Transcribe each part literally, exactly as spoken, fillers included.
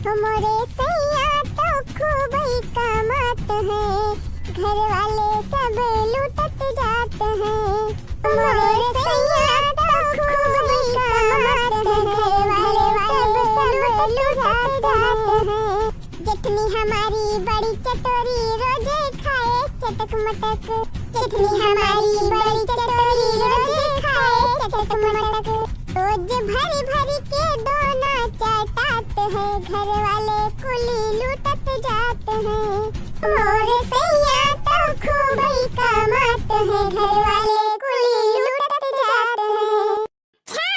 हमरे सैया तो खूब ही कमात है, घर वाले सब लूटत जात है। हमरे सैया तो खूब ही कमात है, घर वाले सब लूटत जात है। जेठनी हमारी बड़ी चटोरी, रोजे खाए चटक मटक। जेठनी हमारी बड़ी चटोरी, रोजे खाए चटक मटक। रोज भरी भरी के दोना चाटात है, घर वाले कुली लूटत जात है। मोर सैया तो खूब ही कमात है, घर वाले कुली लूटत जात है। अच्छा,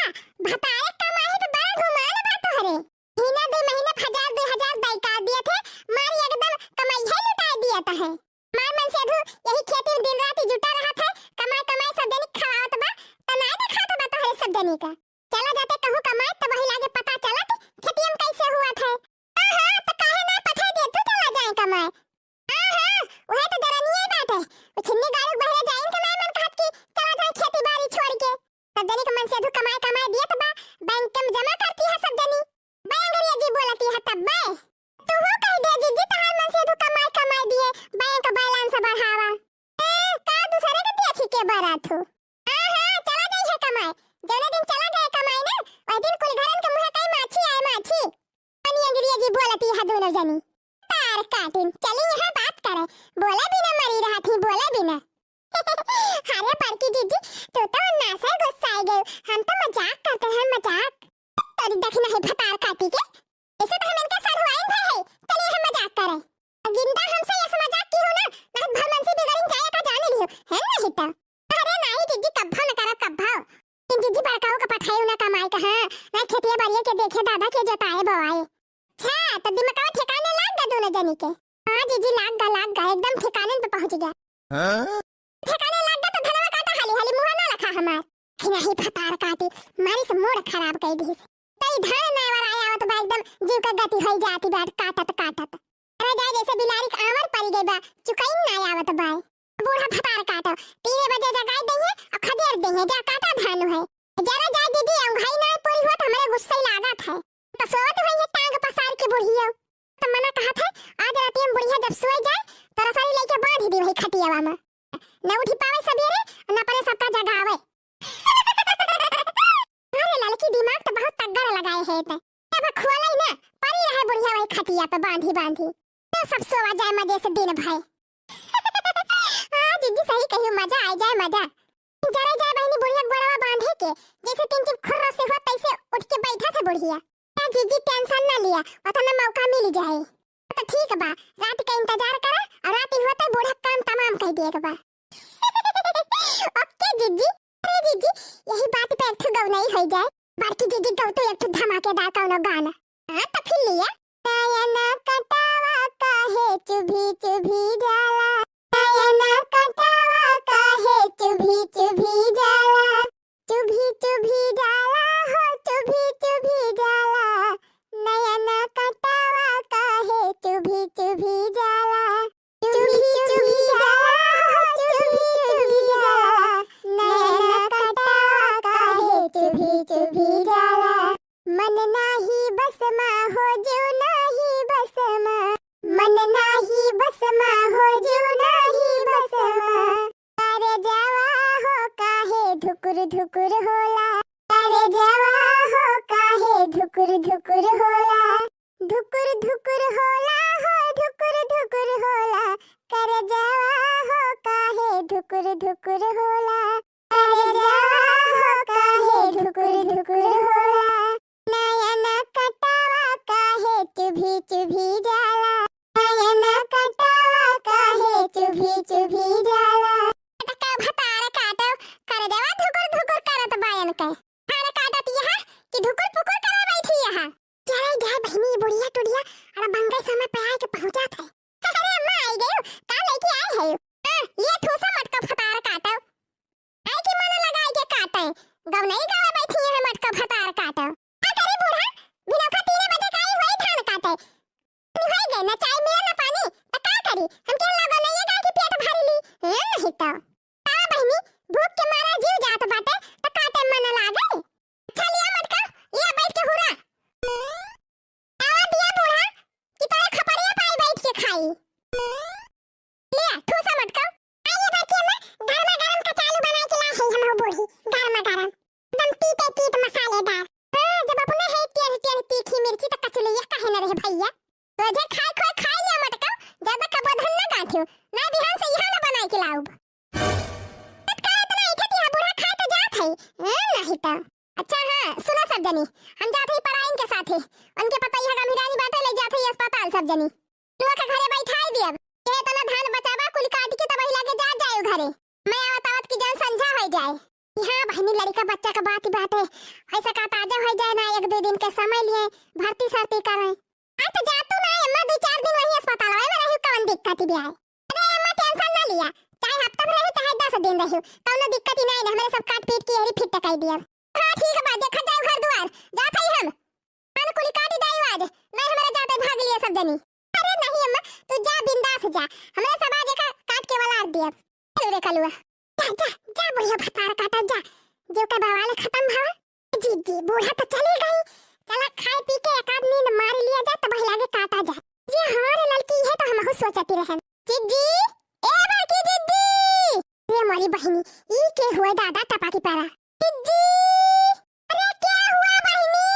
भतारे कमाए तो बड़ा गुमान बा तोहरे। महीना दो महीना हजार दो हजार दाई का दिया थे, मारी एकदम कमाई है लुटा दिया थे। मार मनसेधू यही खेती में दिन रात ही जुटा रहत है, कमाई कमाई सब जनी खवावत बा, त नाय देखात बा तोहरे सब जनी का। चला जाते कहूँ कमाए त वही लागे पता चलत खेतिया में कैसे हुआ थे। हाँ, हाँ, त काहे ना पठाई दे, तू चला जाए कमाए। हाँ, हाँ, वह तो जरनिये बात है। वो छिन्नी गाड़ू बहरे जाइन के नाय मन कहत कि चला जाए खेती बाड़ी छोड़ के। सब जनी के मनसेधू कमाए कमाए दिए त बा, बैंक में जमा करती है सब जनी। बे अंग्रेजी बोलती है तब बे। तू हो कह दे जिज्जी तहार मनसेधू कमाए कमाए दिए, बैंक बैलेंस बढ़ावा। ए, का दूसरे के देखी के बरात हो? हाँ, हाँ, चला जाई है कमाए। जौने दिन चला गए कमाए ना, वही दिन कुल घरन के मुँह कई माछी आए माछी। पानी अंग्रेजी बोलती है दोनों जनी। तार काटिन, चली यहाँ बात करे। बोला बिना मरी रहा थी, बोला बिना। अरे बड़की जिज्जी, तू तो नासे गुस्साए गए। हम तो मजाक करते हैं, मजाक। तोरी दखिना है भतार काटी के। ऐसे तो हम इनका साधुआइन भाई है। चलिए हम मजाक करें। अब जिंदा हमसे ऐसा मजाक की हो ना, ना भलमनसी बिगड़िन जाए का जाने लियो। है नहीं तो। अरे नाही जिज्जी, कब्भा न करा कब्भा। इन जिज्जी बड़काऊ का पठाई ना कमाई का, हाँ। ना खेतिया बाड़िया के देखे दादा के जोताए बोआए। अच्छा, तो दिमागवा ठिकाने लाग गा दोनों जनी के। हाँ जिज्जी, लाग गा, लाग गा, एकदम ठिकाने पे पहुँच गया। हाँ? ठिकाने लाग गा तो धनवा काटा हाली हाली, मुँह ना लखा हमार। कि नहीं भतार काटी, मारी से मूड खराब कर दी। तई धान नाय वाला आया आवत बा, एकदम जीव का गति होई जाती बाट काटत काटत। अरे जाए जैसे बिलारी के आवर पड़ी गई बा, चुकाई नाय आवत बा। बूढ़ा भतार काटो, तीन बजे जगाई देंगे और खदेड़ देंगे, जा काटा धान है। जरा जाए दीदी, अंघाई नाय पूरी हुआ तो हमारे गुस्से लागत है। तो सोवत हुई है टांग पसार के बुढ़िया। तो मना कहत है, आज राती में बुढ़िया जब सोए जाए, तो रसरी लेके बांध दी वही खटियावा में। न उठी पावे सबेरे, न अपने सबका जगावे। अरे ललकी दिमाग तो बहुत तगड़ लगाए है ते। अब खोले ना, पड़ी रहे बुढ़िया वही खटिया पे बांधी बांधी। तो सब सोवा जाए मजे से दिन भर। हाँ जिज्जी सही कही, मजा आ जाए मजा। जरा जाए बहनी बुढ़िया गोड़वा बांधे के, जैसे तीन चिप खुर्र से हुआ तैसे उठ के बैठा था बुढ़िया। ए जीजी, tension ना लिया, ओतना मौका मिल जाए। तो ठीक बा, रात के इंतजार करा और रात ही होते बूढ़ा काम तमाम कह दिए के बा। OK जीजी। अरे जीजी, यही बात पे एक ठो गौनई हो जाए। बड़की जीजी गौ तो एक ठो धमाकेदार कौनो गाना। हाँ, तो फिर लिया। नयना कटावा काहे चुभी चुभी जाला, नयना कटावा काहे चुभी चुभी जाला। चुभी चुभी जाला हो, चुभी चुभी जाला, नयना कटावा काहे चुभी चुभी जाला। चुभी चुभी जाला हो, चुभी चुभी जाला, नयना कटावा काहे चुभी चुभी जाला। मन नाही बस मा हो, जीव नाही बस मा, मन नाही बस मा हो, जीव नाही बस मा। करे जावा हो काहे धुकुर धुकुर होला, करे जावा हो काहे धुकुर धुकुर होला। धुकुर धुकुर होला हो, धुकुर धुकुर होला, करे जावा हो काहे धुकुर धुकुर होला। करे जावा हो काहे धुकुर धुकुर होला। नयना कटावा काहे चुभी चुभी जाला, नयना कटावा काहे चुभी चुभी जाला। टका भतार काटो, करे जावा धुकुर धुकुर करत बायन के। भतार काटत यहाँ कि धुकुर पुकुर करे बैठी यहाँ। चले जाए बहिनी, बुढ़िया टुढ़िया अरे बंगई समय पे आए के पहुँचत है। अरे अम्मा आई गयो, का लेके आए है? हाँ, ये ठूसा मटका भतार काटो। आई के मन लगाई के काटे, गौनई गावे बैठी है मटका भतार काटो। का करी बूढ़ा, बिनौखा तीन बजे का आई होई धान काटे। नहीं होई गए, ना चाय मिले ना पानी, त का करी? हम के लोगों ने ये गाय की पेट भर ली, ये नहीं तो। का बहिनी, भूख के मारा जीव जात बाटे, त काटे मन लागे। अच्छा लिया मटका, लिया बैठ के हुरा। आवा दिया बूढ़ा, ले, ठूसा मटकाओ। आइए बड़की अम्मा, गरमा गरम कचालू बनाए के ला है हम बूढ़ी, गरमा गरम, एकदम तीते तीत मसालेदार। हाँ, जब अपने है टेढ़ टेढ़ तीखी मिर्ची तो कचलुइया काहे न रहे भैया। तो जे खाए खोए खाए लिया मटकाओ, ज्यादा कबो धन न गांठियो, ना बिहान से यहाँ न बनाए के लाउब। तब का इतना ऐठत यहाँ बूढ़ा खाए तो जात है, हाँ, नहीं तो। अच्छा हाँ, सुना सब जनी, हम जात हई पराइन के साथे, उनके पतोहिया गम्हिरानी बाटे, ले जात हई अस्पताल सब जनी। लुआ के घरे बैठाई दियब। ये इतना धान बचाबा, कुल काट के तब वही लगे जा जाए घरे। मैं आवत आवत की जान संझा हो जाए। हाँ बहिनी, लड़का बच्चा का बात ही बात है, ऐसा का ताजा हो जाए ना, एक दो दिन के समय लिए भर्ती सर्ती करें। आ तो जा तू ना अम्मा, दो चार दिन वही अस्पताल में रही, कौन दिक्कत भी आए। अरे अम्मा टेंशन ना लिया, चाहे हफ्ता में रही चाहे दस दिन रही, कौनो दिक्कत ही नहीं, हमरे सब काट पीट के यही फिट कर दिया। हाँ ठीक बा, देखा जाए घर दुआर, जात हई हम। धान कुली काटी दाई आज, नहीं हमारे जाते भाग लिए सब जनी। अरे नहीं अम्मा, तू जा बिंदास जा, हमरे सब आज एका काट के वाला दिया। चलो रे कलुआ, जा जा जा बुढ़िया भतार काटा जा, जो का बवाल खत्म भवा। जी जी, बूढ़ा तो चली गई, चला खाए पी के एक आध नींद मार लिया जा, तब लागे काटा जा। जी हाँ रे ललकी, ये तो हमहू सोचती रहन। जिज्जी, ए बड़की जिज्जी। रे मोरी बहिनी, ई के हुए दादा टपा की पारा। जिज्जी, अरे क्या हुआ बहिनी?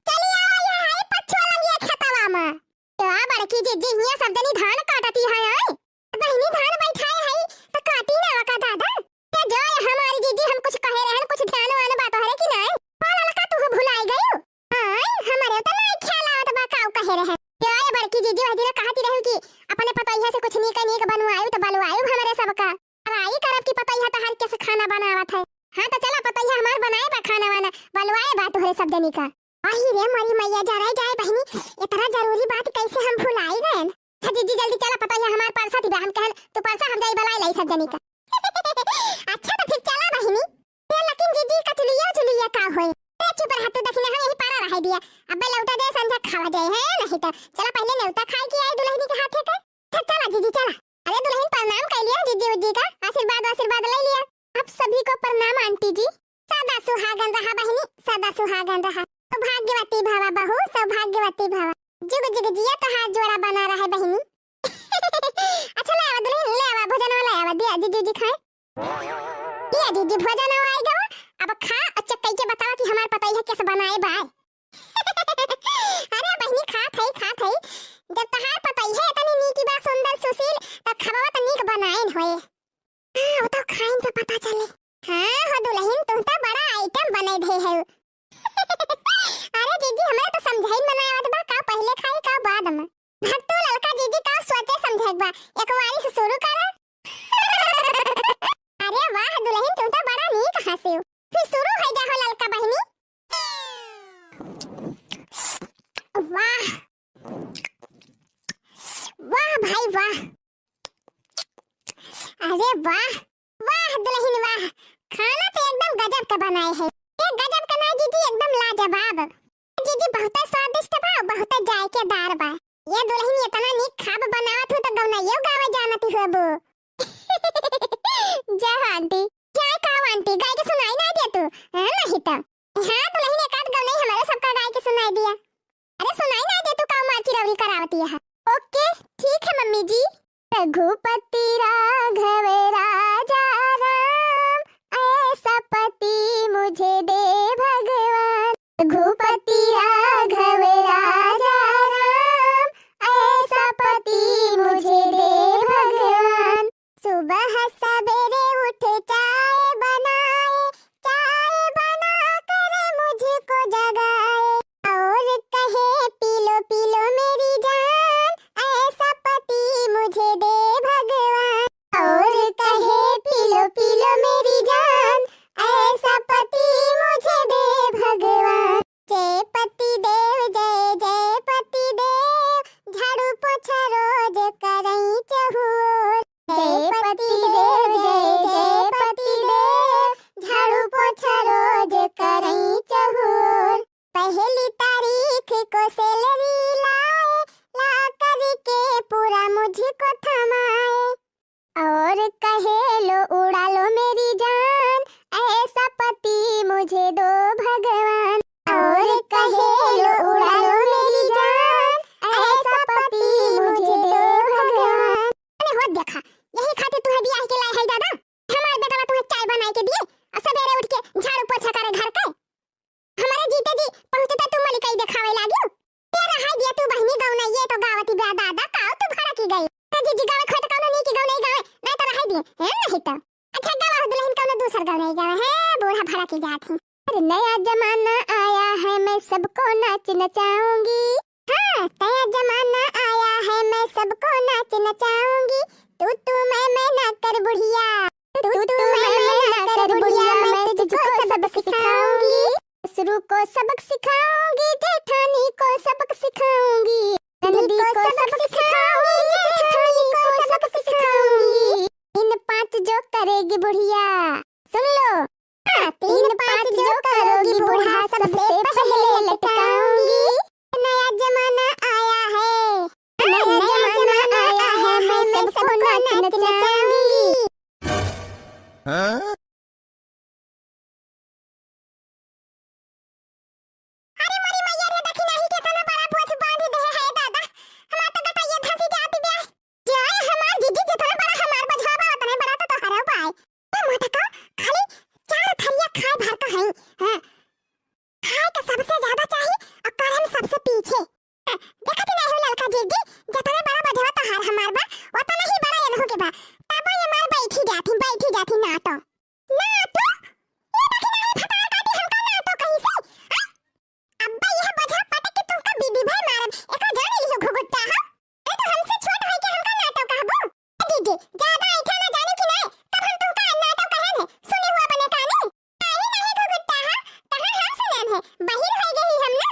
चली आओ, यहाँ है पछुआ लंगिया खेतवा में। तो आ बड़की जिज्जी, हियाँ सब जनी धान काटती है, आए? बहिनी धान बैठाए है, तो काटी ना का दादा? ते जो ये हमारी जिज्जी, हम कुछ कहे रहन, कुछ ध्यान वान बा तोहरे कि नाय? बोला लका तू भुलाई गयो। आय, हमरे तो नाय ख्याल आवत बा काऊ कहे रहन। यो ये बड़की जिज्जी वह दिन कहती रहू कि अपने पतोहिया से कुछ नीक नीक बनवायु तो बलवायु हमरे सबका। अब आई करब कि पतोहिया तोहार कैसे खाना बनावत है। हाँ तो चला पतोहिया हमार बनाए बा खाना वाना, बलवाए बा तोहरे सब जनी का। अही रे मोरी मैया, जराई जाए बहिनी, इतना जरूरी बात कैसे हम भुलाई गए। अच्छा जिज्जी जल्दी चला, पतोहिया हमार परसा थी बा, हम कहन तू परसा हम जाई बलाई लाई सब जनी का। अच्छा तो फिर चला बहिनी। ए लेकिन जिज्जी कचलुइया उचलुइया का होए? ए चुप रहा तू, दखिना हम यही पारा रह दिया। अबे लौटा दे संझा खावा जाए है, नहीं तो चला पहले नेवता खाए के आई दुल्हनी के हाथे का। अच्छा चला जिज्जी चला। अरे दुल्हन प्रणाम कर लिया जिज्जी उज्जी का, आशीर्वाद आशीर्वाद ले लिया। आप सभी को प्रणाम आंटी जी। सदा सुहागन रहा बहिनी, सदा सुहागन रहा। सौभाग्यवती भवा बहू, सौभाग्यवती भवा। जुग जुग जिया तोहार जोड़ा बना रहे बहिनी। अच्छा ले आवा दुल्हन, ले आवा भोजनवा ले आवा, दिया जिज्जी जी खाए। लिया जिज्जी भोजनवा आई गवा, अब खा और चक्कई के बतावा कि हमार पतोहिया कैसे बनाए बा। अरे बहिनी खात है, खात है। जब तोहार पतोहिया इतनी नीक बा, सुंदर सुशील, तब खबवा तो नीक बनाएन होए। हाँ, वो तो खाइन पे पता चले। हाँ हो दुल्हन, तू तो बड़ा आइटम बने दे है। अरे जिज्जी, हमरा तो समझाई मनावत बा, का पहले खाई का बाद में। भक्तू ललका जिज्जी का सोचे समझे बा, एक बारी से शुरू करा। अरे वाह दुल्हन, तू तो बड़ा नीक हंसियो। फिर शुरू हो जा हो ललका बहिनी। वाह, वाह भाई वाह। अरे वाह, वाह दुल्हन वाह, खाना तो एकदम गजब का बनाए है। ये गजब का ना जिज्जी, एकदम लाजवाब। जिज्जी बहुत स्वादिष्ट बा, बहुत जायकेदार बा। ये दुल्हन इतना नीक खाब बनावत हूँ तो गौनइयो गावे जानती हो बो। जा आंटी, जाए का आंटी, गाय के सुनाई ना दे तू, हाँ नहीं तो। हाँ दुल्हन एक आध गौनई हमारे सबका गाय के सुनाई दिया। अरे सुनाई ना दे तू का मार चिरौरी करावती है। ओके, ठीक है मम्मी जी। रघुपति राघव राजा राम, ऐसा पति मुझे दे भगवान। रघुपति राघव राजा राम, ऐसा पति मुझे दे भगवान। सुबह सवेरे उठ चाय बनाए, चाय बनाकर मुझको जगाए। और कहे, "पी लो, पी लो मेरी जान, ऐसा पति मुझे दे भगवान।" और कहे, "पी लो, पी लो मेरी जान, ऐसा पति मुझे दे भगवान।" जय पति देव, जय जय नचाऊंगी। हाँ, नया जमाना आया है, मैं सबको नाच नचाऊंगी। तू, तू, मैं, मैं ना कर बुढ़िया। तू, तू, मैं, मैं ना कर बुढ़िया, मैं तुझको सबक सिखाऊंगी। ससुर को सबक सिखाऊंगी, जेठानी को सबक सिखाऊंगी, ननदी को सबक सिखाऊंगी, जेठानी को सबक सिखाऊंगी। तीन पाँच जो करेगी बुढ़िया, सुन लो। हाँ, तीन पाँच जो करोगी बूढ़ा, सबसे पहले लटकाऊंगी। नया जमाना आया है, नया जमाना आया है, मैं सबको नाच नचाऊंगी। हाँ? अरे मोरी मैया रे, देखी नाही केतना बड़ा बोझ बांध दे है दादा। हमार तो गटैया धंसी जात बा। जय हमार जीजी, जितना बड़ा हमार बोझवा बा, उतने बड़ा तो तोहरो बा। ए मोटका, खाली चार थरिया खाए भर का है। हाँ। खाए के सबसे ज्यादा चाही और करे में सबसे पीछे। हाँ, देखत नाही हो ललका जीजी, जितना बड़ा बोझवा तोहार हमार बा, उतना ही बड़ा एनहू के बा। तब ये मार बैठी जाती, बैठी जाती ना तो। नाटो? ये देखी नाही भतार काटी हमका नाटो कहीं से, हाँ? अब्बा यह बोझा पटक के तुमका बीबी भर मारब, एका जाने लिहो घुघुट्टा, हाँ? अरे तो हमसे छोट होई के हमका नाटो कहबो? ए जीजी, ज्यादा ऐठा ना जाने की नाही, तब हम तुमका नाटो कहन है, सुने हुआ बने काने? नाही, नाही घुघुट्टा, हाँ? कहाँ हम सुनन है, बहिर होई गई हम ना।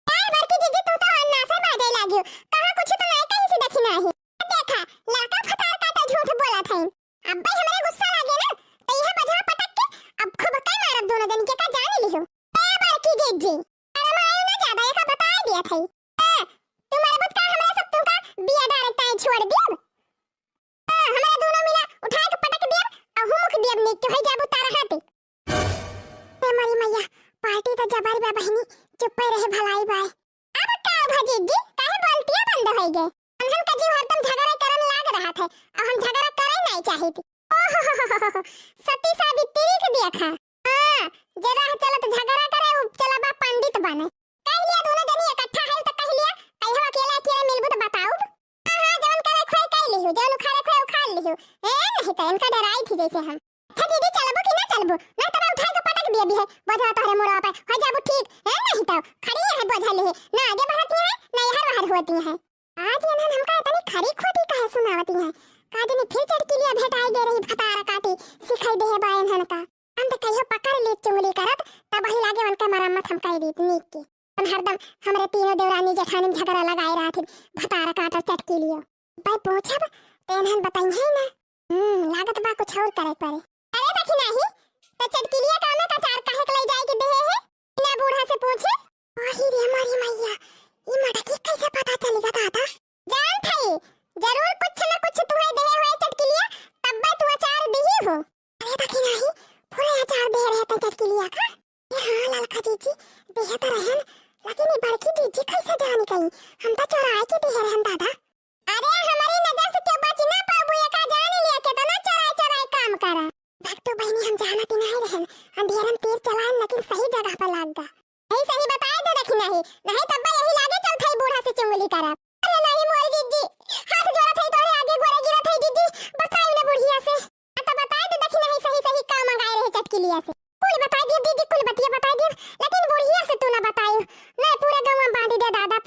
काय बड़की जीजी, तू तो अन्ना से बाजे लागियो, कहाँ कुछ तो नाही कहीं से देखी नाही। देखा, लड़का भतार काटा झूठ बोलत हईन। अब्बे हमरे गुस्सा लागे ना, तो यह बोझा पटक के अब खूब कई मारब दोनों जन के, का जाने लिहो। ए बड़की जीजी, शर्मायो ना ज्यादा, एका बताए दिया थई। ए, तुम्हारे बुत का हमरा सब तुमका बिया डारे ताई छोड़ दियब। हाँ, हमरा दोनों मिला उठाए के पटक दियब, आ हुमुक दियब नीक के होई जाबू तारा हाथे। ए मोरी मैया, पार्टी तो जबर बा बहिनी, चुप्पे रहे भलाई बाय। अब का भा जीजी, काहे बोलतिया बंद होई गए? अनहन का जीव हरदम झगड़ा करन लाग रहा थे, अब हम झगड़ा करे नहीं चाहित। ओहो, सती सावित्री के देखा। हाँ, जे राह चलत झगड़ा करे, उ चला बा पंडित बने। कह लिया दोनों जनी इकट्ठा है तो कह लिया, कहियो अकेले अकेले मिलबू तो बताउब। हाँ, हाँ, जवन करे खोए कह लिहू, जवन उखाड़े खोए उखाड़ लिहू। ए, नहीं तो इनका डराई थी जैसे हम। अच्छा दीदी, चलबो कि ना चलबो? ना तब उठाए के पटक दिए भी है, बोझवा तोहरे मुड़वा पे, हो जाबू ठीक। ए, नहीं तो खड़ी है बोझा लिए, ना आगे बढ़ती है, ना यहाँ बाहर होती है। आज इन्हन हमका इतनी खरी खोटी काहे सुनावती हैं? का जानी फिर चटकिलिया भेटाई गए रही भतार काटी, सिखाई दे है बा इन्हन का। हम तो कहियो पकड़ ली चुंगली करत, तब वही लागे उनके मरम्मत हम कई दीत नीक की। हम हरदम हमरे तीनों देवरानी जेठानी में झगड़ा लगाए रहत ही, भतार काट और चटकिलियो। भाई पूछब, तो इन्हन बताई है ना। हम्म, लागत बा कुछ और करे पड़े। अरे देखी नाही, तो चटकिलिया का में का चार काहे के ले जाए के देहे है? बिना बूढ़ा से पूछे? अही रे मोरी मैया, ई मटकी कैसे पता चली गा दादा? जान थई, जरूर कुछ न कुछ तुहे देहे होए चटकिलिया, तब्बे तू अचार दिही हो। अरे देखी नाही, पूरे अचार दे रहे थे चटकिलिया का। ए हाँ, ललका जीजी, देहे तो रहन, लेकिन ई बड़की जीजी कैसे जानी गई? हम तो चोराए के देहे रहन दादा। अरे, हमरी नजर से क्यों बच ना पाबू, एका जान लिया केतना चोराई चोराई काम करा। भक्तो बहिनी, हम जानत ही नहीं रहन, अंधेरन तीर चलान लेकिन सही जगह पर लाग गा। सही सही बताए दे देखी नाही, नहीं तब यही लागे चल थई बूढ़ा से चुंगली करा। अरे नहीं मोरी जीजी, हाथ जोड़त हई तोरे आगे गोरे गिरत हई जीजी, बताई ना बुढ़िया से। आ तो बताए दे देखी नाही सही सही का मंगाए रहे चटकिलिया से। कुल बताए दिए जीजी, कुल बतिया बताए दिए, लेकिन बुढ़िया से तू ना बताई। नहीं पूरे गाँव में बांध दे दादा।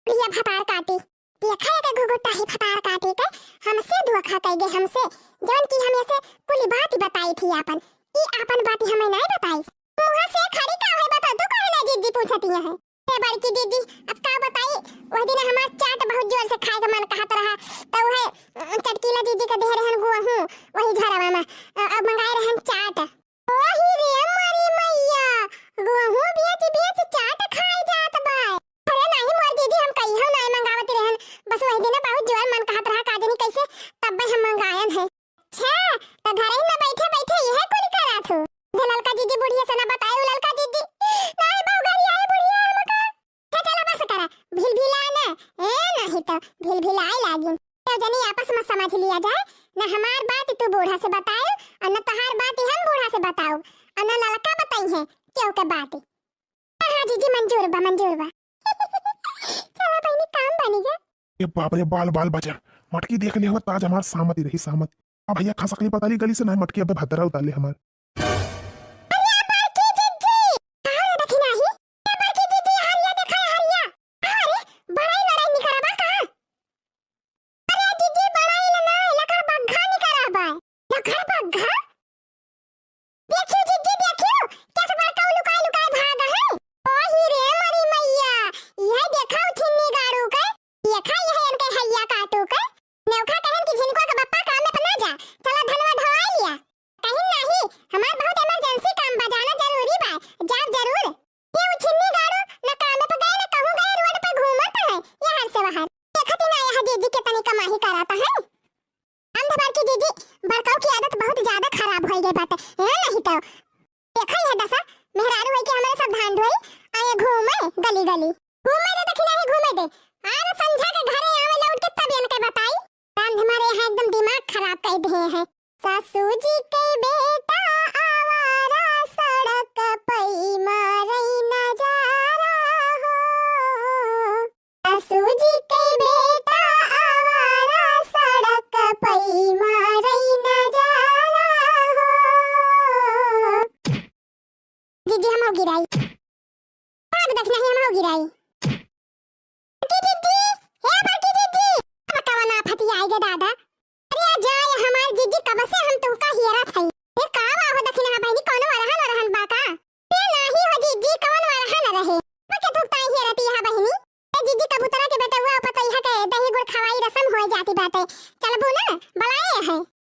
बुढ़िया भतार काटी। देखा है के घुघुटाही भतार काटी के, हमसे धोखा कई गे हमसे। जवन की हम ऐसे कुली बात बताई थी आपन, ई आपन बात हमें नहीं बताई। मुँह से खड़ी का है बता, तू काहे ना जीजी पूछती है? ए बड़की जीजी, अब का बताई, वह दिन हमार चाट बहुत जोर से खाए के मन कहत रहा, तो वह, अ, चटकीला जीजी के दे रहन गुआ हूँ, वही झरवा में, अ, अब मंगाए रहन चाट। ओही रे मोरी मैया, गोहूं बेच बेच चाट खाए जात बा। अरे नाही मोर दीदी, हम कहियो नाही मंगावत रहन, बस वही दिन बहुत जोर मन कहत रहा, का जानी कैसे, तब्बे हम मंगायन है। अच्छा, तो घर ही में बैठे बैठे यह कुल करत हो? जे ललका दीदी बुढ़िया से ना बताए, ललका दीदी। नाही बहू, घर आई बुढ़िया हमका। अच्छा, चला बस करा, भिलभिला ना, ए, नहीं तो भिलभिलाए लागिन। तो जनी आपस में समझ लिया जाए, न हमार बात तू बूढ़ा से बताओ, और न तोहार बात हम बूढ़ा से बताओ, और न ललका बताई है केहू के बात। हाँ, हाँ, जीजी, मंजूर बा, मंजूर बा। चला बहिनी, काम बनी गा। ए बाप रे, बाल, बाल बचा, मटकी देख ले हो, ताज हमार सामत ही रही, सामत। अब भैया खसकली पताली गली से ना, मटकी अबे भद्रा उतार ले हमार। अरे बड़की जीजी, अरे देखी नाही, ए बड़की जीजी, हरिया देखा, हरिया, बाहर। देखत ही ना, यहाँ जीजी के तनी कमाही कराता है। हम तो बड़की जीजी, बड़काऊ की आदत बहुत ज्यादा खराब होइ गई बाटे। ए, नहीं तो देखा यह दशा, मेहरारू होइ के हमरे सब धान ढोई, आए घूमे गली गली। घूमे दे, देखी नहीं घूमे दे। अरे संझा के घरे आवे लौट के तब इनके बताई। रांध मारे यहाँ एकदम दिमाग खराब कर दिए हैं। सासू जी के बेटा आवारा, सड़क पई मारई नजारा हो। सासू जी के बेटा आवारा, सड़क पई मारई नजारा हो। जीजी हम हो गिराई। भाग देखना ही हम हो गिराई। बड़की जीजी, हे बड़की जीजी। अब कवन आफत आई गे दादा। अरे जा, ये हमार जीजी कब से हम तुमका हियरत हई। ये का बा हो दखिनहा बहिनी, कौनो अरहन अरहन बा का? ये नाही हो जीजी, कौन अरहन रहे? वो के थुकताई हियरती है बहिनी? ए जीजी, कबूतरा के बेटवा पतोहिया के दही गुड़ खवाई रसम होइ जाती बाटे। चलबू ना, बलाए है।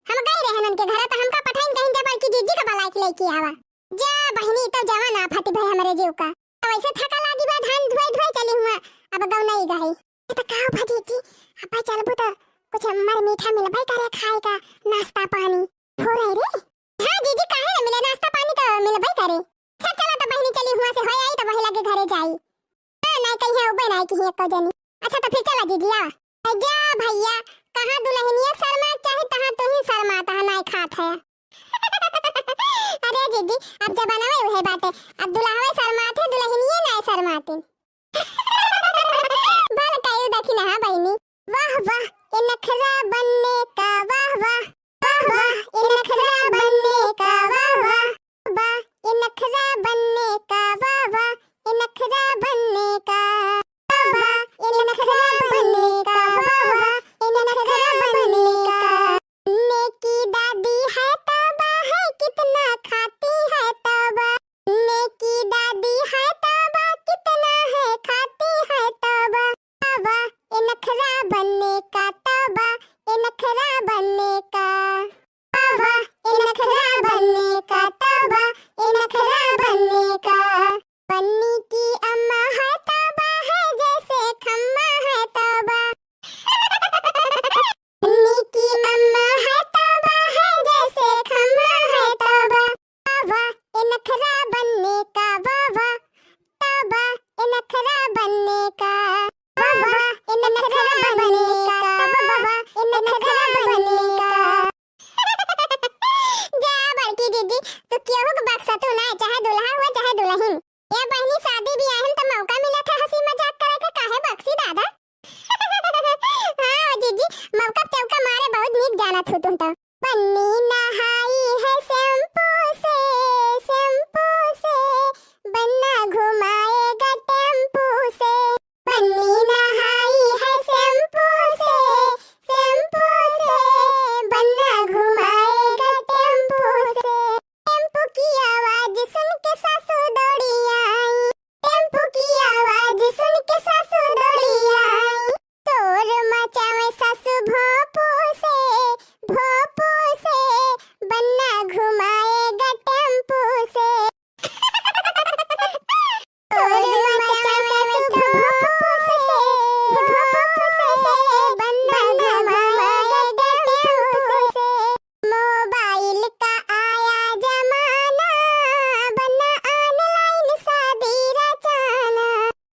हम गई रहन उनके घरे, त हमका पठाइन कहिन जा बड़की जीजी का बलाए के लेके आवा। जा बहिनी, तो जवन आफत भई हमरे जीव का। अब ऐसे थका लागी बा, धान धुआई धुआई चली हुआ, अब गौ नहीं गई। ये तो का भजीजी, अब चलबू तो कुछ मर मीठा मिलबे करे खाए का, नाश्ता पानी। हो रही रे। हाँ जीजी, काहे ना मिले, नाश्ता पानी तो मिलबे करे। अच्छा चला तो बहिनी चली हुआ से हो आई तो वही लगे घरे जाई। हाँ, नहीं कहीं है, उबे नहीं कहीं एको जनी। अच्छा तो फिर चला जीजी, आ। ए जा भैया, कहाँ दुल्हनिया शर्मा चाहे तहाँ तू ही शर्मा, तहाँ नहीं खात है। अरे जीजी, अब जमाना में उहे बाटे, अब दुल्हवे शर्मात है, दुल्हनिये नहीं शर्माती। भल कइल दखिनहा बहिनी। वाह वाह, ए नखरा बनने का, वाह वाह। वाह वाह, ए नखरा बनने का, वाह वाह। वाह, ए नखरा बनने का, वाह वाह, ए नखरा बनने का। वाह वाह, ए नखरा बनने का, वाह वाह, ए नखरा बनने का। नेकी दादी है तौबा है, कितना खाती है तौबा। नेकी दादी है तौबा, कितना है खाती है तौबा। तौबा, ए नखरा बनने का, तौबा, ए नखरा बनने का। तौबा, ए नखरा बनने का, तौबा, ए नखरा बनने का। बन्नी की अम्मा है तौबा है, जैसे खम्मा है तौबा। बन्नी की अम्मा है तौबा है, जैसे खम्मा है तौबा। तौबा, ए नखरा बनने का, वाह वाह। तौबा, ए नखरा बनने का। तौबा, ए नखरा बनने का, वाह वाह, ए नखरा बनने का। जा बड़की जीजी, तू केहू के बक्सा तू ना, चाहे दुल्हा हुआ, चाहे दुल्हन। ए बहिनी, शादी बियाह में तो मौका मिला था हंसी मजाक करे के, काहे बक्सी दादा? हाँ जीजी, मौका चौका मारे बहुत नीक जानत हो तुम तो। बन्नी नहाई है शैम्पू से, शैम्पू से, बन्ना घुमाएगा टेम्पू से। बन्नी नहाई है शैम्पू से, शैम्पू से, बन्ना घुमाएगा टेम्पू से। टेम्पू की आवाज सुन के सासू दौड़ी आई, टेम्पू की आवाज सुन के सासू दौड़ी आई। शोर मचावे सासू भोंपू से, भोंपू से, बन्ना घुमाएगा टेम्पू से। शोर मचावे सासू भोंपू से, भोंपू से, बन्ना घुमाएगा टेम्पू से। मोबाइल का आया जमाना, बना ऑनलाइन शादी रचाना।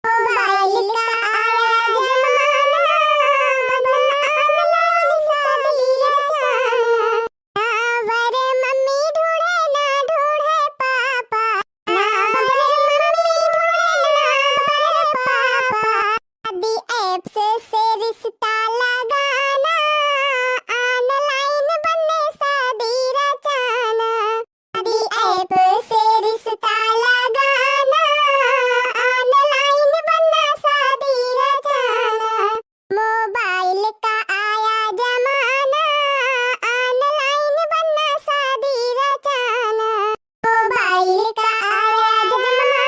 मोबाइल का आया जमाना, बना ऑनलाइन शादी रचाना। ना वर मम्मी ढूंढे, ना ढूंढे पापा, ना वर मम्मी ढूंढे, ना वर पापा। शादी ऐप्स से रिश्ता लगाना, ऑनलाइन बने शादी रचाना। शादी ऐप से रिश्ता लगाना, ऑनलाइन बने शादी रचाना। मोबाइल का आया जमाना, ऑनलाइन बने शादी रचाना। मोबाइल का आया जमाना,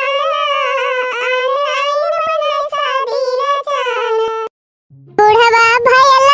ऑनलाइन बने शादी रचाना। बुढ़वा भयल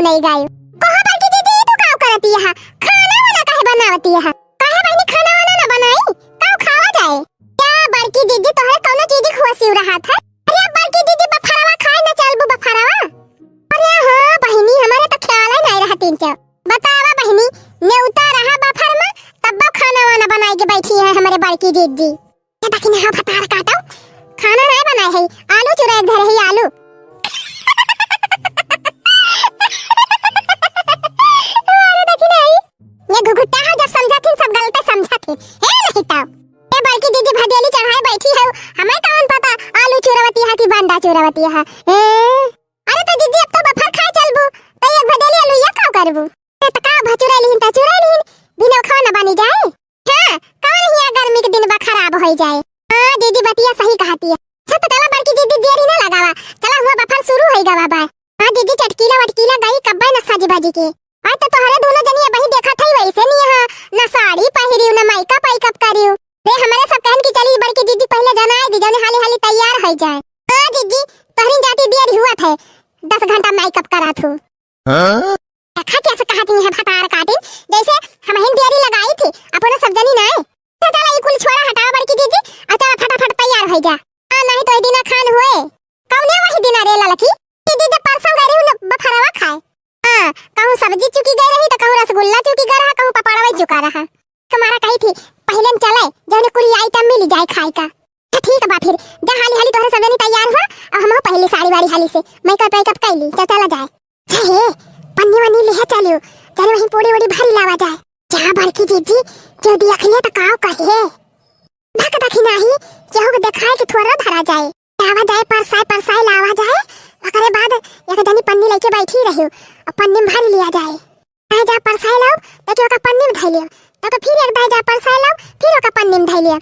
आई गई। कहो बड़की दीदी, ई तू काव करती है? खाना वाना काहे बनावती है? काहे बहिनी खाना वाना ना बनाई? काव खावा जाए? क्या बड़की दीदी तोहरे कौनो चीज खुआसी रहा था? अरे बड़की दीदी बफरवा खाए ना चलबू बफरवा? अरे हाँ बहिनी, हमारे तो ख्याल ही नहीं रहा तीन चार। बतावा बहिनी, नेउता रहा बफर में, तब्बो खाना वाना बनाई के बैठी है हमारे बड़की दीदी। ये देखी ना, हाँ, भतार काटो, खाना नहीं बनाए है, आलू चुरा एक धरे है, आलू। अरे देखी ना, ये घुघुट्टा है, जब समझा थी, सब गलते समझा थी। हे नहीं तो, ये बड़की दीदी भदेली चढ़ाए बैठी है, हमें कौन पता आलू चुरावती है कि बंडा चुरावती है। ए? अरे तो दीदी, अब तो बफर खाए चलबू, तो एक भदेली आलू ये का करबू? ए, तो का भचुरा लिहिन, त चुरा लिहिन, बिना खाना बनी जाए। हाँ, कौन हिया गर्मी के दिन बा खराब होई जाए। हाँ, दीदी बतिया सही कहती है। अच्छा, तो चला बड़की दीदी, देरी ना लगावा, चला हुआ बफर शुरू होई गवा बा। हाँ, दीदी चटकीला वटकीला गई कब्बे न सज बज के। आज तो तोहरे दोनों जनी अबही देखत हई वैसे नहीं है, ना साड़ी पहिरियो, ना मेकअप वेकअप करियो। रे, हमारे सब कहन की चली बड़की दीदी पहले जनाए दी, जौने हाली हाली तैयार होई जाए। हाँ, दीदी, तोहरी जाती देरी हुआ थे, दस घंटा मेकअप करा थू। हाँ? देखा कैसे कहती है भतार काटिन, जैसे हमहिन देरी लगाई थी, अपना सब जनी नाय। तो चला ई कुल छोड़ा हटावा बड़की दीदी, और चला फटाफट तैयार होई जा। हाँ, नहीं तो ई दिना खान हुए। कौने वही दिना रे ललकी? दीदी जब परसों गई रही न बफरवा खाए। हाँ, कहूँ सब्जी चुकी गई रही तो कहूँ रसगुल्ला चुकी गई रहा, कहूँ पपड़वा चुका रहा। तुम्हारा कही थी पहले न चले, जौने कुल आइटम मिली जाए खाए का। तो ठीक बा फिर, जा हाली हाली तोहरे सब जनी तैयार हुआ, और हम पहले साड़ी वाड़ी हाली से मेकअप वेकअप कर ली, चल चला जाए। चाहे पन्नी वन्नी लिहे चलियो, चलो वहीं पूरी वूरी भरी लावा जाए। जा बड़की जीजी, केहू देखिए तो काव कहे। धक धकी नाही, केहू के देखाए कि थोड़ा धरा जाए। लावा जाए, परसाए परसाए लावा जाए। ओकरे बाद एक जनी पन्नी लेके बैठी रही, और पन्नी में भर लिया जाए। दाई जा परसाए लाओ, तो के ओका पन्नी में धइ लियो, तो के फिर एक दाई जा परसाए लाओ, फिर ओका पन्नी में धइ लियो।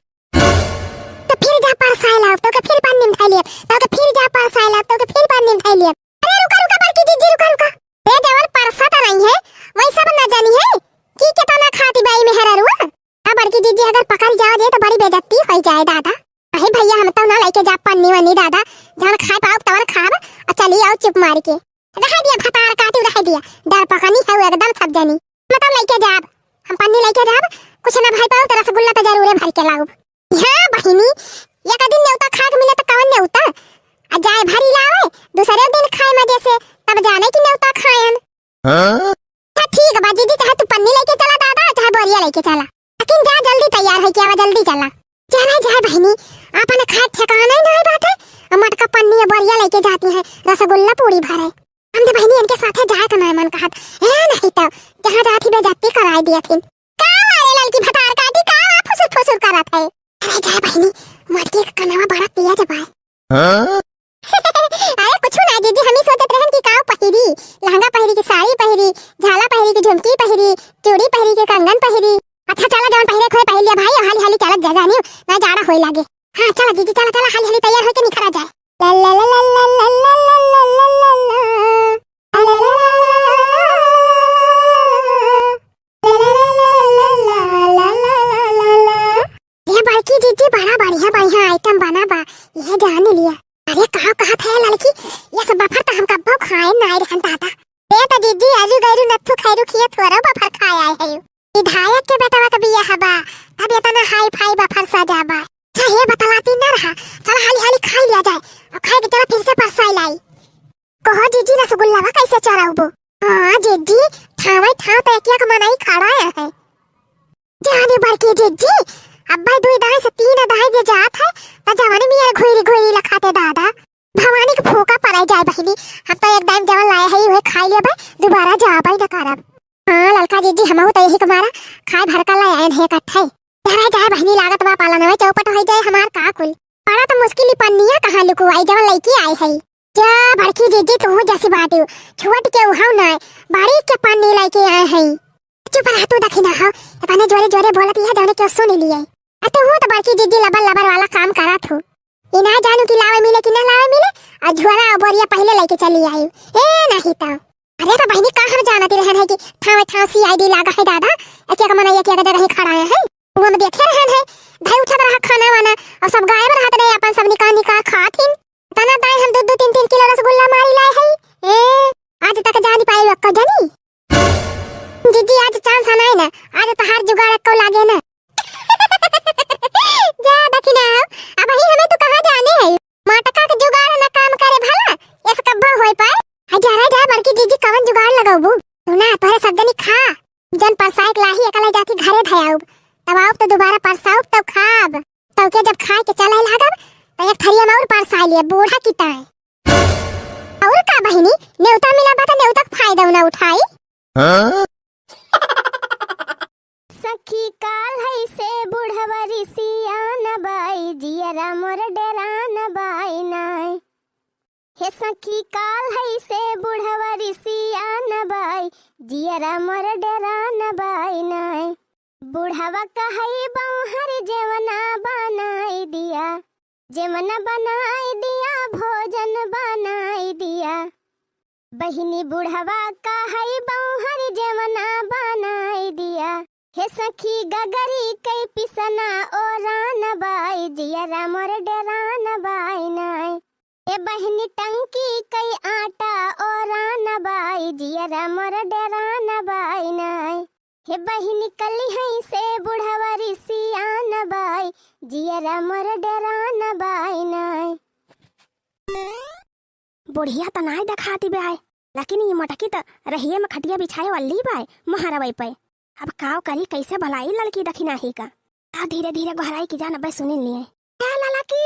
तो फिर जा परसाए लाओ, तो के फिर पन्नी में धइ लियो, तो के फिर जा परसाए लाओ, तो के फिर पन्नी में धइ लियो। अरे रुका, रुका, बड़की जीजी, रुका, रुका। ए, जवन परसा त नहीं है, वही सब न जानी है कि केतना खाती बाई मेहररुआ। आ बड़की जीजी अगर पकड़ जाओ जे तो बड़ी बेइज्जती होई जाए दादा। अहे भैया, हम तो ना लेके जा पन्नी वन्नी दादा, जवन खाए पाओ तवन खाब, और चली आओ चुप मार के। रह दिया भतार काटी, रह दिया, डर पकनी है वो एकदम सब जनी। मतलब लेके जाब, हम पन्नी लेके जाब, कुछ ना भाई पाओ तो रसगुल्ला तो जरूरे भर के लाऊब। हाँ बहिनी, एक दिन नेउता खाए के मिले तो कवन नेउता? आ जाए भरी लावे, दूसरे दिन खाए मजे से, तब जाने की नेउता खाएन। हाँ? अच्छा ठीक बा जीजी, चाहे तू पन्नी लेके चला दादा, चाहे बोरिया लेके चला, लेकिन जा जल्दी तैयार होके आवा, जल्दी चला। जाए जाए बहिनी, आपन खाए ठिकाना ही नहीं बाटे। आ मटका पन्नी और बोरिया लेके जाती है, रसगुल्ला पूरी भरे। हम तो बहिनी इनके साथे जाए का नहीं मन कहत। ए नहीं तो, जहाँ जाती बेइज्जती कराए दिया थी। का मारे ललकी भतार काटी, का बा फुसुर फुसुर करत है? अरे जा बहिनी, मटकी के कनवा बड़ा तेज बा। हाँ? अरे कुछ ना जीजी, हम ही सोचत रहन कि का पहिरी, लहंगा पहिरी कि साड़ी पहिरी, झाला पहिरी कि झुमकी पहिरी, चूड़ी पहिरी कि कंगन पहिरी। अच्छा चला, जवन पहिरे खोए पहिर लिया भाई, हाली हाली चलत जा जानियो, ना जाड़ा होए लागे। हाँ चला जीजी, चला चला, हाली हाली तैयार होके निकला जाए। ला ला ला ला ला। ये बड़की जीजी बड़ा बढ़िया बढ़िया आइटम बना बा, ये जान लिया। अरे का कहत है लड़की, ये सब बफर तो हम कब्बो खाए ना आए रहन दादा। ए तो जीजी आजू गैरू नत्थू खैरू खिए थोड़ा बफर खाए आए है। विधायक के बेटवा के बियाह बा, तब इतना हाई फाई बफर सजा बा। अच्छा ये बतलाती ना रहा, चल हाली हाली खाई लिया जाए और खाए के चला फिर से परसाई लाई। कहो जीजी रसगुल्लावा कैसे चढ़ाउबो? हाँ जीजी, ठावे ठाव तो एक एक मनई खड़ा है। जाने बड़की जीजी, अब्बा दुई दाई से तीन दाई जे जात है, त जवानी मियर घुरी घुरी लखाते दादा। भवानी के फूका पड़े जाए बहिनी, हम तो एक दाई जवन लाए है उहे खाई लेबे, दोबारा जाबे न करब। हाँ ललका जीजी, हमहू तो यही के मारा खाए भर का लाए आयन है इकट्ठे। धरा जाए बहिनी, लागत बा पालनवे चौपट होई जाए हमार का कुल। बड़ा तो मुश्किल ही पन्निया कहाँ लुकुआई जवन लइकी आई है। जा बड़की जीजी, तू जैसी बाटू, छुअट के उहाव ना, बाड़ी के पन्नी लेके आए हैं। चुप रह तू दखिना हो, इतने जोरे जोरे बोलत यह जौने क्यों सुन लिए। आ तू तो बड़की जीजी लबर लबर वाला काम करत हो। ई ना जानू कि लावे मिले कि ना लावे मिले, आ झोरा और बोरिया पहले लेके चली आई। ए नहीं तो। अरे तो बहिनी का हम जानती रहन है कि ठाव ठाव सीआईडी लागा है दादा, एक एक मनई एक एक जगह ही खड़ा है। वो हम देखे रहन है, भाई उठत रहा खाना वाना और सब गायब रहत रहे, अपन सब निकाल निकाल खात हिन। तना दाई हम दो दो तीन तीन किलो रसगुल्ला मारी लाए है। ए, आज तक जानी पाए ओकर जन जुगाड़ को लागे ना। जा दखिना हो, अबहीं हमें तू कहाँ जाने है? मोटका के जुगाड़ ना काम करे भला, ऐसे कब्बो होई पाए। है जा रे जा, बड़की जीजी कवन जुगाड़ लगौबू? सुना, तोहरे सब जनी खा, जन परसाए के लाही एकला जाती घरे धयाउब, तब आउब तो दोबारा परसाउब तब खाब। तब के जब खाए के चले लागब, तो एक थरिया में और परसाए लिए बूढ़ा की ताए। और का बहिनी, नेवता मिला बा तो नेवता के फायदा ना उठाई। हाँ? सखी काल है से बुढ़वा रिसियान बाई, जियरा मोर डेरान बाई नाय। हे सखी काल है से बुढ़वा रिसियान बाई, जियरा मोर डेरान बाई नाय। बुढ़वा कहई बौहर जेवना बनाई दिया, जेवना बनाई दिया, भोजन बनाई दिया। बहिनी बुढ़वा कहई बौहर जेवना बनाई दिया। हे सखी गगरी कई पिसना ओरान बाई, जियरा मोर डेरान बाई नाय। ए बहिनी टंकी कई आटा ओरान बाई, जियरा मोर डेरान बाई नाय। हे बहिनी कली हई से बुढ़वा रिसियान बाई, जियरा मोर डेरान बाई नाय। बुढ़िया त नाय देखाती बाय, लेकिन ई मोटकी त रहिए में खटिया बिछाए वाली बाय, मोहरवै पे। अब काव करी, कैसे भलाई ललकी दखिनाही का? आ धीरे धीरे गोहराई की जान अब्बे सुनिन लिए। ए ललकी,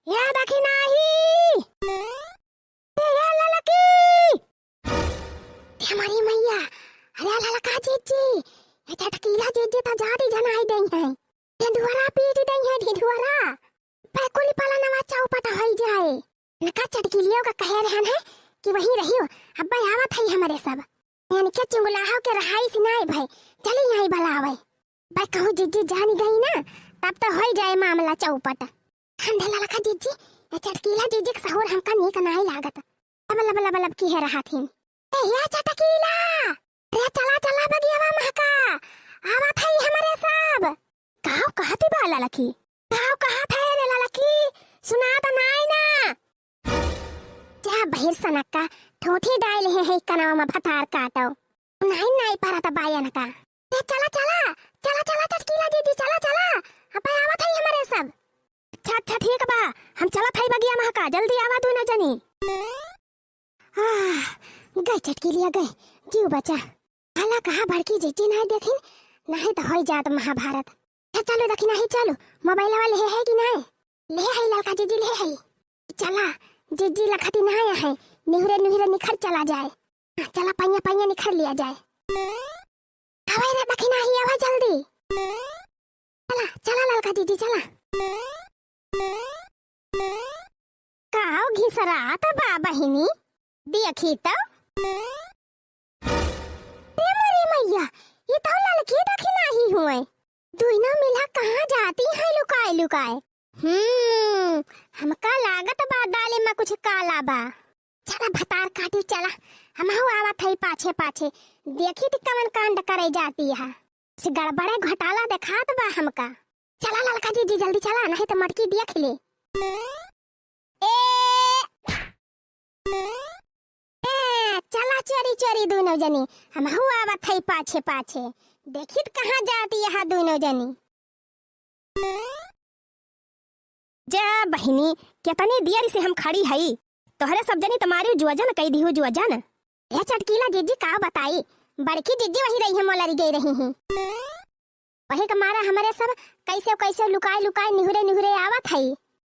ए दखिनाही, ए ललकी। हे हमारी मैया, अरे ललका जीजी, ये चटकीला जीजी त जादी जनाई दई है। ढिढुअरा पीट दई है, ढिढुअरा। पे कुल पलनवा चौपट होई जाए। इनका चटकीलियो का कहे रहन है कि वहीं रहियो, अब्बे आवत है हमरे सब। इनके चुंगलाहो के रहाई से नाय भय, चली आई बलावे। बे कहूँ जीजी जानी गई ना, तब तो होई जाए मामला चौपट। हम ढेला लखा जीजी, ये चटकीला जीजी के सहूर हमका नीक नाय लागत। लब लब लब लब की है रहा थीन। ए या चटकीला, अरे चला चला बगियावा महका, आवत है हमरे सब। काव कहती बा ललकी? काव कहत है रे ललकी? सुनात नाई ना। जा बहिर सनक्का, ठोठी डाल हे है कनवा में भतार काटो। नाई नाई परत बायन का। ए चला चला, चला चला चटकीला दीदी, चला चला। अबे आवत है हमरे सब। अच्छा अच्छा ठीक बा, हम चलत हई बगिया महका, जल्दी आवा दुनो जनी। आह, गई चटकीलिया गई, जीव बचा। भला कहाँ बड़की जीजी नाय देखिन, नाहीं त होई जात महाभारत। हे चलो दखिनाही चलो, मोबाइलवा लेहे है कि नाय? लेहे है ललका जीजी, लेहे है। चला, जीजी लखती नाय है, निहुरे निहुरे निखर चला जाए। हाँ, चला पइया पइया निखर लिया जाए। हवाई रे दखिनाही, आवा जल्दी। चला, चला ललका जीजी, चला। काव घिसरात बा बहिनी, देखी तो। रे मोरी मैया, ये तो ललकी दखिनाही हुए। दुइनो मिला कहाँ जाती है लुकाए लुकाए? हम्म, हमका लागत बा दाले में कुछ काला बा। चला भतार काटी चला, हमहू आवत हई पाछे पाछे, देखी त कवन कांड करे जाती है। से गड़बड़े घोटाला देखात बा हमका। चला ललका जीजी जल्दी चला, नहीं त मटकी देख ले। ए, ए, चला चोरी चोरी दुनो जनी, हमहू आवत हई पाछे पाछे, देखी त कहाँ जाती है दुनो जनी। जा बहिनी, केतनी देर से हम खड़ी हई, तोहरे सब जनी त मारी जुअजन कई दिहु जुअजन। ए चटकीला जीजी का बताई, बड़की जीजी वही रही है मोलरी गई रही ही। वही के मारा हमरे सब कैसे कैसे लुकाए लुकाए निहुरे निहुरे आवत हई।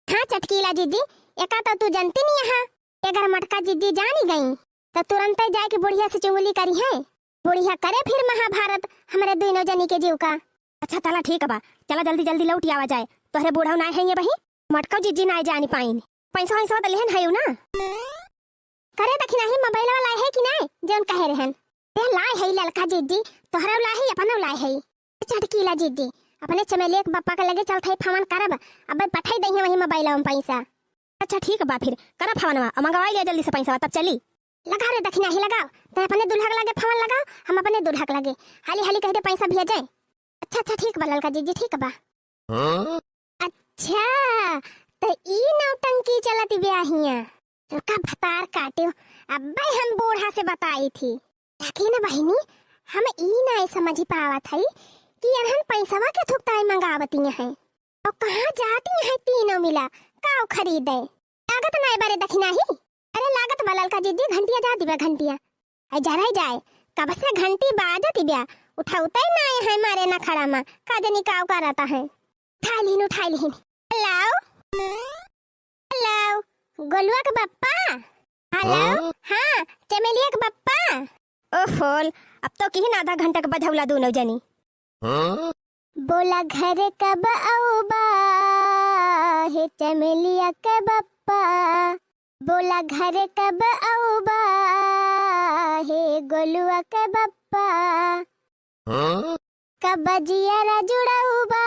हाँ चटकीला जीजी, एका तो तू जनती नहीं यहाँ, अगर मटका जीजी जानी गई तो तुरंते जाए के बुढ़िया से चुंगली करी है। बुढ़िया करे फिर महाभारत हमरे दुइनो जनी के जीव का। अच्छा चला ठीक बा, चला जल्दी जल्दी लौट आवा जाए। तोहरे बूढ़ा नाय है ये बही, मटका जीजी नाय जानी पाइन। पैसा वैसा तो लेहन है ना? करे दखिनाही मोबाइलवा लाए है कि नाय, जौन कहे रहन। ए लाए है ललका जीजी, तोहरा लाए है, अपना लाए है। चटकीला जीजी, अपने चमेलिया के बप्पा के लगे चलत है, फोन करब, अब्बे पठाई दई है वही मोबाइलवा में पैसा। अच्छा ठीक बा फिर, करब फोनवा, आ मंगवाई लिया जल्दी से पैसा, तब चली। लगा रे दखिनाही लगाओ, ते अपने दुल्हा के लगे फोन लगाओ, हम अपने दुल्हा के लगे। हाली हाली कह दे पैसा भेजे। अच्छा अच्छा ठीक बा ललका जीजी, ठीक बा। हाँ? अच्छा, तो ई नौटंकी चलत ब्याहिया। इनका भतार काट्यो, अब्बे हम बूढ़ा से बताई थी। देखी न बहिनी, हम ई नाय समझी पावत हई कि एनहन पैसवा के थुकताई मंगावती हैं। अउ कहाँ जाती हैं तीनों मिला, काव खरीदे? लागत नाय बारे दखिना ही। अरे लागत बा ललका जिज्जी, घंटिया जा दिबा घंटिया। ऐ जराई जाए, कब से घंटी बाजत बिया, उठौते नाय है मारे नखड़ा मा, का जनी काव करत है। उठाई लिहिन, उठाई लिहिन। Hello? Hello? गोलुआ के बप्पा? Hello? हाँ? हाँ, चमेलिया के बप्पा? ओहो, अब तो किहिन आधा घंटा के बझौला दूनौ जनी। हाँ? बोला घर कब अउबा, हे चमेलिया के बप्पा। बोला घर कब अउबा, हे गोलुआ के बप्पा। हाँ? कब जियरा जुड़उबा,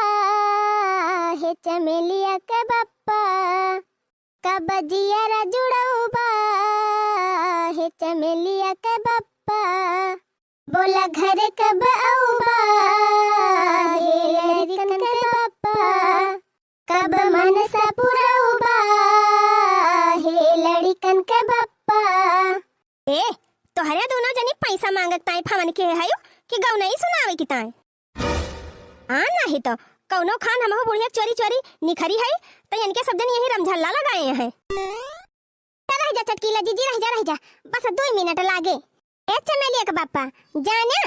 हे चमेलिया के बप्पा। कब जियरा जुड़उबा, हे चमेलिया के बप्पा। बोला घर कब अउबा, हे लड़िकन के बप्पा। कब मनसा पुरउबा, हे लड़िकन के बप्पा। ए, तोहरे दूनौ जनी पैसा मांगत ताई फवन के हयू कि गौनई सुनावे की ताई? हाँ, नाही तो कौनो खान हमहू बुढ़िया चोरी चोरी निखरी है, तो इनके सब जन यही रमझल्ला लगाए हैं। रह जा चटकीला जिज्जी, रह जा, रह जा, बस दुई मिनट लागे। ए चमेलिया के बप्पा, जाने,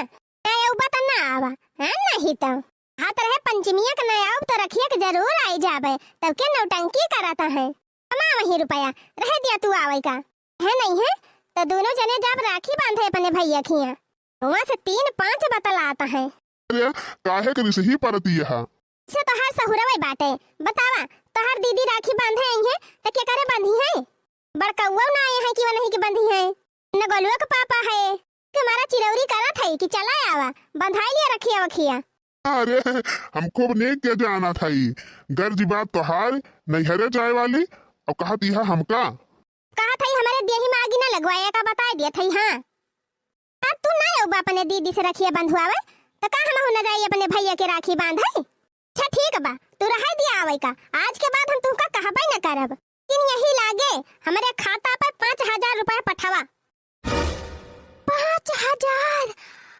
ना अउबा त ना आवा, हाँ, नाही तो। हाथ रहे पंचमिया के ना आउब तो रखिया के जरूर आई जाबे, तब के नौटंकी करत है। कमा वही रुपया, रह दिया तू आवै का। है नहीं है, तो दूनौ जने जाब राखी बांधे अपने भैया खिया। वहाँ से तीन पाँच बतलात है। अरे, काहे के रिसही परती है? से तोहार सहुरवै बाटे। बतावा, तोहार दीदी राखी बांधे आई है, त के करे बांधी है? बड़कउआ ना आए हैं कि वो नहीं के बांधी है। न गोलुआ के पापा है, कि हमारा चिरौरी करत है कि चला आवा, बंधाई लिया रखिया वखिया। अरे, हम खूब नीक के जानत हई, गर्ज बात तोहार नैहरे जाए वाली, अउ कहत इहा हमका। कहत हई हमरे देही में आगी ना लगवाए का बताए दियत हई, हाँ। अब तू ना अउबा अपने दीदी से रखिया बंधवावे, त का हमहू न जाई अपने भैया के राखी बांधे? अच्छा ठीक बा, तू रहाई दिया आवै का, आज के बाद हम तुमका कहबै न करब। लेकिन यही लागे हमरे खाता पे पाँच हजार रुपया पठावा। पाँच हजार?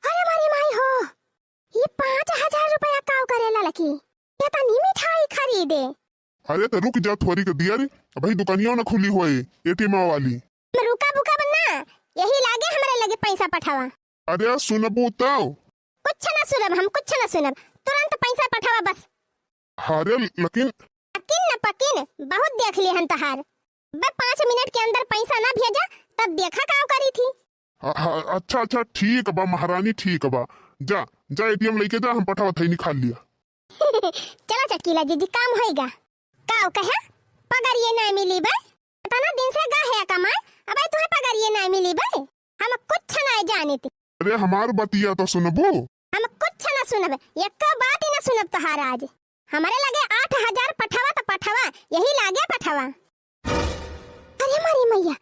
अरे मारी माई हो, ये पाँच हजार रुपया काव करे ललकी? ये तनी मिठाई खरीदे। अरे तो रुक जा थोरी के दिया रे, अबही दुकानिया ना खुली होए एटीएम वाली। हम रुका बुका बा ना, यही लागे हमरे लगे पैसा पठावा। अरे सुनबू तो? कुछ ना सुनब हम, कुछ ना सुनब, तुरंत पैसा पठावा बस। अरे लेकिन। अकिन न पकिन, बहुत देख लिए हन तहार। बे पाँच मिनट के अंदर पैसा ना भेजा, तब देखा का करी थी। हाँ, हाँ, अच्छा, अच्छा, ठीक बा महारानी, ठीक बा। जा, जा एटीएम लेके जा, हम पठावत हई, निकाल लिया। चला चटकीला जिज्जी, काम होइगा। काव कहा? पगरिये ना मिली बे। इतना दिन से गा है कमाए, अब तुहे पगरिये ना मिली बे। हम कुछ ना जानित। अरे हमार बतिया तो सुनबू। हम कुछ ना सुनब, एको बात ही ना सुनब तोहार आज। हमरे लगे आठ हजार पठावा तो पठावा, यही लागे पठावा। अरे मारी मैया,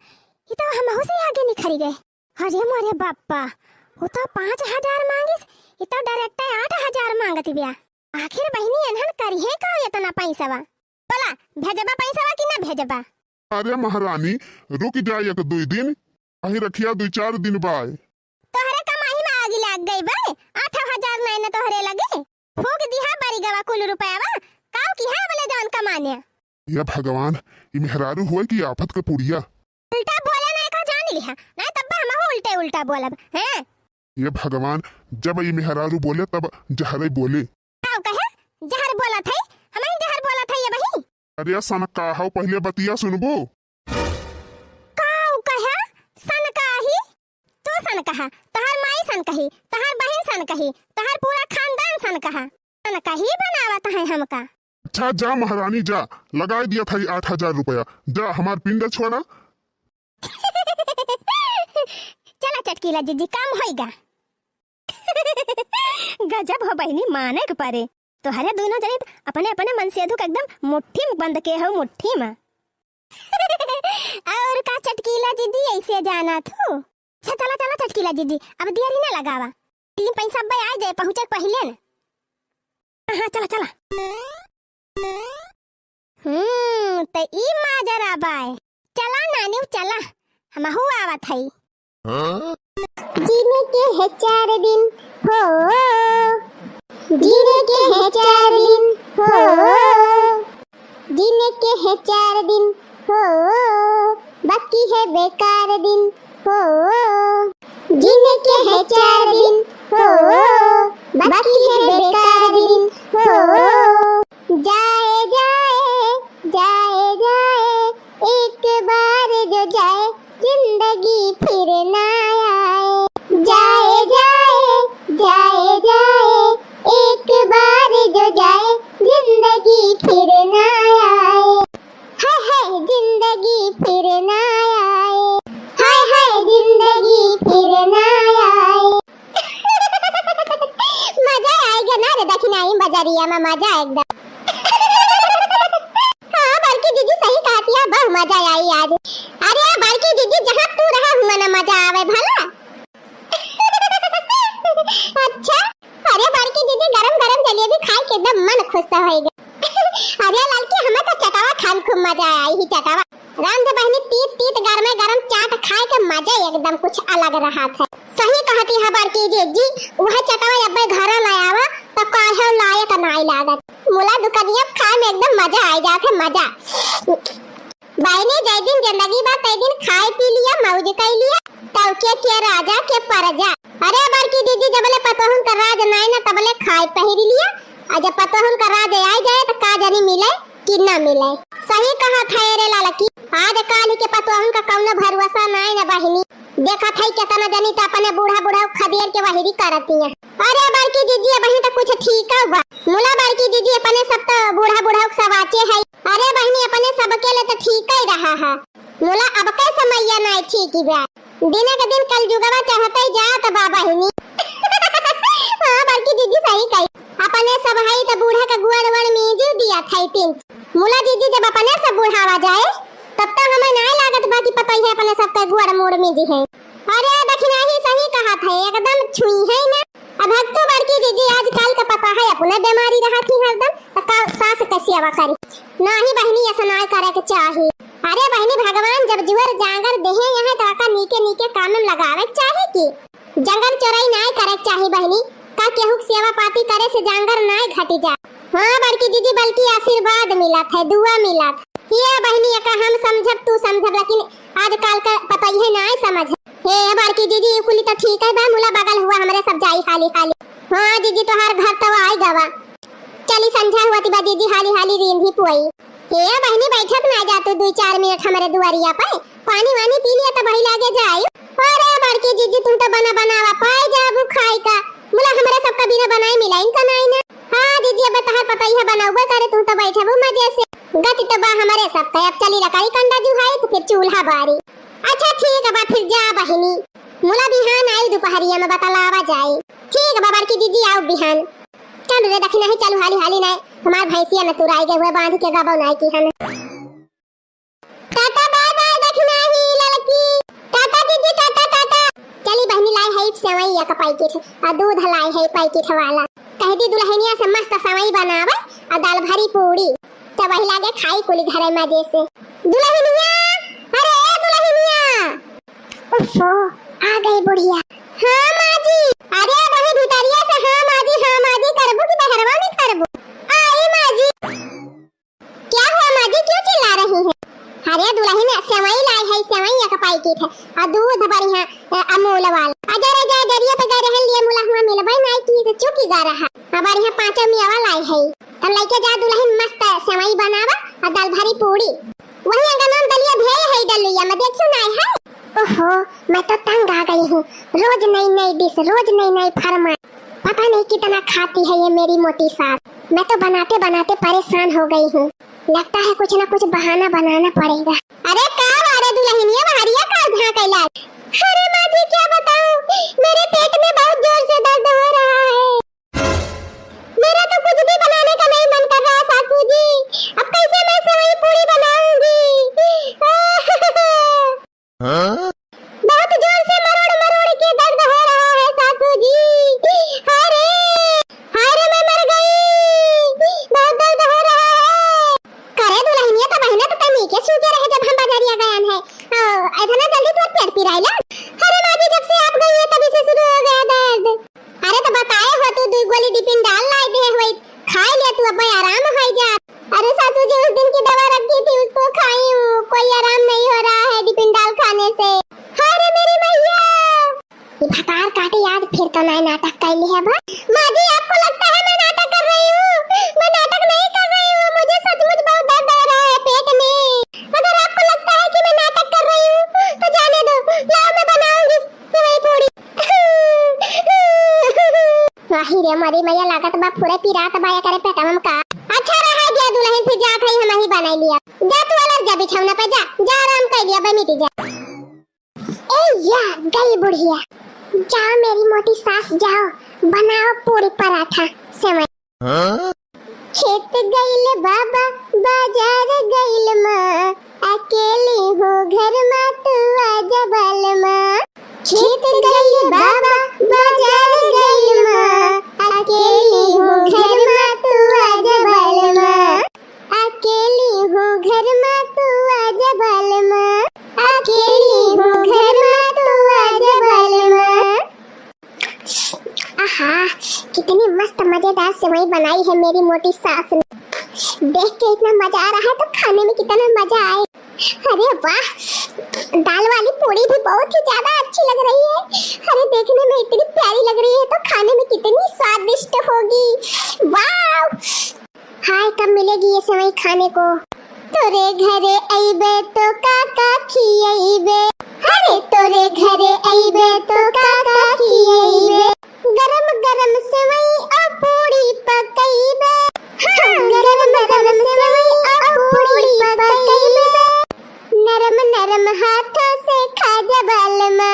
ये तो हमहू से आगे निखरी गए। अरे मोरे बाप्पा, वो तो पाँच हजार मांगिस, ये तो direct आठ हजार मांगत बिया। आखिर बहिनी एनहन करिहे का इतना पैसवा? बोला, भेजबा पैसवा कि ना भेजबा? अरे महारानी, रुक जा एक दुई दिन, अही रखिया दुई चार दिन बाय। तोहरे कमाई में आगी लाग गई बे, आठ हजार नहीं न तोहरे लगे। फूक दिहा बरिगवा कुल रुपयावा, काव किहा बोले जवन कमाने। ये भगवान, ई मेहरारू होए कि आफत के पुड़िया। उल्टा बोले ना का जान लिहा, नहीं तब हमहू उल्टे उल्टा बोलब, हैं? ये भगवान, जब ई मेहरारू बोले तब जहरे बोले। काव कहे? जहर बोलत है? हमही जहर बोलत है ये बही? अरे सनका हो, पहिले बतिया सुनबू? काव कहे? सनका ही? तू सनकहा, तोहार माई सनकही, तोहार बहिन सनकही, तोहार पूरा खानदान सनकहा। सनकही बनावत है हमका। अच्छा जा महारानी जा, लगाई दिया था आठ हजार रुपया, जा हमार पिंड छोड़ा। चला चटकीला जिज्जी, काम होइगा। गजब हो बहिनी, माने के परे। तोहरे दूनों जनी त अपने अपने मनसेधु के एकदम मुट्ठी में बंद के हो, मुट्ठी में। और का चटकीला जिज्जी ऐसे जाना थू? अच्छा चला चला चटकीला जिज्जी, अब देरी ना लगावा। तीन पैसा अब्बे आ जाए, पहुँचे पहिले न। हाँ, चला, चला। हम्म, त ई माजरा बाय। चला नानी, चला, हमहू आवत हई। हाँ? जीने के है चार दिन हो, जीने के है चार दिन हो, जीने के है चार दिन हो, बाकी है बेकार दिन हो। जीने के है चार दिन हो, बाकी है बेकार दिन हो। जाए, जाए, जाए, जाए, एक बार जो जाए, जिंदगी फिर ना आए। जाए, जाए, जाए, जाए, एक बार जो जाए, जिंदगी फिर ना आए। हाय, हाय, जिंदगी फिर ना आए। हाय, हाय, जिंदगी फिर ना आए। मजा आइगा ना रे दखिनाही बजरिया मा, मजा एकदम। हाँ, बड़की दीदी सही कहती है, बहुत मजा आई आज। अरे बड़की दीदी, जहाँ तू रहा हुआ ना मजा आवे भला। अच्छा, अरे बड़की दीदी, गरम गरम जलेबी खाए के एकदम मन खुश होइगा। अरे ललकी, हमें तो चटवा खान खूब मजा आई ही चटवा। रांध बहिनी, तीत तीत गरमे गरम चाट खाए के मजा एकदम कुछ अलग रहत है। सही कहती है बड़की जीजी, वह चटवा अब्बे घरा ले आवा तो काहे लायक नाई लागत। मुला दुकनिया खाए में एकदम मजा आई जात है, मजा। बहिनी, जय दिन जिंदगी बा, तय दिन खाए पी लिया, मौज कई लिया, तब के के राजा के परजा। अरे बड़की दीदी, जबले पतोहन का राज नाई ना, तबले खाए पहिर लिया, आ जब पतोहन का राज आई जाए तो का जानी मिले कि ना मिले। सही कहत है रे ललकी, आज काल के पतोहन का कौनो भरोसा नाई ना बहिनी। देखत है केतना जनी त अपने बूढ़ा बूढ़ा खदेर के वहिरी करती हैं। अरे बड़की जीजी, अबही तो कुछ ठीक बा। मुला बड़की जीजी, अपने सब तो बूढ़ा बूढ़ा सब बाचे है। अरे बहिनी, अपने सबके लिए तो ठीक ही रहा है। मुला अब के समैया नाई ठीक ही बा। दिने के दिन कलजुगवा चढ़ते जात बा बहिनी। हाँ बड़की जीजी सही कही। अपने सब हई त बूढ़ा के गुआर वड़ मीजू दिया थाई तीन। मुला जीजी जब अपने सब बुढ़ावा जाए, तब तो हमें नाय लागत बा कि पतोहिया अपने सब के गुआर मूड़ मीजी है। अरे दखिनाही सही कहत है, एकदम छुई है ना। अब हक तो बड़की जीजी आजकल का पता है अपने बीमारी रहत ही हरदम, त का सास के सेवा करी? नाही बहिनी, ऐसा नाय करे के चाही। अरे बहिनी, भगवान जब जुअर जांगर देहे यहाँ तो आका नीके नीके काम में लगावे के चाही की जंगल चोरई नाय करे के चाही बहिनी। का केहू के सेवा पाती करे से जांगर नाय घटी जा। हाँ बड़की जीजी, बल्कि आशीर्वाद मिलत है, दुआ मिलत। ये बहिनी, एका हम समझब, तू समझब, लेकिन आजकल का पतोहिया नाय समझ। हे बड़की जीजी, ई कुली तो ठीक है बा, मुला बगल हुआ हमरे सब जाई हाली हाली। हाँ जीजी, तोहार घर तो आई गवा। चली संझा हुआ ती बा जीजी, हाली हाली रींधी पुआई। हे बहिनी, बैठत ना जा तू दुई चार मिनट हमरे दुआरिया पे, पानी वानी पी लिया तब वही लागे जाई। अरे बड़की जीजी, तुम तो बना बनावा पाए जाबू खाए का, मुला हमरे सबका बिना बनाए मिलाई का नाई ना। हाँ जीजी, अब तहार पतोहिया बनौबे करे, तुम तो बैठबू मजे से। गति तो बा हमरे सबका, अब चली लकड़ी कंडा जुहाई तो फिर चूल्हा बारी। अच्छा ठीक बा, फिर जा बहिनी, मुला बिहान आई दोपहरिया में बतलावा जाई। ठीक बा बड़की जीजी, आओ बिहान। चल रे दखिनाही, चलू हाली हाली नाय, हमार भैंसिया न तुराई गए हुए बांध के गबो नाय की हम। टाटा बाय बाय दखिनाही ललकी, टाटा जीजी, टाटा टाटा। चली बहिनी, लाई है सेवई एक पैकेट आ दूध लाई है पैकेट वाला। कह दी दुल्हनिया से मस्त सेवई बनावे आ दाल भरी पूरी, तब वही लागे खाई कुली घरे मजे से। दुल्हनिया, अरे ए दुल्हनिया। उफ्फो, आ गई बुढ़िया। हाँ माँ जी। अरे वही भितरिया से हाँ माँ जी, हाँ माँ जी करबू कि बहरवा में करबू? आई माँ जी। क्या हुआ माँ जी, क्यों चिल्ला रही है? अरे दुल्हन, सेवई लाई है, सेवई एक पैकेट है, और दूध बढ़िया, अ, अमूल वाला। अजय रे, जय डरिया पे गए रहन लिए मुला हुआ मिलबे नाई की, तो चुकी गा रहा। अब बढ़िया पाँचों मेवा लाई है, तब लेके जा दुल्हन, मस्त सेवई बनावा और दाल भरी पूरी। वही अंगनवा में दलिया भेज है डलिया में, देखियो नाई है। ओहो, मैं तो तंग आ गई हूँ। रोज नई नई डिश, रोज नई नई फरमाइश। पता नहीं कितना खाती है ये मेरी मोटी सास। मैं तो बनाते बनाते परेशान हो गई हूँ। लगता है कुछ ना कुछ बहाना बनाना पड़ेगा। अरे का बारे दुल्हनिया, बहरिया का झांकैला? अरे माँ जी क्या बताऊँ, मेरे पेट में बहुत जोर से दर्द हो रहा है। मेरा तो कुछ भी बनाने का नहीं मन कर रहा सासू जी, अब कैसे मैं सेवई पूरी बनाऊंगी? हाँ? बहुत जोर से मरोड़ मरोड़ के दर्द हो रहा है सासू जी। हाय रे, हाय रे, मैं मर गई, बहुत दर्द हो रहा है। करे दुल्हनिया, तो बहिना तो तनी के सूते रहे जब हम बाजारिया गयन है। आ, इतना जल्दी तोर पेट पिराइला? अरे माँ जी, जब से आप अरे मोरी मैया, लागत बा पूरा पिरात बा एकरे पेटवा में का। अच्छा रहा दिया दुलहिन, फिर जात हई हमही बनाई लिया। जा तू अलग जा बिछौना पे, जा, जा आराम कर लिया, बा मिटी जा। ए या, गई बुढ़िया। जाओ मेरी मोटी सास, जाओ बनाओ पूरी पराठा सेवई। हाँ? खेत गइल बाबा, बाजार गइल माँ, अकेली हूँ घर मा, तू आजा बलमा। खेत गइल बाबा, बाजार गइल माँ, अकेली हूँ घर मा, तू आजा बलमा। अकेली हूँ घर मा, तू आजा बलमा। अकेली हूँ घर मा, तू आजा बलमा। आहा, कितनी मस्त मजेदार सेवई बनाई है मेरी मोटी सास ने। देख के इतना मजा आ रहा है तो खाने में कितना मजा आए। अरे वाह, दाल वाली पूड़ी भी बहुत ही ज्यादा अच्छी लग रही है। अरे देखने में इतनी प्यारी लग रही है तो खाने में कितनी स्वादिष्ट होगी। वाह, हाय, कब मिलेगी ये सेवई खाने को? तोरे घरे अइबे तो का का खियइबे? अरे तोरे घरे अइबे तो का का खियइबे? गरम गरम सेवई और पूड़ी पकइबे। हाँ, गरम गरम सेवई और पूड़ी पकइबे। नरम नरम हाथों से खा जा बलमा,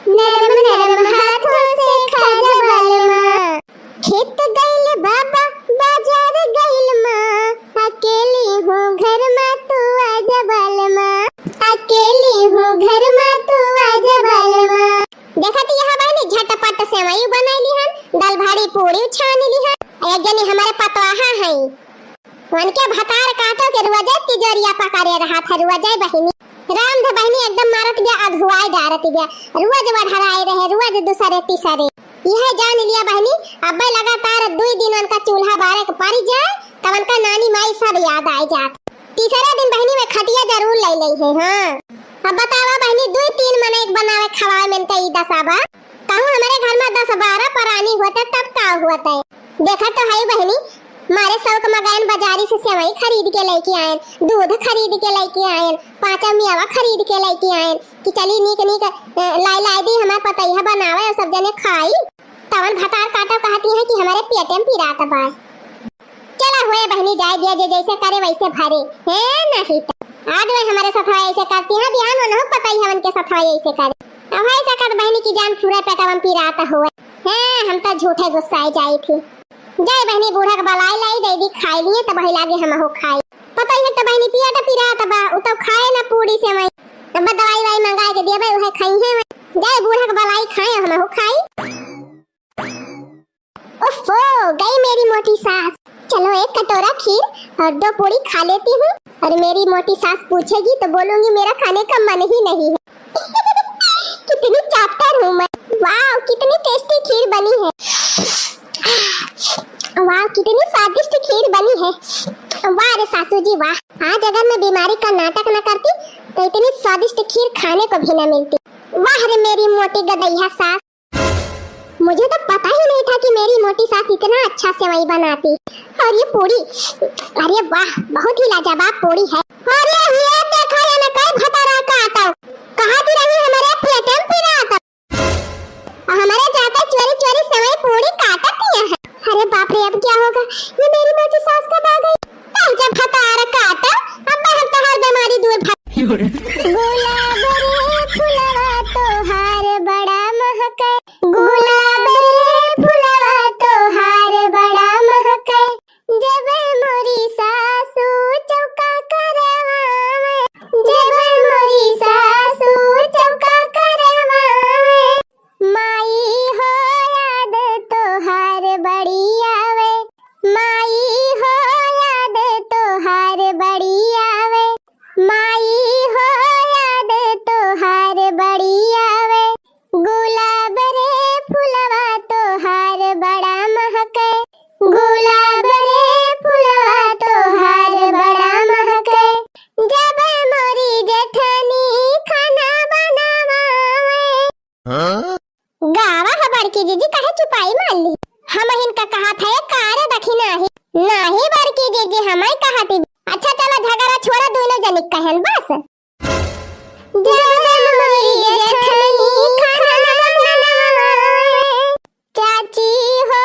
नरम नरम हाथों से खा जा बलमा। खेत गइल बाबा, बाजार गइल माँ, अकेली हूँ घर मा, तू आजा बलमा। अकेली हूँ घर मा, तू आजा बलमा। देखत यहाँ बहनी, झटपट सेवई बनाई लिहन, दाल भाड़ी पूड़ी छानी लिहन। एक जनी हमारे पतवाहा है, उनके भतार काटो के रोजे तिजोरिया पकड़े रहत है, रोजे बहिनी। राम धे बहिनी एकदम मारत बिया, अघुआई डारत बिया। रोज बढ़राए रहे, रोज दूसरे तीसरे। यह जान लिया बहिनी, अब्बे लगातार दुई दिन उनका चूल्हा बारे के पड़ जाए, तब उनका नानी माई सब याद आए जात। तीसरे दिन बहिनी में खटिया जरूर ले ले है। हाँ, अब बतावा बहिनी, दुई तीन मनई के बनावे खवावे में इनका ई दशा बा। कहूँ हमारे घर में दस बारह परानी होते तब का होते। देखा तो है बहिनी, मारे शौक मगन बाजारी से सेवई खरीद के लेके आयन, दूध खरीद के लेके आयन, पाँचा मेवा खरीद के लेके आयन कि चली नीक नीक, अ, लाई लाई दी हमार पतैया बनावे और सब जने खाई। तवन भतार काटो कहती है कि हमारे पेटे में पिरात बा। चला हुए बहिनी, जाए दिया, जे जैसे करे वैसे भरे, है नहीं तो। आज वह हमारे साथ ऐसे करती है, बिहान उन्हों पतैया उनके साथ ऐसे करे। अब है सकत बहिनी की जान पूरा पेटवा में पिरात हुए। हैं, हम तो झूठे गुस्साए जाई थी। जाए बहिनी, बूढ़ा के बलाई लाई दे दी खाई लिए, तब वही लागे हमहू खाई। पता ही है तो बहिनी पिया तो पिरात बा, उ तो खाए ना पूड़ी सेवई। अब दवाई वाई मंगाए के देबे, उहे खाई है। जाए बूढ़ा के बलाई खाए, हमहू खाई। उफ़्फ़ो, गई मेरी मोटी सास। चलो एक कटोरा खीर और दो पूड़ी खा लेती हूँ, और मेरी मोटी सास पूछेगी तो बोलूंगी मेरा खाने का मन ही नहीं है। कितनी चापटर हूँ मैं। वाह, कितनी टेस्टी खीर बनी है। वाह, कितनी स्वादिष्ट खीर बनी है। वाह रे सासू जी वाह, आज अगर मैं बीमारी का नाटक न करती तो इतनी स्वादिष्ट खीर खाने को भी न मिलती। वाह रे मेरी मोटी गदैया सास। मुझे तो पता ही नहीं था कि मेरी मोटी सास इतना अच्छा सेवई बनाती। और ये पूड़ी, अरे वाह, बहुत ही लाजवाब पूड़ी है। अरे ये देखो, ये ना कई भतारा का आटा। कहाँ दी रही हमारे पेट में पीरा आता। और हमारे जाते चोरी चोरी सेवई पूड़ी काटत दिया है। अरे बाप रे, अब क्या होगा? ये मेरी मोटी सास कब आ गई? कल जब भतार काटा, अब हम तोहार बीमारी दूर भाग। गुलाब रे फुलवा तोहार बड़ा महके, गुलाब रे फुलवा तोहार बड़ा महके। जब मोरी सासू चौका करवावे, जब मोरी सासू चौका करवावे, माई हो याद तोहार बड़ी आवे, माई हो याद तोहार बड़ी आवे, माई हो याद तोहार बड़ी आवे। गुलाब रे फुलवा तोहार बड़ा महके, गुलाब रे फुलवा तोहार बड़ा महके। जब मोरी जेठनी खाना बनावे। हाँ? गावा है बड़की जीजी, काहे चुपाई मार ली? हम हिनका कहा थे कार दखी नाही, नाही बड़की जीजी, हम ही कहा थी। अच्छा चलो झगड़ा छोड़ा, दोनों जनिक कहन बस। जब मोरी जेठनी खाना बनावे, चाची हो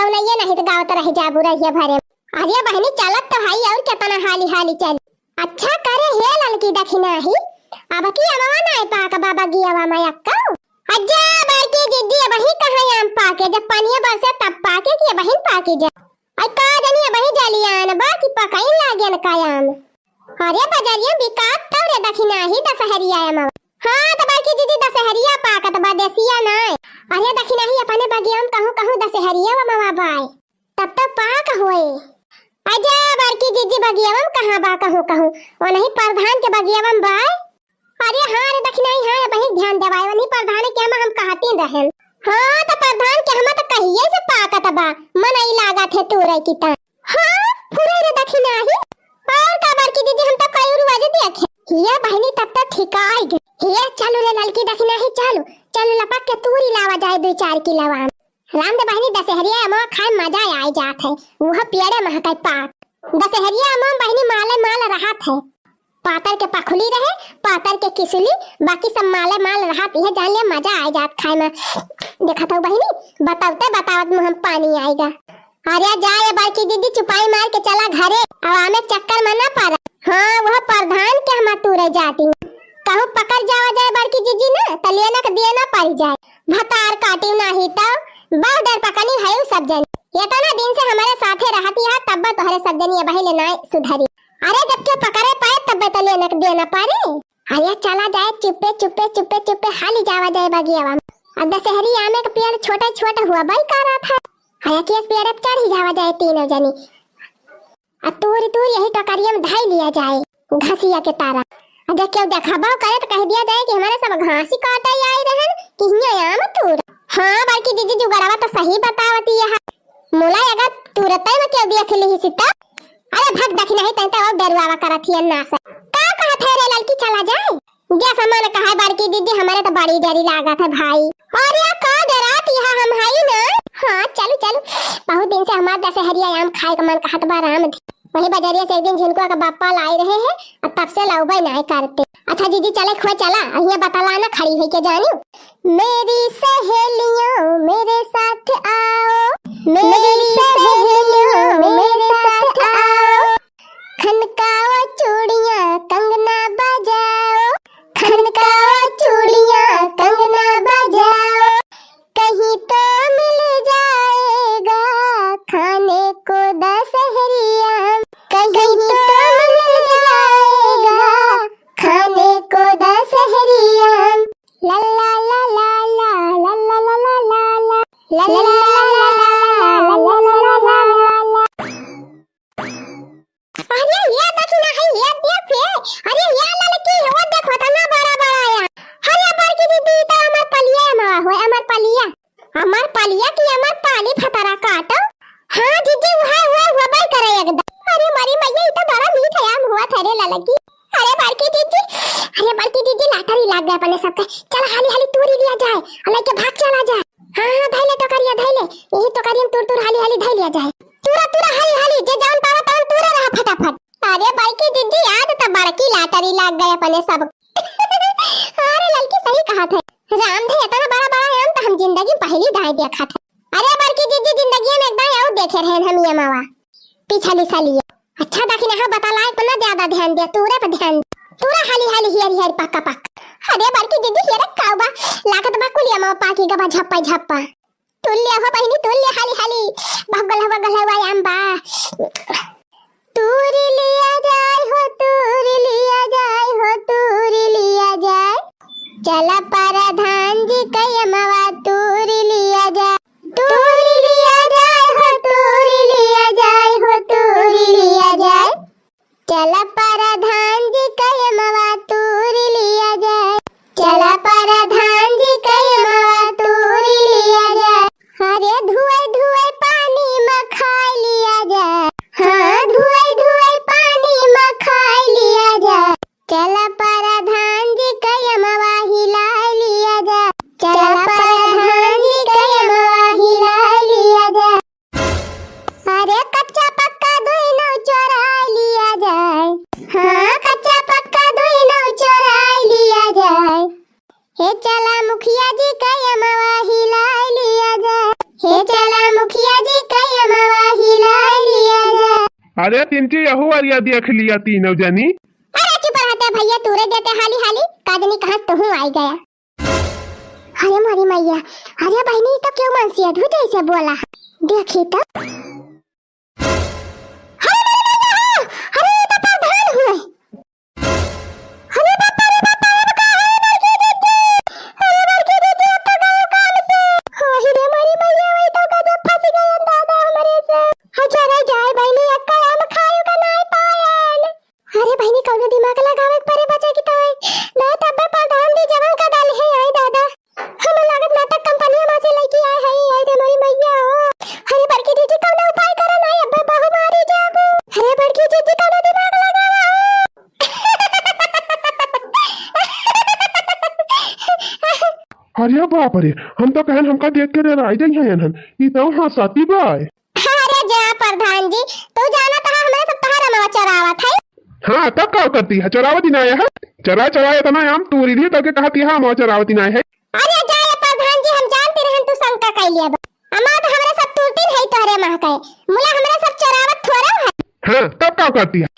अउर नहीं, ये नहीं तो गावत रह जाबू रहिया भरे। अरे बहिनी, चलत तो हई, अउर केतना हाली हाली चली। अच्छा करे हे ललकी दखिनाही, अबकी अमवा नाय पाक बा बगियवा मा अक्कौ। अज्जा बड़की जिज्जी, अबही कहाँ आम पाके, जब पनिया बरसे तब पाके कि अबहिन पाकी जा। अइ का जनी अबही जलियान बा कि पकइन लागेन का आम। अरे बजरिया बिकात तौ रे दखिनाही दसहरिया अमवा। हाँ त बड़की जिज्जी दसहरिया पाकत बा, देसिया नाय। अरे दखिनाही अपने बगिया मा कहूँ कहूँ दसहरिया अमवा बाय। तब तो पाक होए। अजा बड़की जिज्जी बगियवा मा कहाँ बा कहूँ कहूँ, ओनही परधान के बगियवा मा बाय। अरे हाँ रे दखिनाही, हाँ, अबही ध्यान देवाए, ओनही परधान के अमवा हम कहती रहेन। हाँ त परधान के अमवा त कहिए से पाकत बा, मनई लागत है तूरे की ता। हाँ, फुरे रे दखिनाही। अउर का बड़की जिज्जी, हम त कई रोज देखे। ये बहिनी तब तो ठिकाई गई। ये चलू रे ललकी दखिनाही, चलू, चलू लपक के तूरी लावा जाए दुइ चार किलो आम। राम दे बहिनी, दसहरिया अमवा खाए मजा आइ जात है, उहो पियरे महकै पाक। दसहरिया अमवा बहिनी माले माल रहत है, पातर के पखुली रहे, पातर के किसुली, बाकी सब माले माल रहत, इहे जान लिया मजा आइ जात खाए मा। देखत हौ बहिनी, बतावते बतावत मुँह मा पानी आइगा। अरे जा ये बड़की जिज्जी, चुपाई मार के चला घरे, अब आमे चक्कर मा ना पड़ा। हाँ, उहो परधान के अमवा तूरे जाती। कहूँ पकड़ जावा जाए बड़की जिज्जी ना, त लेनक देना परि जाए। भतार काटिउ नाही त, बहुत डर पकनी है उ सब जनी। एतना दिन से हमरे साथे रहती है, तब तोहरे सब जनी अबही ले नाय सुधरी। अरे जब केउ पकड़े पाए, तब त लेनक देना परे। अरे चला जाए चुप्पे, चुप्पे, चुप्पे, चुप्पे हाली जावा जाए बगियवा मा। अब दसहरी आमे के पेड़ छोटे छोटे हुआ बाई का रहत है। अरे के पेड़ पे चढ़ी जावा जाए तीनों जनी। आ तूरी तूरी यही टोकरिया मा धई लिया जाए, घसिया के तारा। आ जब केउ देखबो करे त कहि दिया जाए कि हमरे सब घासी काटे आई रहेन कि हियाँ आम तूर। हाँ, बड़की जिज्जी जुगड़वा त सही बतावती है। मुला अगर तुरतै मा केउ देख लिहिस त। अरे भग दखिनाही, तैं त अउर डेरुआवा करत हियन ना से। का कहत है रे ललकी, चला जाए? जैसा मन कहा है बड़की जिज्जी, हमरे त बड़ी डरी लागत है भाई। अरे का डरात हिया, हम हई ना। हाँ, चलू, चलू। बहुत दिन से हमार दसहरिया आम खाए का मन कहत बा राम धी। वही बजरिया से एक दिन झिनकुआ का बापा लाई रहे हैं, अउर तब से लउबे नाय करते। अच्छा जिज्जी, चले खोए चला, अहिया बतला ना खड़ी होई के जानी। मेरी सहेलियों मेरे साथ आओ, मेरी सहेलियों मेरे साथ आओ, खनकाओ चूड़ियाँ कंगना बजाओ, खनकाओ चूड़ियाँ कंगना बजाओ, कहीं तो मिल जाएगा खाने को दसहरी आम, कहीं तो मिल जाएगा खाने को दसहरी आम। ला ला ला ला ला, ला ला ला ला ला ला, ला ला ला ला ला, ला ला ला ला ला। अरे ये देखी ना, है ये देख रे। अरे ये ललकी, वो देखो तना बड़ा बड़ा आम। अरे बड़की जिज्जी, ई तो अमरपलिया मा हो, अमरपलिया। अमरपलिया की अमरपाली फतरा काटो। हाँ जिज्जी, उहै, उहै, उहै बाई करे एकदम। अरे मरी मैया, ई तो बड़ा मीठ आम हुआ था रे ललकी। अरे बड़की जिज्जी, अरे बड़की जिज्जी, लाटरी लाग गया अपने सबके। चल हाली हाली तूरी लिया जाए, अउर लेके भाग चला जाए। हाँ हाँ, धइले टोकरिया, धइले। यही टोकरिया मा तूर तूर हाली हाली धइ लिया जाए। तूरा तूरा हाली हाली, जे जौन पावा तौन तूरे रहा फटाफट। अरे बड़की जिज्जी, आज त बड़की लाटरी लाग गए अपने सब। अरे ललकी सही कहत है, राम धे एतना बड़ा बड़ा आम त हम जिंदगी मा पहिली दाई देखत है। अरे बड़की जिज्जी, जिंदगी मा एक दाई अउर देखे रहेन हम ये मावा। पिछली सालिया। अच्छा दखिनहा बतलाए पर ना ज्यादा ध्यान दिया, तूरे पर ध्यान। तूरा हाली हाली हियर हियर पक्का पक्का। अरे बड़की जिज्जी हियर काउबा, लागत बा कुलिया मा पाकी गबा झप्पा झप्पा। तुल्य हो बहिनी तुल्य, हाली हाली। बगल हवा गलवा आम बा। तूरी लिया जाए हो, तूरी लिया जाए हो, तूरी लिया जाए। चला परधान जी कयमवा तूरी लिया जाए। तूरी लिया जाए हो, तूरी लिया जाए हो, तूरी लिया जाए। चला परधान जी कयमवा तूरी लिया जाए। चला परधान जी कयमवा तूरी लिया जाए। अरे धुआई धुआई पानी मा खाई लिया जाए। हाँ धुआई धुआई पानी मा खाई लिया जाए। चला परधान जी कयमवा हिलाई लिया जाए। चला परधान जी कयमवा हिलाई लिया जाए। अरे कच्चा पक्का दुइनो चोराई लिया जाए। हाँ कच्चा पक्का दुइनो चोराई लिया जाए। हे चला मुखिया जी कयमवा हिलाई लिया जाए। हे चला मुखिया जी अमवा हिला लिया जा। अरे चिंची, यहू अरिया देख लिया तीनों जनी। अरे चुप रहते भैया, तूरे देते हाली हाली, का जनी कहाँ से तुहूँ आई गया। अरे मोरी मैया, अरे बहिनी, ई तो केहू मनसेधू जैसे बोला है। देखी तो। अरे मोरी मैया हो, अरे ई तो प्रधान हुए। अरे बापा रे बापा, अब का है बड़की दीदी? अरे बड़की दीदी, अब तो गए काम से। अरे रे मोरी मैया, वही तो गजब फंस गए दादा हमरे से। अच्छा रे जाए बहिनी, एक्का आम खाए का नाय पायल। अरे बहिनी, कौनो दिमाग लगावे के परे बचे की ताई। ना तब्बे प्रधान जी जवन का डाली है, आए दादा। हम लागत नाटक कंपनी में से लेके आए हैं, आए रे मोरी मैया हो। अरे बड़की जीजी कौनो उपाय करा ना, अब्बे बहू मारी जाबू। अरे बड़की जीजी कौनो दिमाग लगावा हो। अरे बाप रे, हम तो कहन हमका देख के डराई जाई हैं एनहन। ई तो हाँ सती बाय। अरे जा प्रधान जी, तू जाना तो हमरे सब तोहर अमवा चोरावत है। हाँ, तब का करती है? चोरावत ही ना आया है। चोरा चोरा इतना आम तूरी लिए, तब के कहती है अमवा चोरावत ही ना है। अरे जा ये प्रधान जी, हम जानती रहन तू शंका कैले बा। अमवा तो हमरे सब तूरती नहीं तोहरे माँ के। मुला हमरे सब चोरावत थोड़ा है। हाँ, तब का करती है?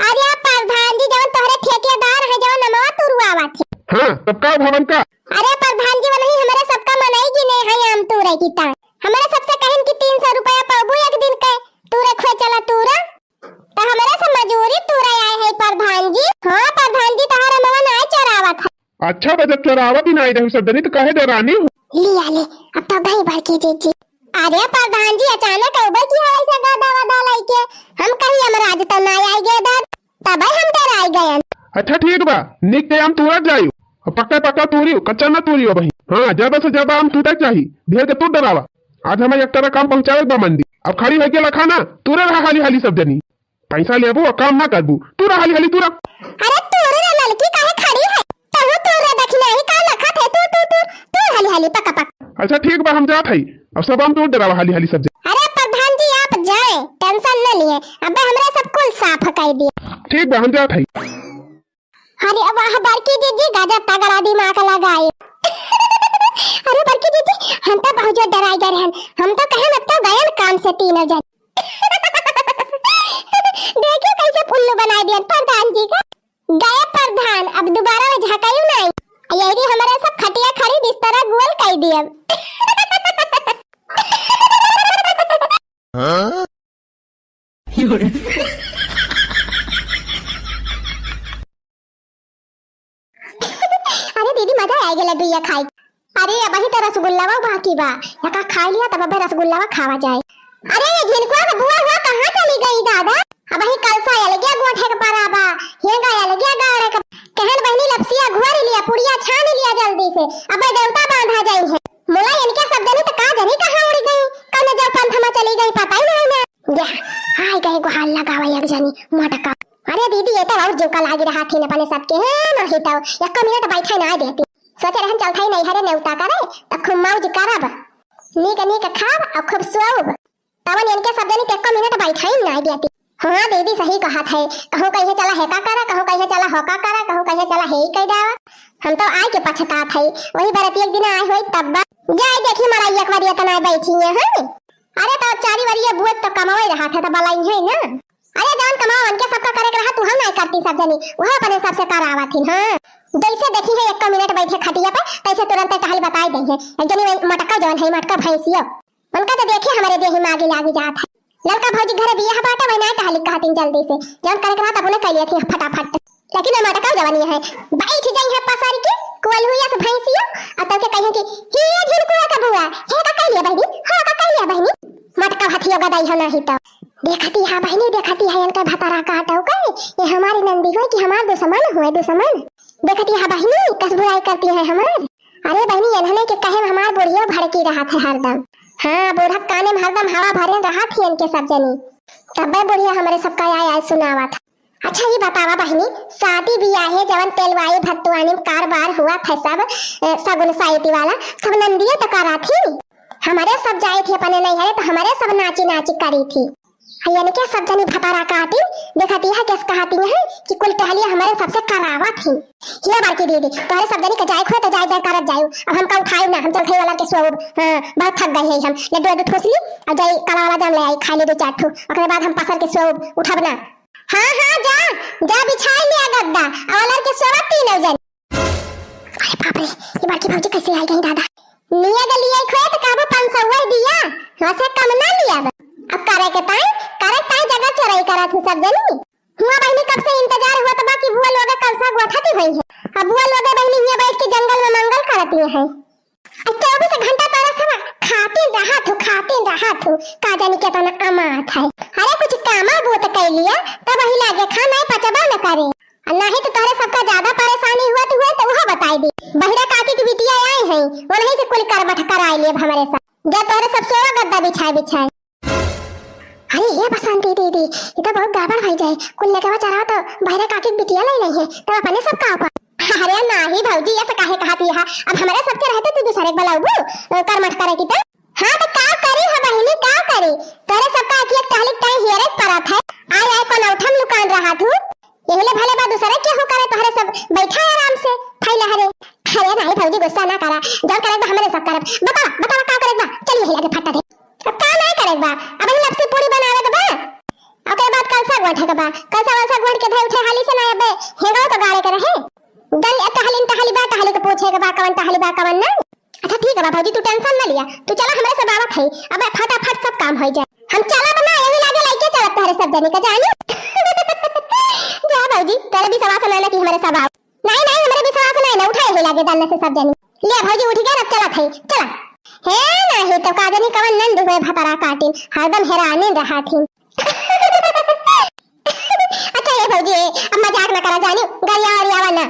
अरे प्रधान जी, जवन तोहरे ठेकेदार है, जवन अमवा तुरवावत है। हाँ, तब का भवन का? अरे प्रधान जी, वनही हमरे सबका मनई गिने है आम तूरे की तान। हमरे सबसे कहिन कि तीन सौ रुपया पाबू एक दिन के, तूरे खोए चला तूरा। तो हमरे से मजूरी तूरे आए है प्रधान जी। हाँ प्रधान जी, तोहर अमवा नाय चोरावत है। अच्छा, तो जब चोरावत ही नाय रहू सब जनी, तो काहे डरानी हो? लिया ले, अब तो गई बड़की जीजी। अरे प्रधान जी, अचानक अउबे की है ऐसे गदा वदा लइके? हम कही यमराज तो नाय आइ गए दादा, तबे हम डराइ गयन। अच्छा ठीक बा, निक के आम तूरत जाइयो, और पक्का पक्का तूरियो, कच्चा ना तूरियो बहिन। हाँ, ज्यादा से ज्यादा आम टूटे के चाही, ढेर के तू डरावा। आज हमें एक तरह काम पहुँचावे बा मंडी, अब खड़ी होके लखा ना, तूरे रहा हाली हाली सब जनी। पैसा लेबू और काम ना करबू, तूरा हाली हाली तूरा। अरे तूर रे ललकी, काहे खड़ी है? तहु तूर रे दखिना ही का लखत है, तू, तू, तू, तू हाली हाली पका पक। अच्छा ठीक बा, हम जात हई, अब सब आम तूर डरावा हाली हाली सब जनी। अरे प्रधान जी आप जाए, tension न लिए, अबे हमरे सब कुल साफ कर दिए। ठीक बा, हम जात हई। अरे वाह बड़की जीजी, गजब तगड़ा दिमाग लगाए। अरे बड़की जीजी, हम तो बहुत जोर डराइ गए रहन, हम तो कहन अब तो गयन काम से तीनों जन। देखियो कैसे उल्लू बनाइ दियन प्रधान जी का। गए प्रधान, अब दोबारा वो झकायु नाहीं। यही हमरे सब खटिया खड़ी बिस्तरा गोल कर दियन। हाँ? अरे दीदी, मजा आइ गया लड्डू ये खाई। अरे, अबही तो रसगुल्लावा बाकी बा, एका खाइ लिया, तब अबे रसगुल्लावा खावा जाए। अरे, ये झिनकुआ के बुआ हुआ कहाँ चली गई दादा? अबही कलसा अलगे गोठे के परा बा, हेंगा अलगे गाड़े के। कहन बहिनी लपसिया घोर लिया, पुड़िया छान लिया जल्दी से, अबे देवता बांधा जाई है। मुला इनके सब जनी तो का जनी कहाँ उड़ी गई, कौन जो पंथ में चली गई, पता ही नहीं ना। या, आइ गए गुहार लगावा एक जनी, मोटका। अरे दीदी, ये तो और जीव का लागी रहा थी न अपने सबके, हैं, नहीं तो एक मिनट बैठे ना देती। सोचे रहन चलत हई नैहरे नेवता करे, त खूब मौज करब, नीक नीक खाब और खूब सोउब। तवन इनके सब जनी एको मिनट बैठाई नाय देती। हाँ दीदी सही कहत है, कहूँ कहिए चला हेका करा, कहूँ कहिए चला होका करा, कहूँ कहिए चला हेई कह देवा। हम तो आइ के पछतात है, वही बरती एक दिन आए हुई तब बा। जाए देखी मड़ई एक बार इतना बैठी है, हैं? अरे तो चारी बारी ये बुए तो कमावे रहा था तो बलाई है ना। अरे जवन कमाओ उनके सबका करे के रहा, तू हम नाय करती सब जनी, वह अपने सबसे करावत ही। हाँ, जैसे देखी है एक मिनट बैठे खटिया पे, तैसे तुरंत टहल बताई दे है। एक जनी वही मटका जवन है, मटका भैंसियो, उनका तो देखे हमारे देही मागी लागी जात है। ललका भौजी घरे बियाह बाटे, वही नाय टहली कहतिन जल्दी से, जवन करे के रहा तब उन्हें कह लिया थी फटाफट। लेकिन वो मटका जवनी है, बैठ जाई है पसर के, कोल हुई अस भैंसियो, और तब के कहे कि, "हे झिनकुआ का बुआ, हे का कह लिया बहिनी, हाँ का कह लिया बहिनी?" मटका हथियो गदाई हो नहीं तो। देखती है बहिनी, देखती है इनका भतारा काटो के, ये हमारी नंदी हुए कि हमार दुश्मन हुए, दुश्मन। देखती है बहिनी, कस बुराई करती है हमार। अरे बहिनी, इन्हने के कहे में हमार बुढ़ियो भड़की रहत है हरदम। हाँ, बूढ़ा काने में हरदम हवा भरे रहत ही इनके सब जनी। तब्बे बुढ़िया हमरे सबका आय आय सुनावत। अच्छा, ये बतावा बहिनी, शादी बियाहे जवन तेलवाई भत्तुआनी में कारबार हुआ था सब, ए, सगुन साइती वाला, सब नंदिये तो करा थी। हमारे सब जाए थे अपने नैहरे, तो हमारे सब नाची नाची करी थी। यानी क्या सब जनी भतारा काटी, देखती है कैसे कहती हैं कि कुल टहलिया हमरे सबसे करावत ही। ये बड़की दीदी, तोहरे सब जनी के जाए खोए तो जाए जाए करत जायू, अब हमका उठाई ना, हम चल गई वाला के सोब। हाँ, बहुत थक गई है हम। लड्डू लड्डू ठूस ली और जाई कला वाला जाम ले आई, खाई ली दो चार ठू, ओकरे बाद हम पसर के सोब, उठब ना। हाँ हाँ, जा जा, बिछाई लिया गद्दा, और वाला के सोबा तीनों जनी। अरे बाप रे, ये बड़की भौजी कैसे आई गई दादा? निया के लिए खोए तो काबू पाँच सौ वही दिया, वैसे कम ना लिया बा। अब करे के ताई, करे ताई जगह चोराई करत हूँ सब जनी। हुआ बहिनी कब से इंतजार हुआ तो बा कि बुआ लोगे कलसा गोठती हुई है। अब बुआ लोगे बहिनी हिया बैठ के जंगल में मंगल करती है। अब चौबीस घंटा तोरा सब खाते रहा थू, खाते रहा थू, का जानी केतना अमात है। अरे कुछ कामा बूत कर लिया, तब वही लागे खाना पचबा न करे। आ नाही तो तोहरे सबका ज्यादा परेशानी हुआ तो हुए तो वह बताई दी। बहिरा काकी की बिटिया आई है, वही से कुल करबट कराई लेब हमरे सब। जा तोहरे सब सोवा गद्दा बिछाए बिछाए। अरे ये बसंती दीदी, ये तो बहुत गड़बड़ हो जाए। कुल लेके चला तो बहिरा काकी की बिटिया ले रही है, तो अपने सब का ऊपर। अरे नाही भौजी, ऐसे काहे कहती है? अब हमरे सबके रहते तू दूसरे के बुलाऊ, अ, करमठ करे की तो। हाँ तो का करी हो बहिनी, का करी? तोहरे सबका एक एक टहली टाइम हियरे परत है। आय आय कौन उठम लुकान रहा थू? यही ले भले बा दूसरे केहू करे, तोहरे सब बैठा आराम से, फैला हरे। अरे नाही भौजी, गुस्सा ना करा, जौन करे बा हमरे सब करब। बतावा, बतावा का करे बा? चलिए हिला के फट्टा दे। अब का नहीं करे बा? अब ही लपसी पूरी बनावे के बा। ओकरे बाद कलसा गोठे के बा। कलसा वलसा गोठ के धर उठे हाली से ना अबे हेंगो तो गाड़े के रहे। दल ए टहलिन टहली बा, टहली के पूछे के बा, कवन टहली बा, कवन ना। अच्छा ठीक बा भौजी, तू tension न लिया, तू चला, हमरे सब आवत है, अब फटाफट सब काम हो जाए। हम चला बना यही लागे लइके चलत तोहरे सब जनी का जानी। जा भौजी, तोरे विश्वास ना ना कि हमरे सब आव। नहीं नहीं, हमरे विश्वास नहीं ना, उठा यही लागे दल्ला से सब जनी। ले भौजी उठ गए, अब चलत है, चला। हे नहीं तो का जानी कवन नंद हुए भतरा काटिन, हरदम हेराने रहा थी। अच्छा ये भौजी, अब मजाक ना करा जानी, गरिया वरियावा ना।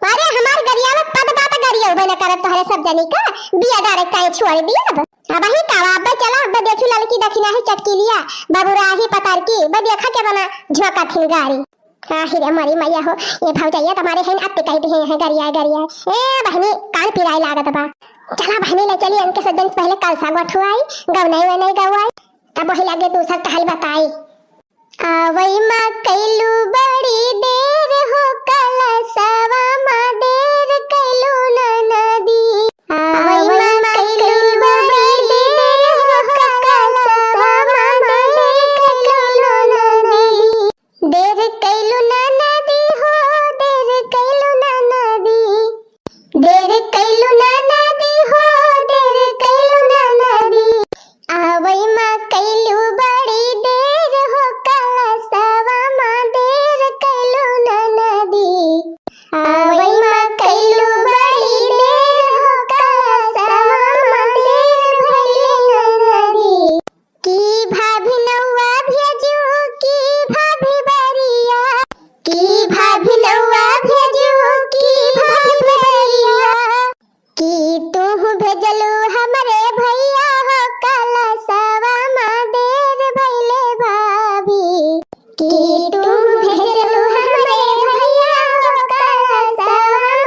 अरे हमार गरियावा पद बात गरिया उबे ना करत तोहरे सब जनी का, बिया डारे काहे छोड़ दिया अब। अब ही का, अब चला, अब देखी ललकी दखिना ही चटकी लिया, बबुरा ही पतर की, अब देखा के बना झोंका थिन गाड़ी। आही रे मरी मैया हो, ये भौजैया तुम्हारे हैं अत्ते कह दिए हैं गरिया गरिया। ए बहिनी, कान पिराए लागत बा। चला बहिनी ले चली, इनके सब जन पहले कलसा गोठवाई, गवनाई वनाई गवाई, तब वही लगे दूसर टहल बताई। आवई माँ कैलू बड़ी देर हो, कलसवा माँ देर कैलू ननदी। आवई माँ कैलू बड़ी देर हो, कलसवा माँ देर कैलू ननदी। देर कैलू ननदी हो, देर कैलू ननदी। देर कैलू ननदी हो, देर कैलू ननदी। आवई माँ कैलू बड़ी देर हो, कलसवा माँ देर कैलू ननदी। आवई माँ कैलू बड़ी देर हो, कलसवा माँ देर भइले ननदी। की भाभी नौवा भेजू, की भाभी बरिया, की भाभी नौवा भेजू, की भाभी बरिया। की तू भेजलू हमरे भैया हो, कलसवा माँ देर भइले भाभी। की तू भेजलू हमरे भैया हो, कलसवा